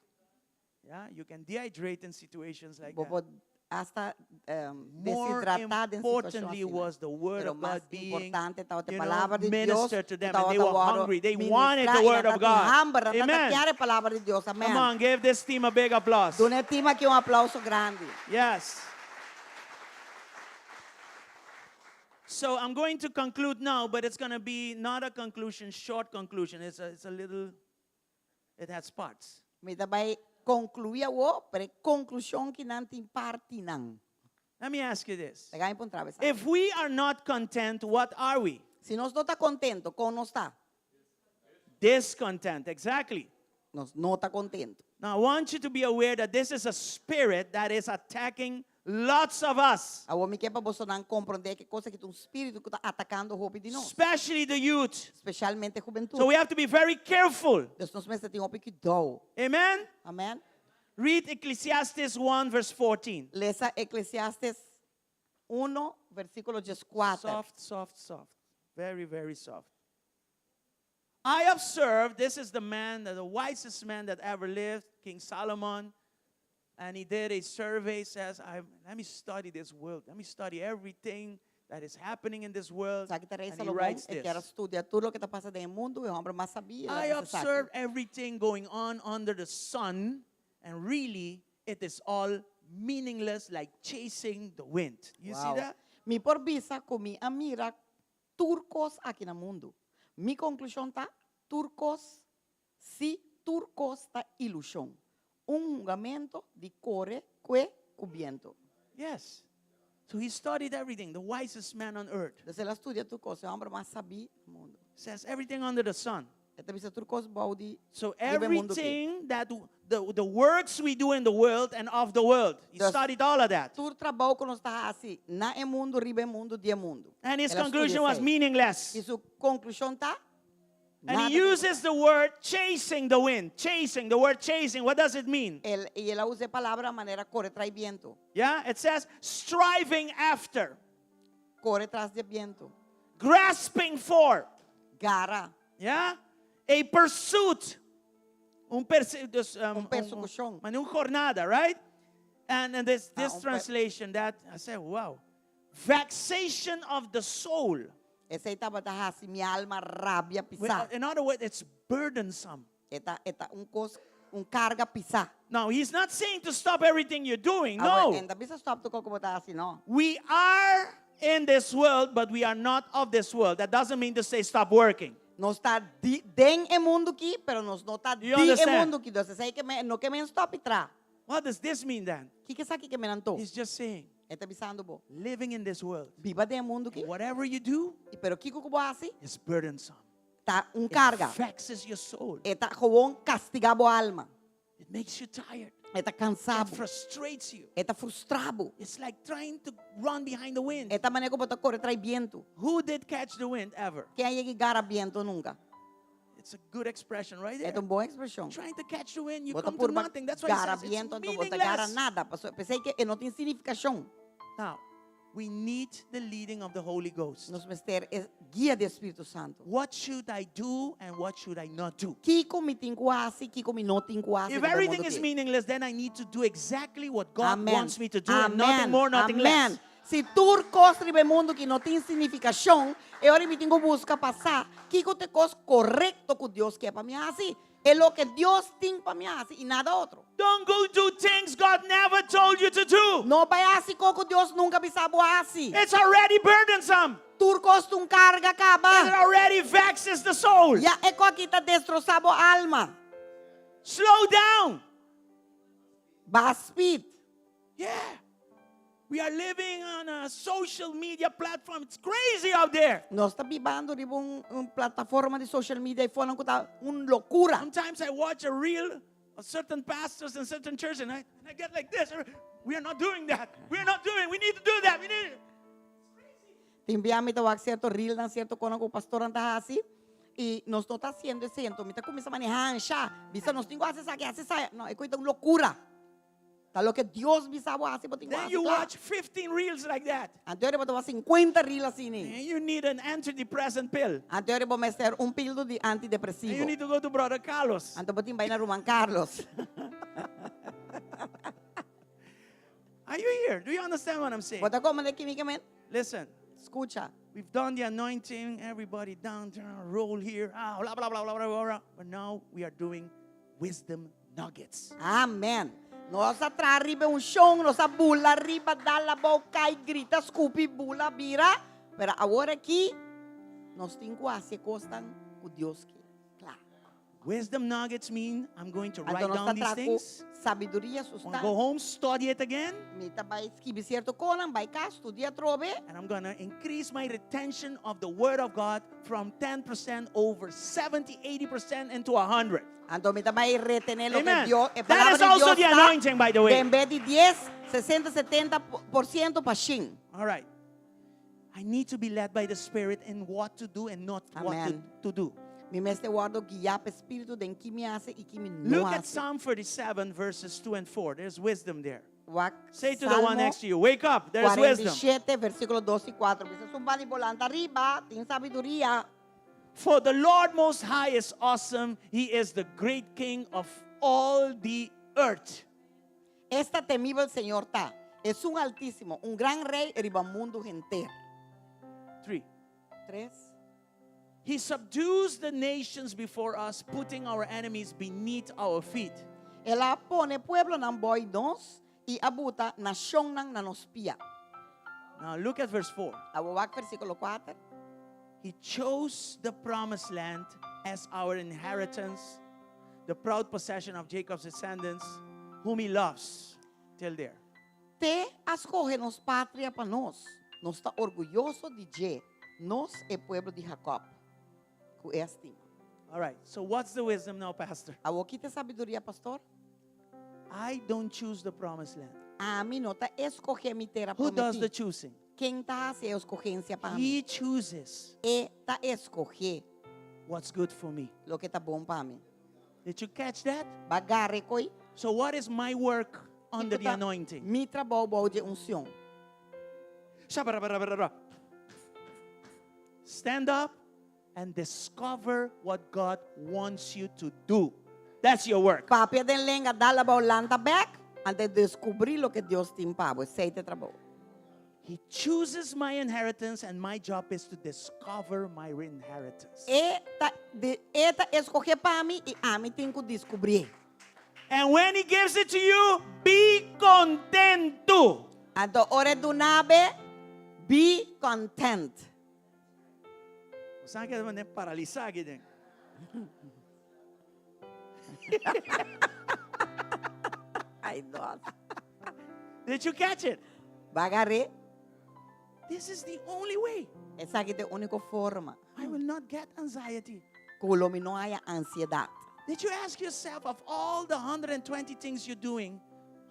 Yeah, you can dehydrate in situations like Bo that. por hasta um, More deshidratá den situashon importantly asina. was the word Pero of mas God being, importante tabata you know, palabra di Dios ministered to ku them, and they tabata were wòrdu hungry. They wanted ministrá the i nan word of tatin God. hamber, nan tabata Amen. kier e palabra di Dios. Come Amen. on, give this team a big applause. Duna e team aki un aplauso grandi. Yes. So I'm going to conclude now, but it's going to be not a conclusion, short conclusion. It's a, it's a little, it has parts. Mi ta bai konkluí awor, pero e konklushon akinan tin partinan. Let me ask you this. Laga mi puntra bo esaki. If we are not content, what are we? Si nos no ta kontentu, kon nos ta? Discontent, exactly. Nos no ta kontentu. Now, I want you to be aware that this is a spirit that is attacking lots of us. Awor mi ke pa bosonan komprondé ku e kos aki ta un spiritu ku ta atakando hopi di nos. Especially the youth. Spesialmente hubentut. So we have to be very careful. Dus nos mester tin hopi kuidou. Amen? Amen? Read Ecclesiastes 1 verse 14. Lesa Eclesiastes 1, versíkulo 14. Soft, soft, soft. Very, very soft. I observed, this is the man, the wisest man that ever lived, King Solomon. And he did a survey, says, I, let me study this world. Let me study everything that is happening in this world. Esaki ta Rei And he Salomon, writes e kier this. studia tur loke ta pasa den mundu, e hòmber mas sabí. I observed everything going on under the sun, and really it is all meaningless, like chasing the wind. You see Wow. that? Mi por bisa ku mi a mira tur kos aki na mundu. Mi konklushon ta, tur kos, sí, tur kos ta ilushon. Un hungamentu di kore kue ku bientu. Yes. So he studied everything, the wisest man on earth. Entonces el a studia tur kos, e hòmber mas sabí na mundu. Says everything under the sun. E ta bisa tur kos bou di So riba e mundu aki. everything that the, the works we do in the world and of the world. He Dus studied all of that. tur trabou ku nos ta hasi na e mundu, riba e mundu, di e mundu. And his El a studia conclusion was esei. meaningless. I su konklushon ta, And nada he uses the word chasing the wind. Chasing, the word chasing, what does it mean? El, i el a usa e palabra manera kore tras bientu. Yeah, it says striving after. Kore tras di bientu. Grasping for. Gara. Yeah? A pursuit. Un, perse dus, Un persekushon. Un, un jornada, right? And this Ah, un per- translation that I said, wow. Vexation of the soul. Esei tabata hasi mi alma rabia Well, pisá. in other words, it's burdensome. E ta, e ta un kos, un karga pisá. Now, he's not saying to stop everything you're doing. Awor, No. E n' ta bisa stòp tur kos ku bo ta hasi, no. We are in this world, but we are not of this world. That doesn't mean to say stop working. Nos ta di, den e mundu akí, pero nos no ta You di e understand? mundu akí. Anto, esei ke men, no ke men stòp di traha. What does this mean then? Kiko esaki ke men anto? He's just saying, E ta bisando bo. living in this world, Biba den e mundu akí. whatever you do Pero kiko ku bo hasi? is burdensome. Ta un It karga. vexes your soul. E ta gewoon kastigá bo alma. It makes you tired. E ta It kansá bo. frustrates you. E ta frustrá bo. It's like trying to run behind the wind. E ta manera ku bo ta kore tras bientu. Who did catch the wind ever? Ken a yega di gara bientu nunka? It's a good expression right there. E ta un bon ekspreshon. Trying to catch the wind, you Bo ta come to purba nothing. That's why he gara says it's bientu, anto bo n' ta gara meaningless. nada. P'esei ku e no tin signifikashon. Now, we need the leading of the Holy Ghost. Nos mester e guia di Spiritu Santu. What should I do and what should I not do? Kiko mi tin ku hasi, kiko mi no tin ku hasi. If everything is meaningless, then I need to do exactly what God Amen. wants me to do and Amen. nothing more, nothing Amen. less. Si tur kos riba e mundu akí no tin signifikashon, e ora mi tin ku buska pa sa, kiko ta e kos korekto ku Dios ke pa mi hasi. E loke Dios tin pa mi hasi i nada otro. Don't go do things God never told you to do. No bai hasi kos ku Dios nunka a bisa bo hasi. It's already burdensome. Tur kos ta un karga It kaba. already vexes the soul. Ya e kos akí ta destrosá bo alma. Slow down. Baha speed. Yeah. We are living on a social media platform. It's crazy out there. Nos ta bibando riba un, un plataforma di social media i fonan ku ta un lokura. Sometimes I watch a reel of certain pastors in certain churches and I get like this. We are not doing that. We are not doing. We need to do that. We need. Tin bia mi ta wak sierto reel nan sierto kosnan ku pastornan ta hasi i nos no ta hasiendo esei. Anto mi ta kuminsá manehá anshá. Bisa nos tin ku hasi esaki, hasi esaya. No, e kos ta un lokura. Ta loke Dios bisa bo hasi, bo tin ku Then hasi you kla. watch 15 reels like that. Anto bo ta wak 50 reel asina. And you need an antidepressant pill. Anto bo mester un pildo di And you antidepresivo. need to go to Brother Carlos. Anto bo tin bai na Ruman Carlos. Are you here? Do you understand what I'm saying? Bo ta komprondé kiko mi ke men? Listen. Skucha. We've done the anointing, everybody down, down, roll here, ah, blah, blah, blah, blah, blah, blah, blah. But now we are doing wisdom nuggets. Amen. Nos a traha riba unshon, nos a bula riba, dal abou, kai, grita, skupi, bula, bira. Pero awor akí, nos tin ku hasi e kosnan ku Dios ke. Kla. Wisdom nuggets mean I'm going to write Anto nos down ta these traha ku things. sabiduria I'm gonna sustansha. go home, study it again, Mi ta bai skibi sierto kosnan, bai kas, studia atrobe. and I'm gonna increase my retention of the Word of God from 10% over 70, 80% into 100. Anto mi ta bai retené loke Amen. Dios, e That palabra is di also Dios the ta, anointing, by the way. En bes di 10, 60, 70% pa 100. All right. I need to be led by the Spirit in what to do and not what Amen. to do. Mi mester wòrdu guiá pa Spiritu den ki mi hasi i ki mi no Look at hasi. Psalm 47, verses 2 and 4. There's wisdom there. Wak Say to the one Salmo next to you, wake up, there's wisdom. 47, versíkulo 2 i 4. Bisa esun band'i bo lanta riba, tin sabiduria. For the Lord Most High is awesome. He is the great King of all the earth. Esta temibel Señor ta. Esun Altísimo, un gran rei riba mundu henter. 3. 3. He subdues the nations before us, putting our enemies beneath our feet. El a pone pueblonan bou di nos i a buta nashonnan na nos pia. Now look at verse 4. Awor wak versíkulo 4. He chose the promised land as our inheritance, the proud possession of Jacob's descendants, whom he loves. Till there. T'e a skohe nos patria pa nos. Nos ta orguyoso di dje, nos e pueblo di Jacob, ku e a stima. All right. So what's the wisdom now, Pastor? Awor ki ta e sabiduria, pastor? I don't choose the promised land. Ami no ta eskohe mi tera Who does the prometí. choosing? Ken ta hasi e eskohensia pa mi? He chooses E ta eskohe what's good for me. loke ta bon pa mi. Did you catch that? B'a gara e koi. So what is my work under Kiko the ta anointing? Mi trabou bou di unshon. Shabarabarabarabara. Stand up and discover what God wants you to do. That's your work. Papia den lenga, dal abou, lanta bèk, anto deskubrí loke Dios tin pa bo. Esei ta e trabou. He chooses my inheritance and my job is to discover my inheritance. E ta E ta eskohé pa mi i ami tin ku diskubrié. And when he gives it to you, be kontentu. Anto ora e duna be, be content. Bo sa ke ta manda paralisá aki den. Ay, Dios. Did you catch it? Bo a agar'é? This is the only way. Esaki ta e úniko forma. I will not get anxiety. Ku lo mi no haya ansiedat. Did you ask yourself of all the 120 things you're doing,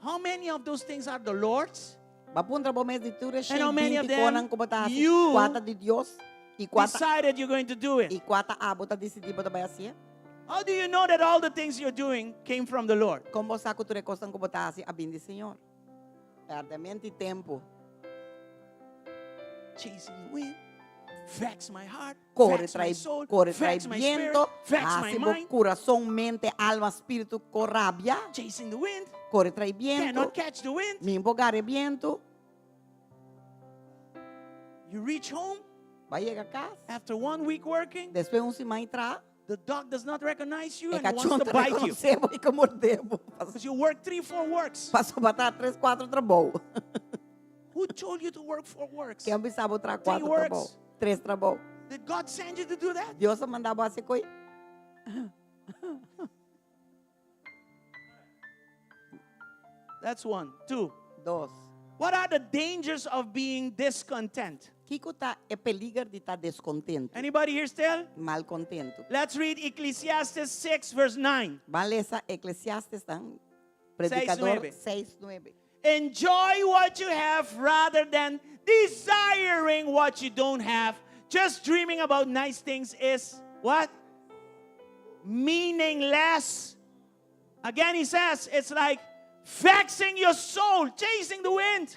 how many of those things are the Lord's? Bo a puntra bo mes di tur e And how many of 120 konan them ku bo ta hasi, you kua ta di Dios i kua ta decided you're going to do it? i kua ta abo ta disidí bo ta bai hasié? How do you know that all the things you're doing came from the Lord? Kon bo sa ku tur e kosnan ku bo ta hasi a bin di Señor? Pèrdèmento di tempu. Chasing the wind, vex my heart, Kore vex my trae, soul, kore trae vex my spirit, biento, vex my hasi bo mind. kurason, mente, alma, spiritu ko rabia. Chasing the wind, Kore trae biento, cannot catch the wind. mi por gara e biento. You reach home Bo a yega kas. after one week working, Despues un siman i traha. the dog does not recognize you E and wants kachon to ta bite you. rekonosé bo i ke mordé bo. Because you work three, four works. Pasobra bo a traha tres, kuater trabou. Who told you to work four works? Ken a bisa bo traha Three kuater works. trabou? Tres trabou. Did God send you to do that? Dios a manda bo hasi koi? That's one. Two. Dos. What are the dangers of being discontent? Kiko ta e peliger di ta deskontentu? Anybody here still? Malkontentu. Let's read Ecclesiastes 6 verse 9. Ban lesa Eklesiastes-nan, Predikador nuebe. seis nuebe. Enjoy what you have rather than desiring what you don't have. Just dreaming about nice things is what? Meaningless. Again, he says it's like vexing your soul, chasing the wind.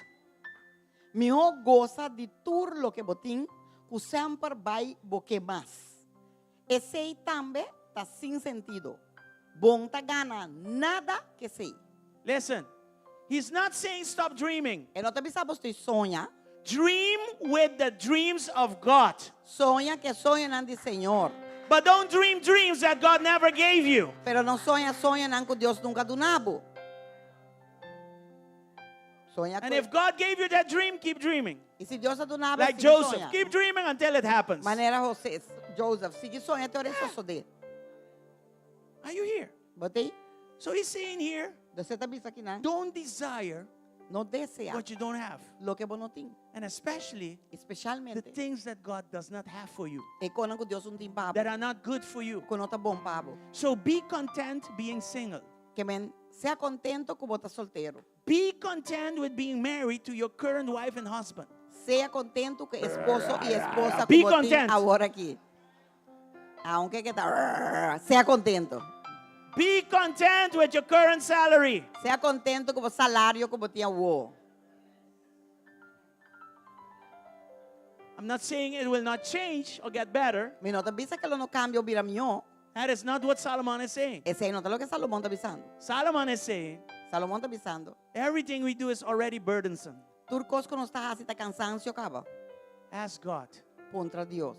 Mihó gosa di tur loke bo tin ku semper bai bo ke mas. Esei tambe ta sin sentido. Bon ta gana nada ku esei. Listen, he's not saying stop dreaming. E no ta bisa bo stoi soña. Dream with the dreams of God. Soña ku e soñonan di Señor. But don't dream dreams that God never gave you. Pero no soña soñonan ku Dios nunka a duna bo. Soña And ku if God gave you that dream, keep dreaming. I si Dios a duna bo, Like sigui Joseph, soña. keep dreaming until it happens. Manera José, Joseph, sigui soña te ora e sosodé. Are you here? Bo t'ei? So he's saying here, Entonces e ta bisa akinan, don't desire no deseá what you don't have. loke bo no tin. And especially the Especialmente things that God does not have for you, e konan ku Dios no tin pa bo, that are not good for you. ku no ta bon pa bo. So be content being single. Ke men sea contento ku bo ta soltero. Be content with being married to your current wife and husband. Sea contento ku esposo i esposa ku Be bo tin content. awor aki. Aunke ke ta sea contento. Be content with your current salary. Sea contento ku bo salario ku bo tin awor. I'm not saying it will not change or get better. Mi no ta bisa ku lo no kambia o bira mihó. That is not what Solomon is saying. Esei no ta loke Salomon ta bisando. Solomon is saying Salomon ta bisando. everything we do is already burdensome. Tur kos ku nos ta hasi ta kansansio kaba. Ask God Puntra Dios.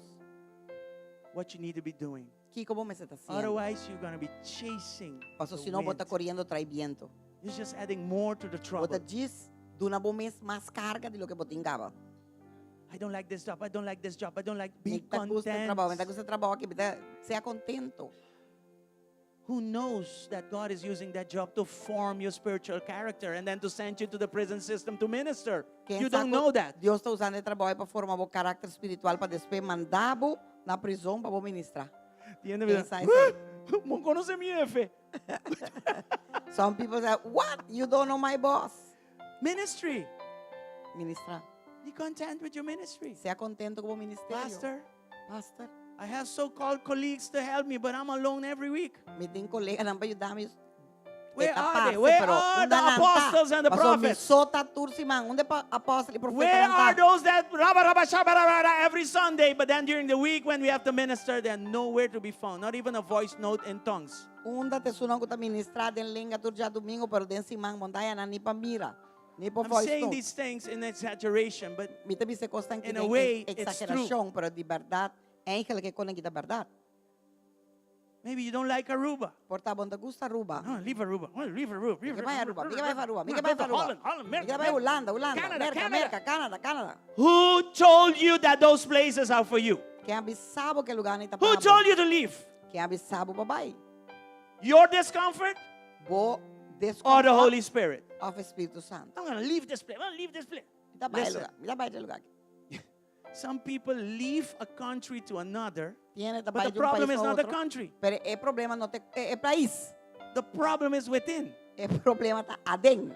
what you need to be doing. Kiko bo mester ta hasiendo? Otherwise, you're going to be chasing Paso the si no bo ta wind. koriendo trai biento. You're just adding more to the Bo trouble. ta djis duna bo mes mas karga di loke bo tin kaba. I don't like this job. I don't like this job. I don't like. Be Mi ta gusta e trabou, mi ta content. gusta e trabou aki, mi ta sea contento. Who knows that God is using that job to form your spiritual character and then to send you to the prison system to minister? Ken You sa don't ku know that. Dios ta usando e trabou ei pa forma bo karakter spiritual pa despues manda bo na prizon pa bo ministra. Tiene Ken sa esei? Bo konosé mi hefe. Some people say, what? You don't know my boss. Ministry. Ministra. Be content with your ministry. Sea contento ku bo ministerio. Pastor, Pastor. I have so-called colleagues to help me, but I'm alone every week. Mi tin koleganan pa yuda mi. Where E ta are they? parce, Where pero are unda the nan ta? apostles and the Pasobra mi prophets? so ta tur siman. Unda e apòstel i Where profetanan are ta? those that rabba rabba shabba rabba rabba every Sunday, but then during the week when we have to minister, they're nowhere to be found. Not even a voice note in tongues. Unda ta esunnan ku ta ministrá den lenga tur djadumingu, pero den siman bo no ta haña nan ni pa mira, ni pa I'm voice saying note. these things in exaggeration, but Mi ta bisa e kosnan aki in a den way, it's true. eksagerashon, pero di bèrdat, eigenlijk e kosnan aki ta bèrdat. Maybe you don't like Aruba. Por ta bo no ta gusta Aruba. No, leave Aruba. Oh, leave Aruba. Mi ke bai Aruba, mi ke bai Aruba, mi ke bai Aruba. Holland, Holland, Mi Merca, ke bai Hulanda, Hulanda, Canada, Merca, Canada. Merca, Canada, Canada. Who told you that those places are for you? Ken a bisa bo ku e lugánan ta Who pa bo? told you to leave? Ken a bisa bo pa bai? Your discomfort Bo or the desconfort Holy Spirit? òf Spiritu Santu? I'm going to leave this place. I'm going to leave this place. Mi ta bai Listen. lugá, mi ta bai di e lugá aki. Some people leave a country to another, Tin hende ta but bai the di un problem pais is pa not the otro. country. Pero e problema no ta e pais. The problem is within. E problema ta aden.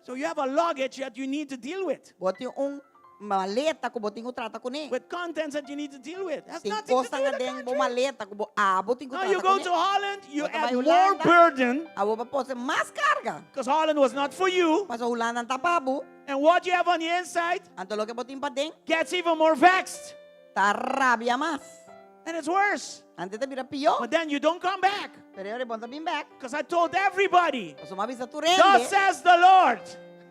So you have a luggage that you need to deal with. Bo tin un maleta ku bo tin ku trata kuné. With contents that you need to deal with. Has Tin nothing to do kosnan with the aden bo country. maleta ku bo abo tin ku Now you trata go kuné. to Holland, you Bo ta add bai more Hulanda. burden Abo bo a pone mas karga. because Holland was not for you. Pasobra Hulanda no ta pa bo. And what you have on the inside Anto loke bo tin paden gets even more vexed. ta rabia mas. And it's worse. Anto e ta bira pió. But then you don't come back. Pero e ora bo no ta bin bèk. Because I told everybody. Pasobra mi a bisa tur Thus hende. says the Lord.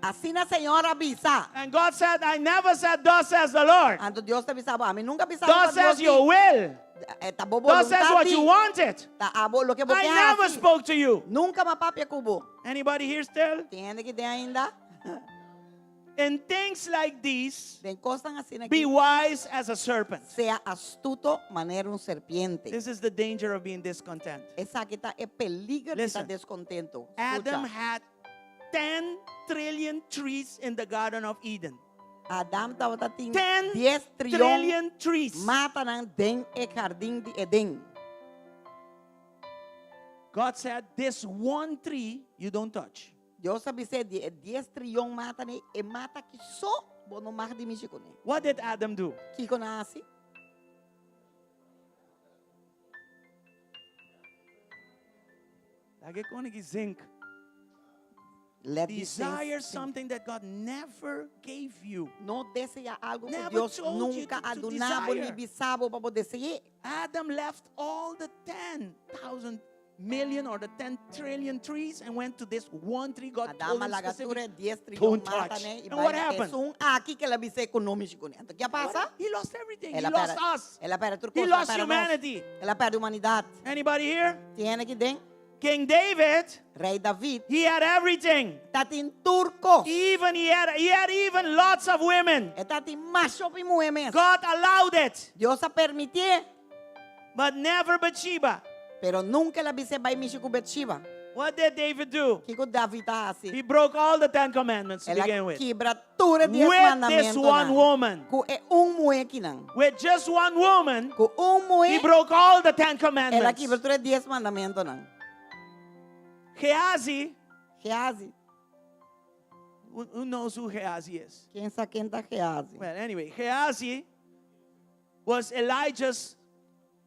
Asina Señor a bisa. And God said, I never said, thus says the Lord. Anto Dios ta bisa bo, ami nunka a bisa Thus says your will. Ta bo Thus says voluntad what you di. wanted. Ta abo loke bo I ke never hasi. spoke to you. Nunka mi a papia ku bo. Anybody here still? Tin hende aki den ainda? In things like these, Den kosnan asina be aki. wise as a serpent. Sea astuto manera un serpiente. This is the danger of being discontent. Esaki ta e peliger di ta Listen. descontento. Adam Escucha. had 10 trillion trees in the Garden of Eden. Adam tabata tin 10 10 trion trillion trees. matanan den e jardín di Eden. God said, This one tree you don't touch. Dios a bis'é di e dies trion matanan ei, e mata aki so bo no mag di mishi kuné. What did Adam do? Kiko nan a hasi? Lage kon ik zink. Let these things Desire sink. something that God never gave you. No deseá algo ku Never Dios told you nunka to, a to duna bo ni desire. bisa bo pa bo dese'é. Adam left all the 10,000 million or the 10 trillion trees and went to this one tree God Adam told a him laga tur specifically, e dies trion don't mata touch. ne i And what bai na happened? esun aki ku el a bis'é ku no mishi kuné. Anto, ke a What pasa? hap- He lost everything. He El a lost perde, us. el a perde tur He kos, el a lost perde nos. humanity. El a perde humanidat. Anybody here? Tin hende aki den? King David, Rei David he had everything. tatin tur kos. Even he had he had even lots of women. E tatin masha hopi muhé mes. God allowed it, Dios a permitié, but never Bathsheba. pero nunka el a bis'é bai mishi ku Betshiba. What did David do? Kiko David a hasi? He broke all the Ten Commandments to El a begin with. kibra tur e dies With this one mandamentunan. woman. Ku e un muhé kinan. With just one woman, Ku un he muhé, broke all the Ten el a Commandments. kibra tur e dies mandamentunan. Gehazi, Gehazi. who knows who Gehazi is? Ken sa ken ta Gehazi? Well, anyway, Gehazi was Elijah's,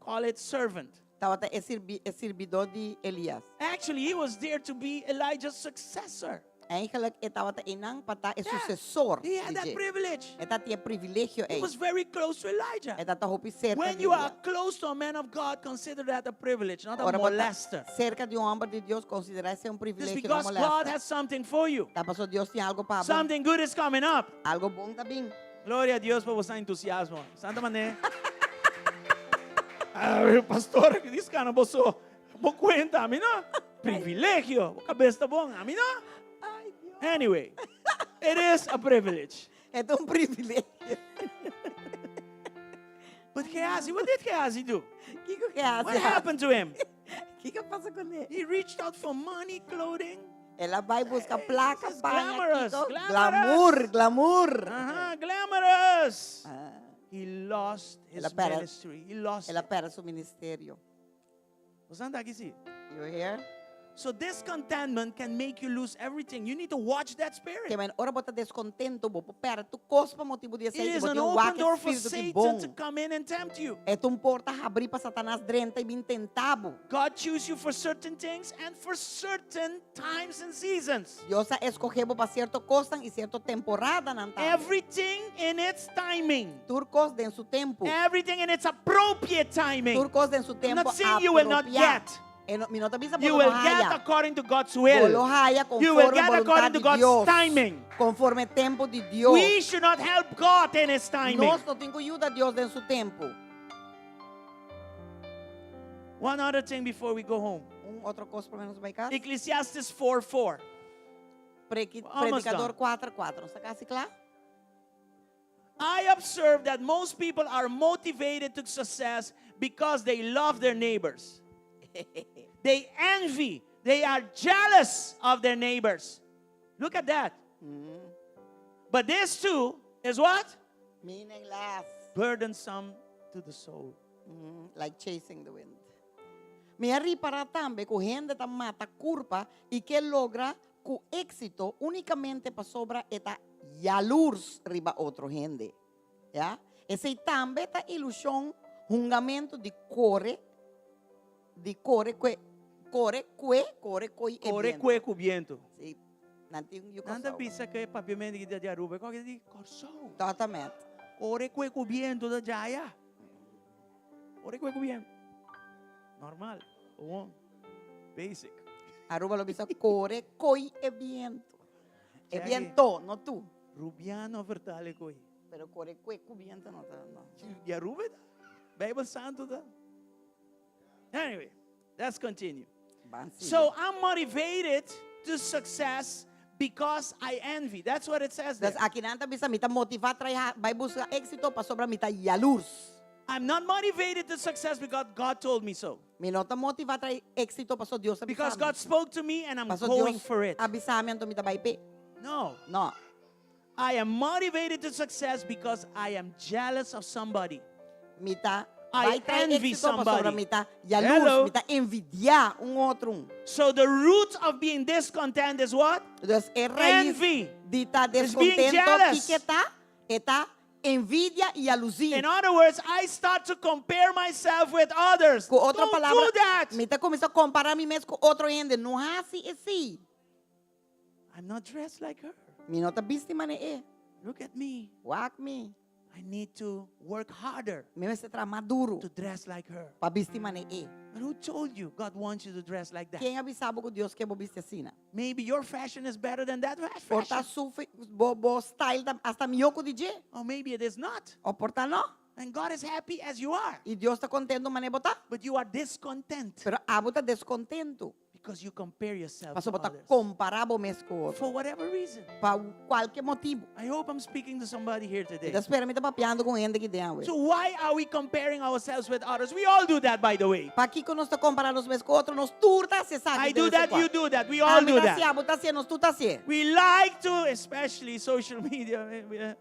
call it servant. Tabata e sirbi, e sirbidó di Elias. Actually, he was there to be Elijah's successor. Eigenlijk e tabata einan pa ta e Yeah, sucesor He had di that dje. privilege. E tatin e privilegio He ei. was very close to Elijah. E tabata hopi serka When di you are Elias. close to a man of God, consider that a privilege, not a Ora bo ta molester. serka di un hòmber di Dios, konsiderá esei un Just privilegio, no because God molester. has something for you. Ta paso Dios tin algo pa bo. Something good is coming up. Algo bon ta bin. Gloria a Dios pa boso entusiasmo. Santa Mané. Ah, pastor, que diz cara, boso, bo cuenta, a mim não. Privilegio, bo cabeça tá bom, a mim não. Anyway, it is a privilege. E ta un privilegio. But Gehazi, what did Gehazi do? Kiko Gehazi What happened to him? Kiko a pasa kuné? He reached out for money, clothing. El a bai buska plaka, This is paña, glamorous, Kiko. glamorous. Glamour, glamour. Uh-huh, glamorous. Ah. He lost his El a perde, ministry. He lost el a it. perde su ministerio. Bo ta aki si. You hear? So discontentment can make you lose everything. You need to watch that spirit. Ke men ora bo ta deskontentu, bo por pèrdè tur kos pa motibu di It esei i is bo an tin open wak e door for spiritu ki Satan bon. to come in and tempt you. E ta un porta habrí pa Satanas drenta i bin tentá bo. God choose you for certain things and for certain times and seasons. Dios a eskohé bo pa sierto kosnan i sierto temporadanan tambe. Everything in its timing. Tur kos den su tempu. Everything in its appropriate timing. Tur kos den su I'm tempu not saying you will not apropiá. get. E no, mi no ta bisa bo You lo will no get haya. according to God's Bo will. lo haya You will konforme get boluntat according to di God's Dios. timing. Konforme tempu di Dios. We should not help God in His timing. Nos no tin ku yuda Dios den su tempu. One other thing before we go home. Un otro kos promé nos bai kas. Ecclesiastes 4 4. Preki, Almost Predikador done. 4 4. Nos ta kasi kla? I observe that most people are motivated to success because they love their neighbors. They envy, they are jealous of their neighbors. Look at that. But this too is what? Meaningless. Burdensome to the soul. Like chasing the wind. Mi a ripará tambe ku hende ta mata kurpa i ke logra ku éksito únikamente pasobra e ta yalurs riba otro hende. Ya. Esei tambe ta ilushon, hungamentu di kore, di kore kue, kore kue, kore koi e Kore bientu. kue ku bientu. Si, nan tin yu Nan ta Kòrsou. bisa ku e papiamentu ki ta di Aruba, e kòke di Kòrsou. Totalmente. Kore kue ku bientu ta djaya. Kore kue ku bientu. Normal. Gewoon. Basic. Aruba lo bisa kore koi e bientu. E Jackie. biento, no tu. Rubiano vertale koi. Pero kore kue ku bientu no ta, no. Di Aruba ta. Bijbel Santo ta. Anyway, let's continue. Ban sigui. So I'm motivated to success because I envy. That's what it says there. Dus aki nan ta bisa mi ta motivá traha bai buska éxito pasobra mi ta yalurs. I'm not motivated to success because God told me so. Mi no ta motivá traha éxito paso Dios a Because bisa mi. God spoke to me and I'm Paso going Dios for it. a bisa mi anto mi ta bai p'e. No. No. I am motivated to success because I am jealous of somebody. Mi ta I bai trae envy éxito pasobra somebody. mi ta yalurs, Hello. mi ta envidiá un otro. So the root of being discontent is what? Dus e rais Envy. di ta It's being descontento jealous. kiko ta? E ta envidia i yaluzí. In other words, I start to compare myself with others. Ku otro Don't palabra, do that. mi ta kuminsá kompará mi mes ku otro hende. No hasi esei. I'm not dressed like her. Mi no ta bisti mane e. Look at me. Wak mi. I need to work harder Mi mester traha mas duru to dress like her. pa bisti mane e. But who told you God wants you to dress like that? Ken a bisa bo ku Dios ke bo bisti asina? Maybe your fashion is better than that Por ta fashion. su bo bo style ta hasta mihó ku di dje. Or maybe it is not. O por ta no. And God is happy as you are. I Dios ta kontentu mane bo ta. But you are discontent Pero abo ta deskontentu. because you compare yourself Paso to bo ta others. kompará bo mes ku otro. For whatever reason. Pa kualke motibu. I hope I'm speaking to somebody here today. Mi ta spera mi ta papiando ku hende aki den awe. So why are we comparing ourselves with others? We all do that, by the way. Pakiko nos ta kompará nos mes ku otro? Nos tur ta hasi esaki I de do vez en that, you kuando. do that. We all Ami do ta that. hasi, abo ta hasi, nos tur ta hasi. We like to, especially social media.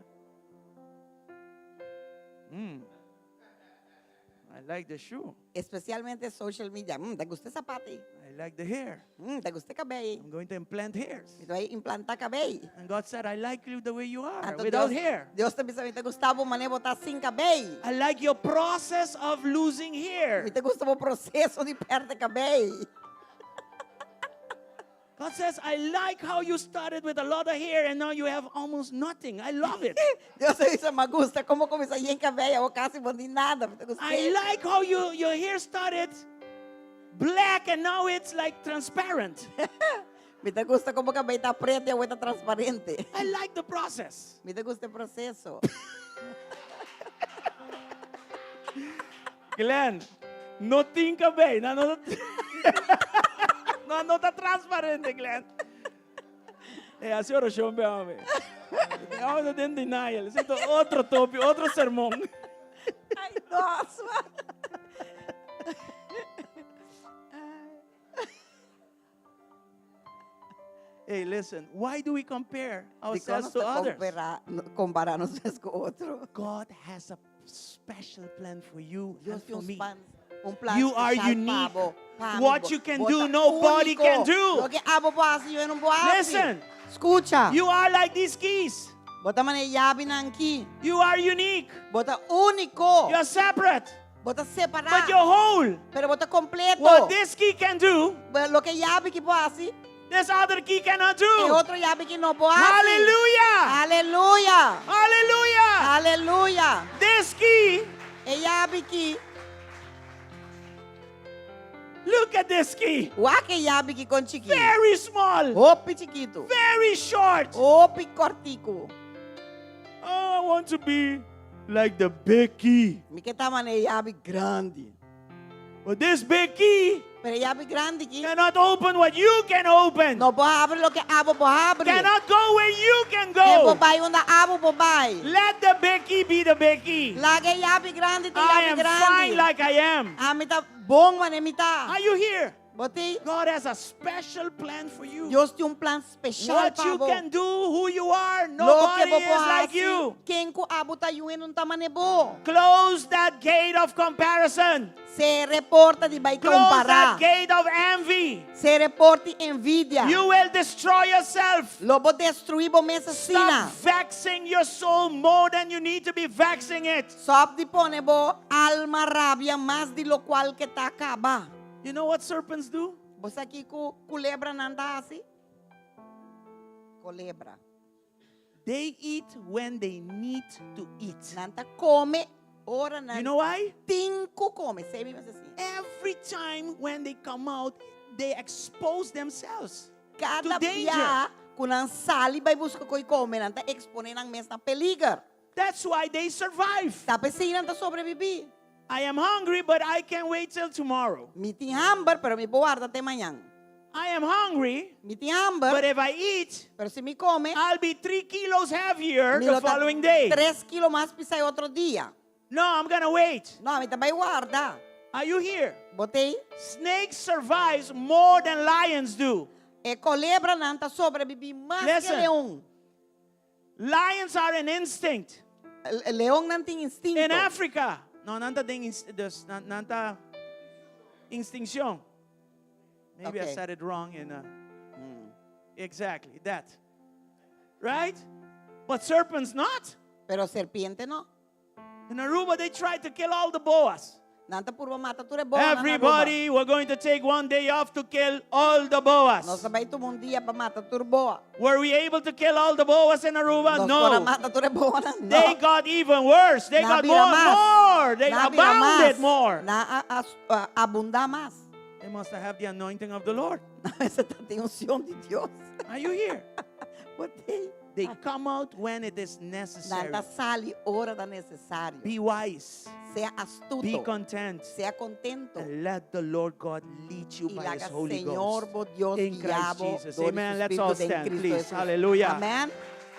I like the shoe. Espesialmente social media. Ta gusta e sapato ei. I like the hair. Ta gusta e kabei. I'm going to implant hairs. Mi ta bai implantá kabei. And God said, I like you the way you are, Anto without Dios, hair. Dios ta bisa, mi ta gusta bo manera bo ta sin kabei. I like your process of losing hair. Mi ta gusta bo proseso di pèrdè kabei. God says, I like how you started with a lot of hair and now you have almost nothing. I love it. Dios a bisa, m'a gusta kon bo a kuminsá yen kabei, awor kasi bo no tin nada. Mi ta gusta. I like how you, your hair started black and now it's like transparent. Mi ta gusta kon bo kabei ta pretu i awor ta transparente. I like the process. Mi ta gusta e proseso. Glenn, no tin kabei. No, no, no, no ta transparente, Glenn. Eh, hasi orashon pe hòmber. E hòmber ta den denial. Esei ta otro topic, otro sermon. Ai, nos, man. Hey, listen, why do we compare Dikon ourselves nos to ta others? kompará, kompará nos mes ku otro? God has a special plan for you Dios and tin for un me. plan. Un plan You are spesial unique. pa bo, pa mi, What bo- you can bo do, ta nobody úniko. can do. Loke abo por hasi, niun no por hasi. Listen. Skucha. You are like these keys. Bo ta manera e yabinan aki. You are unique. Bo ta úniko. You are separate. Bo ta separá. But you're whole. Pero bo ta kompleto. What this key can do, Loke e yabi aki por hasi, this other key cannot e do. otro yabi aki no por hasi. Hallelujah. Aleluya. Hallelujah. Aleluya. This key, E yabi aki. look at this key. Wak e yabi aki kon chikí. Very small. Hopi chikitu. Very short. Hopi kòrtiku. Oh, I want to be like the big key. Mi ke ta manera e yabi grandi. But this big key Pero e yabi grandi aki cannot open what you can open. no por habri loke abo por habri. Cannot go where you can E por go. bai unda abo por bai. Let the big key be the big key. Laga e yabi grandi ta I yabi am grandi. fine like I am. Ami ta bon manera mi ta. Are you here? Bo t'ei? God has a special plan for you. Dios tin un plan spesial What pa you bo. can do, who you are, Loke nobody bo por is like hasi, you. Ken ku abo ta niun no ta manera bo. Close that gate of comparison. Sera e porta di bai Close kompará. that gate of envy. Sera e porta di envidia. You will destroy yourself. Lo bo destruí bo mes asina. Stop vexing your soul more than you need to be vexing it. Stòp di pone bo alma rabia mas di lokual ku ta kaba. You know what serpents do? Bo sa kiko kulebranan ta hasi? Kolebra. They eat when they need to eat. Nan ta kome ora nan You know why? tin ku kome. Sei mi asina. Every time when they come out, they expose themselves Kada to danger. bia ku nan sali bai buska kos kome, nan ta eksponé nan mes na peliger. That's why they survive. Ta p'esei nan ta sobrebibí. I am hungry, but I can wait till tomorrow. Mi tin hamber, pero mi por warda te mañan. I am hungry, Mi tin hamber, but if I eat, pero si mi kome, I'll be three kilos heavier mi the lo ta following day. 3 kilo mas pisá otro dia. No, I'm gonna wait. No, mi ta bai warda. Are you here? Bo t'ei? Snakes survives more than lions do. E kolebranan ta sobrebibí mas ku Listen. leon. Lions are an instinct. Leonnan tin instinto. In Africa, no, nan ta den dus, nan ta instinshon. Maybe I Okay. said it wrong in uh, Exactly, that. Right? But serpents not. Pero serpiente no. In Aruba, they tried to kill all the boas. Nan ta purba mata tur e boa. Everybody, we're going to take one day off to kill all the boas. Nos ta bai tuma un dia pa mata tur boa. Were we able to kill all the boas in Aruba? Nos por a No. mata tur e boa. No. They got even worse. They Na got bira more, mas. more. They Na bira abounded mas. more. Nan a, a, a, abundá mas. They must have the anointing of the Lord. Nan tin unshon di Dios. Are you here? Bo t'ei? They come out when it is necessary. Nan ta sali ora ta nesesario. Be wise. Sea astuto. Be content. Sea kontentu. And let the Lord God lead you I by His laga Holy Señor Ghost. bo Dios In Christ guia bo Jesus. dor Amen. su Let's Spiritu all den stand, Cristo please. Jesus. Hallelujah. Amèn.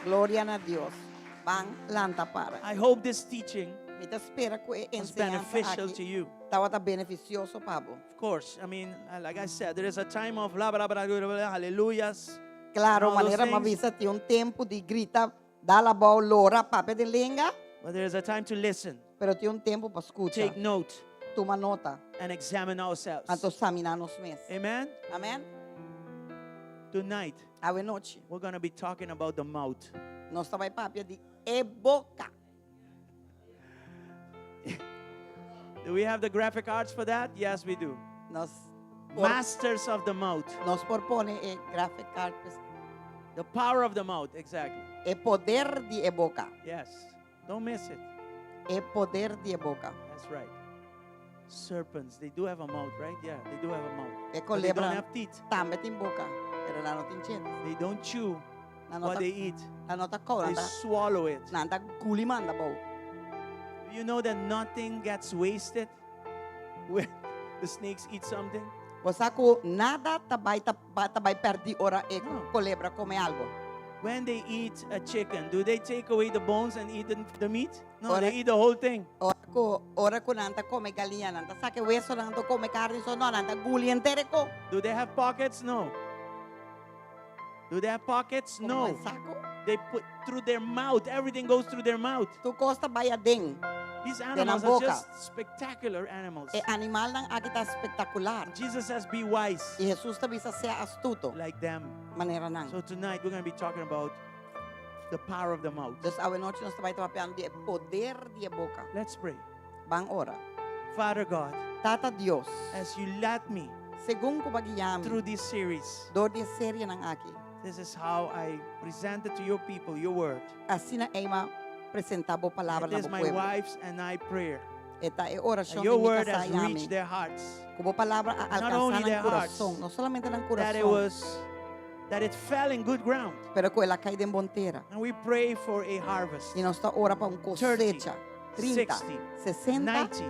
Gloria na Dios. Ban lanta para. I hope this teaching Mi ta spera ku e was enseñansa beneficial aki to you. tabata benefisioso pa bo. Of course, I mean, uh, like I said, there is a time of blah, blah, blah, blah, blah, hallelujahs. Klaro, and all those manera things. m'a bisa tin un tempu di grita, dal abou, lora, papia den lenga, But there is a time to listen, pero tin un tempu pa skucha, take note, tuma nota, and examine ourselves. anto saminá nos mes. Amen. Amèn? Tonight, Awe nochi, we're going to be talking about the mouth. nos ta bai papia di e boka. Do we have the graphic arts for that? Yes, we do. Nos por, Masters of the mouth. nos por pone e graphic art, The power of the mouth, exactly. e poder di e boka. Yes. Don't miss it. E poder di e boka. That's right. Serpents, they do have a mouth, right? Yeah, they do have a mouth. E But they don't kolebra have teeth. tambe tin boka, pero nan no tin djente. They don't chew Nan no what ta, they eat. nan no ta kouw, They nan ta, swallow it. nan ta guli manda abou. You know that nothing gets wasted when the snakes eat something? Bo sa ku nada ta bai ta, ta bai pèrdí ora e No. kolebra kome algu. When they eat a chicken, do they take away the bones and eat the, the meat? No, Ora- they eat the whole thing. Ora ku ora ku nan ta kome galiña, nan ta saka wesu, nan ta kome karni, so no, nan ta guli henter e kos. Do they have pockets? No. Do they have pockets? Kome No. saku. They put through their mouth. Everything goes through their mouth. Tur kos ta bai aden. These Den nan animals are boka. just spectacular animals. E animalnan aki ta spektakular. Jesus says, be wise I Hesus ta bisa sea astuto. like them. Manera nan. So tonight we're going to be talking about the power of the mouth. Dus awe nochi nos ta bai ta papiando di e poder di e boka. Let's pray. Ban ora. Father God, Tata Dios, as you led me segun ku Bo a guia mi through this series, dor di e serienan aki, this is how I presented to your people your word. Asina ei m'a presentá bo palabra It na is bo my pueblo. wife's and I prayer. E ta e That orashon your di mi word kasá has i ami. reached their hearts. Ku bo palabra a Not only alkansá nan their hearts, kurason, no solamente nan that it kurason, was that it fell in good ground. pero ku el a kai den bon tera. And we pray for a harvest. I nos ta ora pa un 30, kosecha. 30, 60, 60, 90,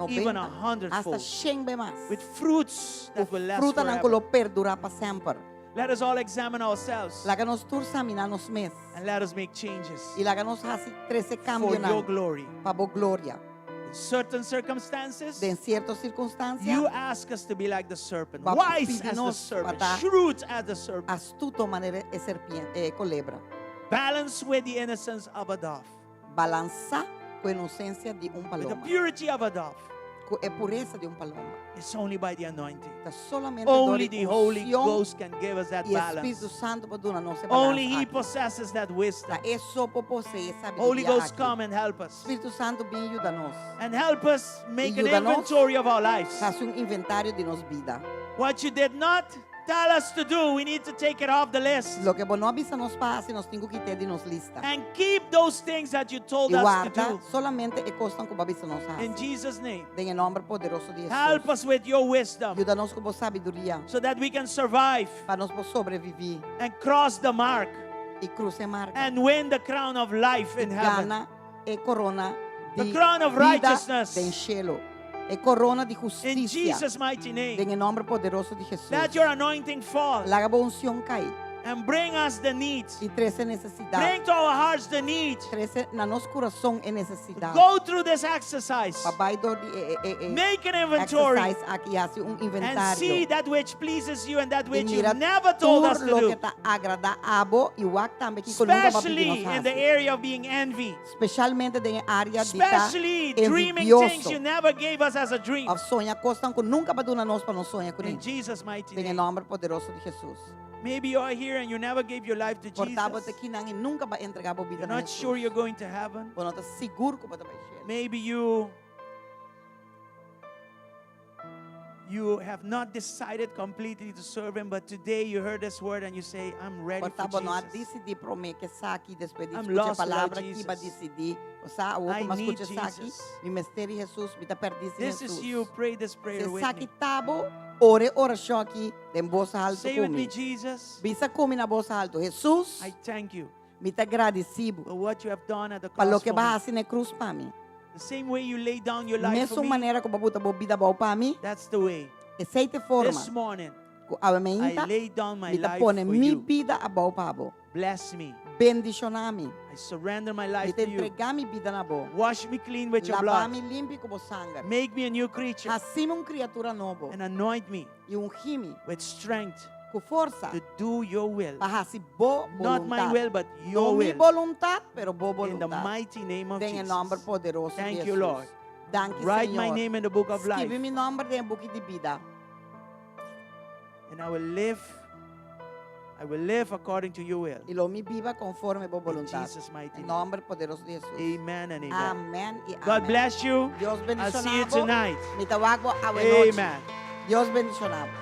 even a 90, hasta hundredfold. 100 be mas. With fruits Ku that will last frutanan ku forever. lo perdurá pa semper. Let us all examine ourselves Laga nos tur saminá nos mes. and let us make changes I laga nos hasi trese for your kambionan glory. pa bo gloria. In certain circumstances, Den sierto sirkunstansia, you ask us to be like the serpent, Ba wise pidi as the nos serpent, pa ta shrewd as the serpent, astuto manera e serpiente, e kolebra. balanced with the innocence of a dove, Balansá ku e inosensia di un with the paloma. purity of a dove. Ku e puresa di un paloma. It's only by the anointing. Ta solamente dor Only di the Holy unshon Ghost can give us that i Spiritu balance. Santu por duna nos e Only balansa He aki. possesses that wisdom. Ta E so por poseé Holy sabiduria Ghost, aki. come and help us. Spiritu Santu bin yuda nos. And help us make an yuda nos inventory of our lives. Hasi un inventario di nos bida. What you did not tell us to do, we need to take it off the list. Loke bo no a bisa nos pa hasi, nos tin ku kit'é di nos lista. And keep those things that you told I us to warda do. solamente e kosnan ku bo a bisa nos In hasi. Jesus' name. Den e nòmber poderoso di Help Hesus. us with your wisdom Yuda nos ku bo sabiduria so that we can survive pa nos por sobreviví and cross the mark i krusa e marka and win the crown of life i in heaven. gana e korona The di crown of bida righteousness. den shelu. E korona di In hustisia. Jesus' mighty name. Den e nòmber poderoso di Hesus. Let your anointing fall Laga bo unshon kai and bring us the need. i trese nesesidat. Bring to our hearts the need. Trese na nos kurason e nesesidat. Go through this exercise. Pa bai dor di e e e Make an inventory exercise aki hasi un and see inventario. that which pleases you and that I which you mira never told tur us to loke do. ta agradá abo i wak tambe kiko nunka bo a pidi Especially nos in the hasi. area of being envy. Spesialmente den e área di ta Especially dreaming things envidioso. you never gave us as a dream. Òf soña kosnan ku nunka bo a duna nos pa nos soña kuné. In Jesus' mighty Den e name. nòmber poderoso di Hesus. Maybe you are here and you never gave your life to Por ta bo Jesus. ta akinan i nunka bo a entregá bo bida You're na not sure Hesus. you're going to heaven. Bo no ta sigur ku bo ta bai shelu. Maybe you you have not decided completely to serve him, but today you heard this word and you say, I'm ready Por ta for bo no a Jesus. disidí promé ku esaki despues di I'm skucha lost without palabra aki bo a Jesus. disidí. Osea, awor I ku m'a need skucha esaki, Jesus. mi mester di Hesus, mi ta pèrdí sin This is Hesus. you. Pray this Si prayer with esaki me. ta bo, ora e orashon aki den bos altu Say with ku me, mi. Jesus, Bisa ku mi na bos altu, Hesus, I thank you mi ta gradisí bo for what you have done at the pa cross loke for bo a me. hasi na e krus pa mi. The same way you laid down your life for Mesun me, manera ku bo a buta bo bida abou pa mi, that's the way. esei ta e forma This morning, ku awe I mainta lay down my mi ta life pone for mi you. bida abou pa bo. Bless me. Bendishoná mi. I surrender my Mi life ta to you. entregá mi bida na bo. Wash me clean with your Lava blood. mi limpi ku bo sanger. Make me a new creature Hasi mi un kriatura nobo. and anoint me I ungi mi with strength ku forsa to do your will. pa hasi bo Not my boluntat. will, but No your mi will. boluntat, pero bo In the boluntat. mighty name of Den e nòmber Jesus. poderoso di Thank you, Hesus. Lord. Danki, Write my Señor. name in the book of Skibi life. mi nòmber den e buki di bida. And I will live. I will live according to your will. I lo mi biba konforme bo In boluntat. Jesus' mighty Den name. nòmber poderoso di Hesus. Amen and amen. Amèn i God amèn. bless you. Dios I'll bendishoná see you bo. tonight. Mi ta wak bo awe nochi. Amen. Dios bendishoná bo.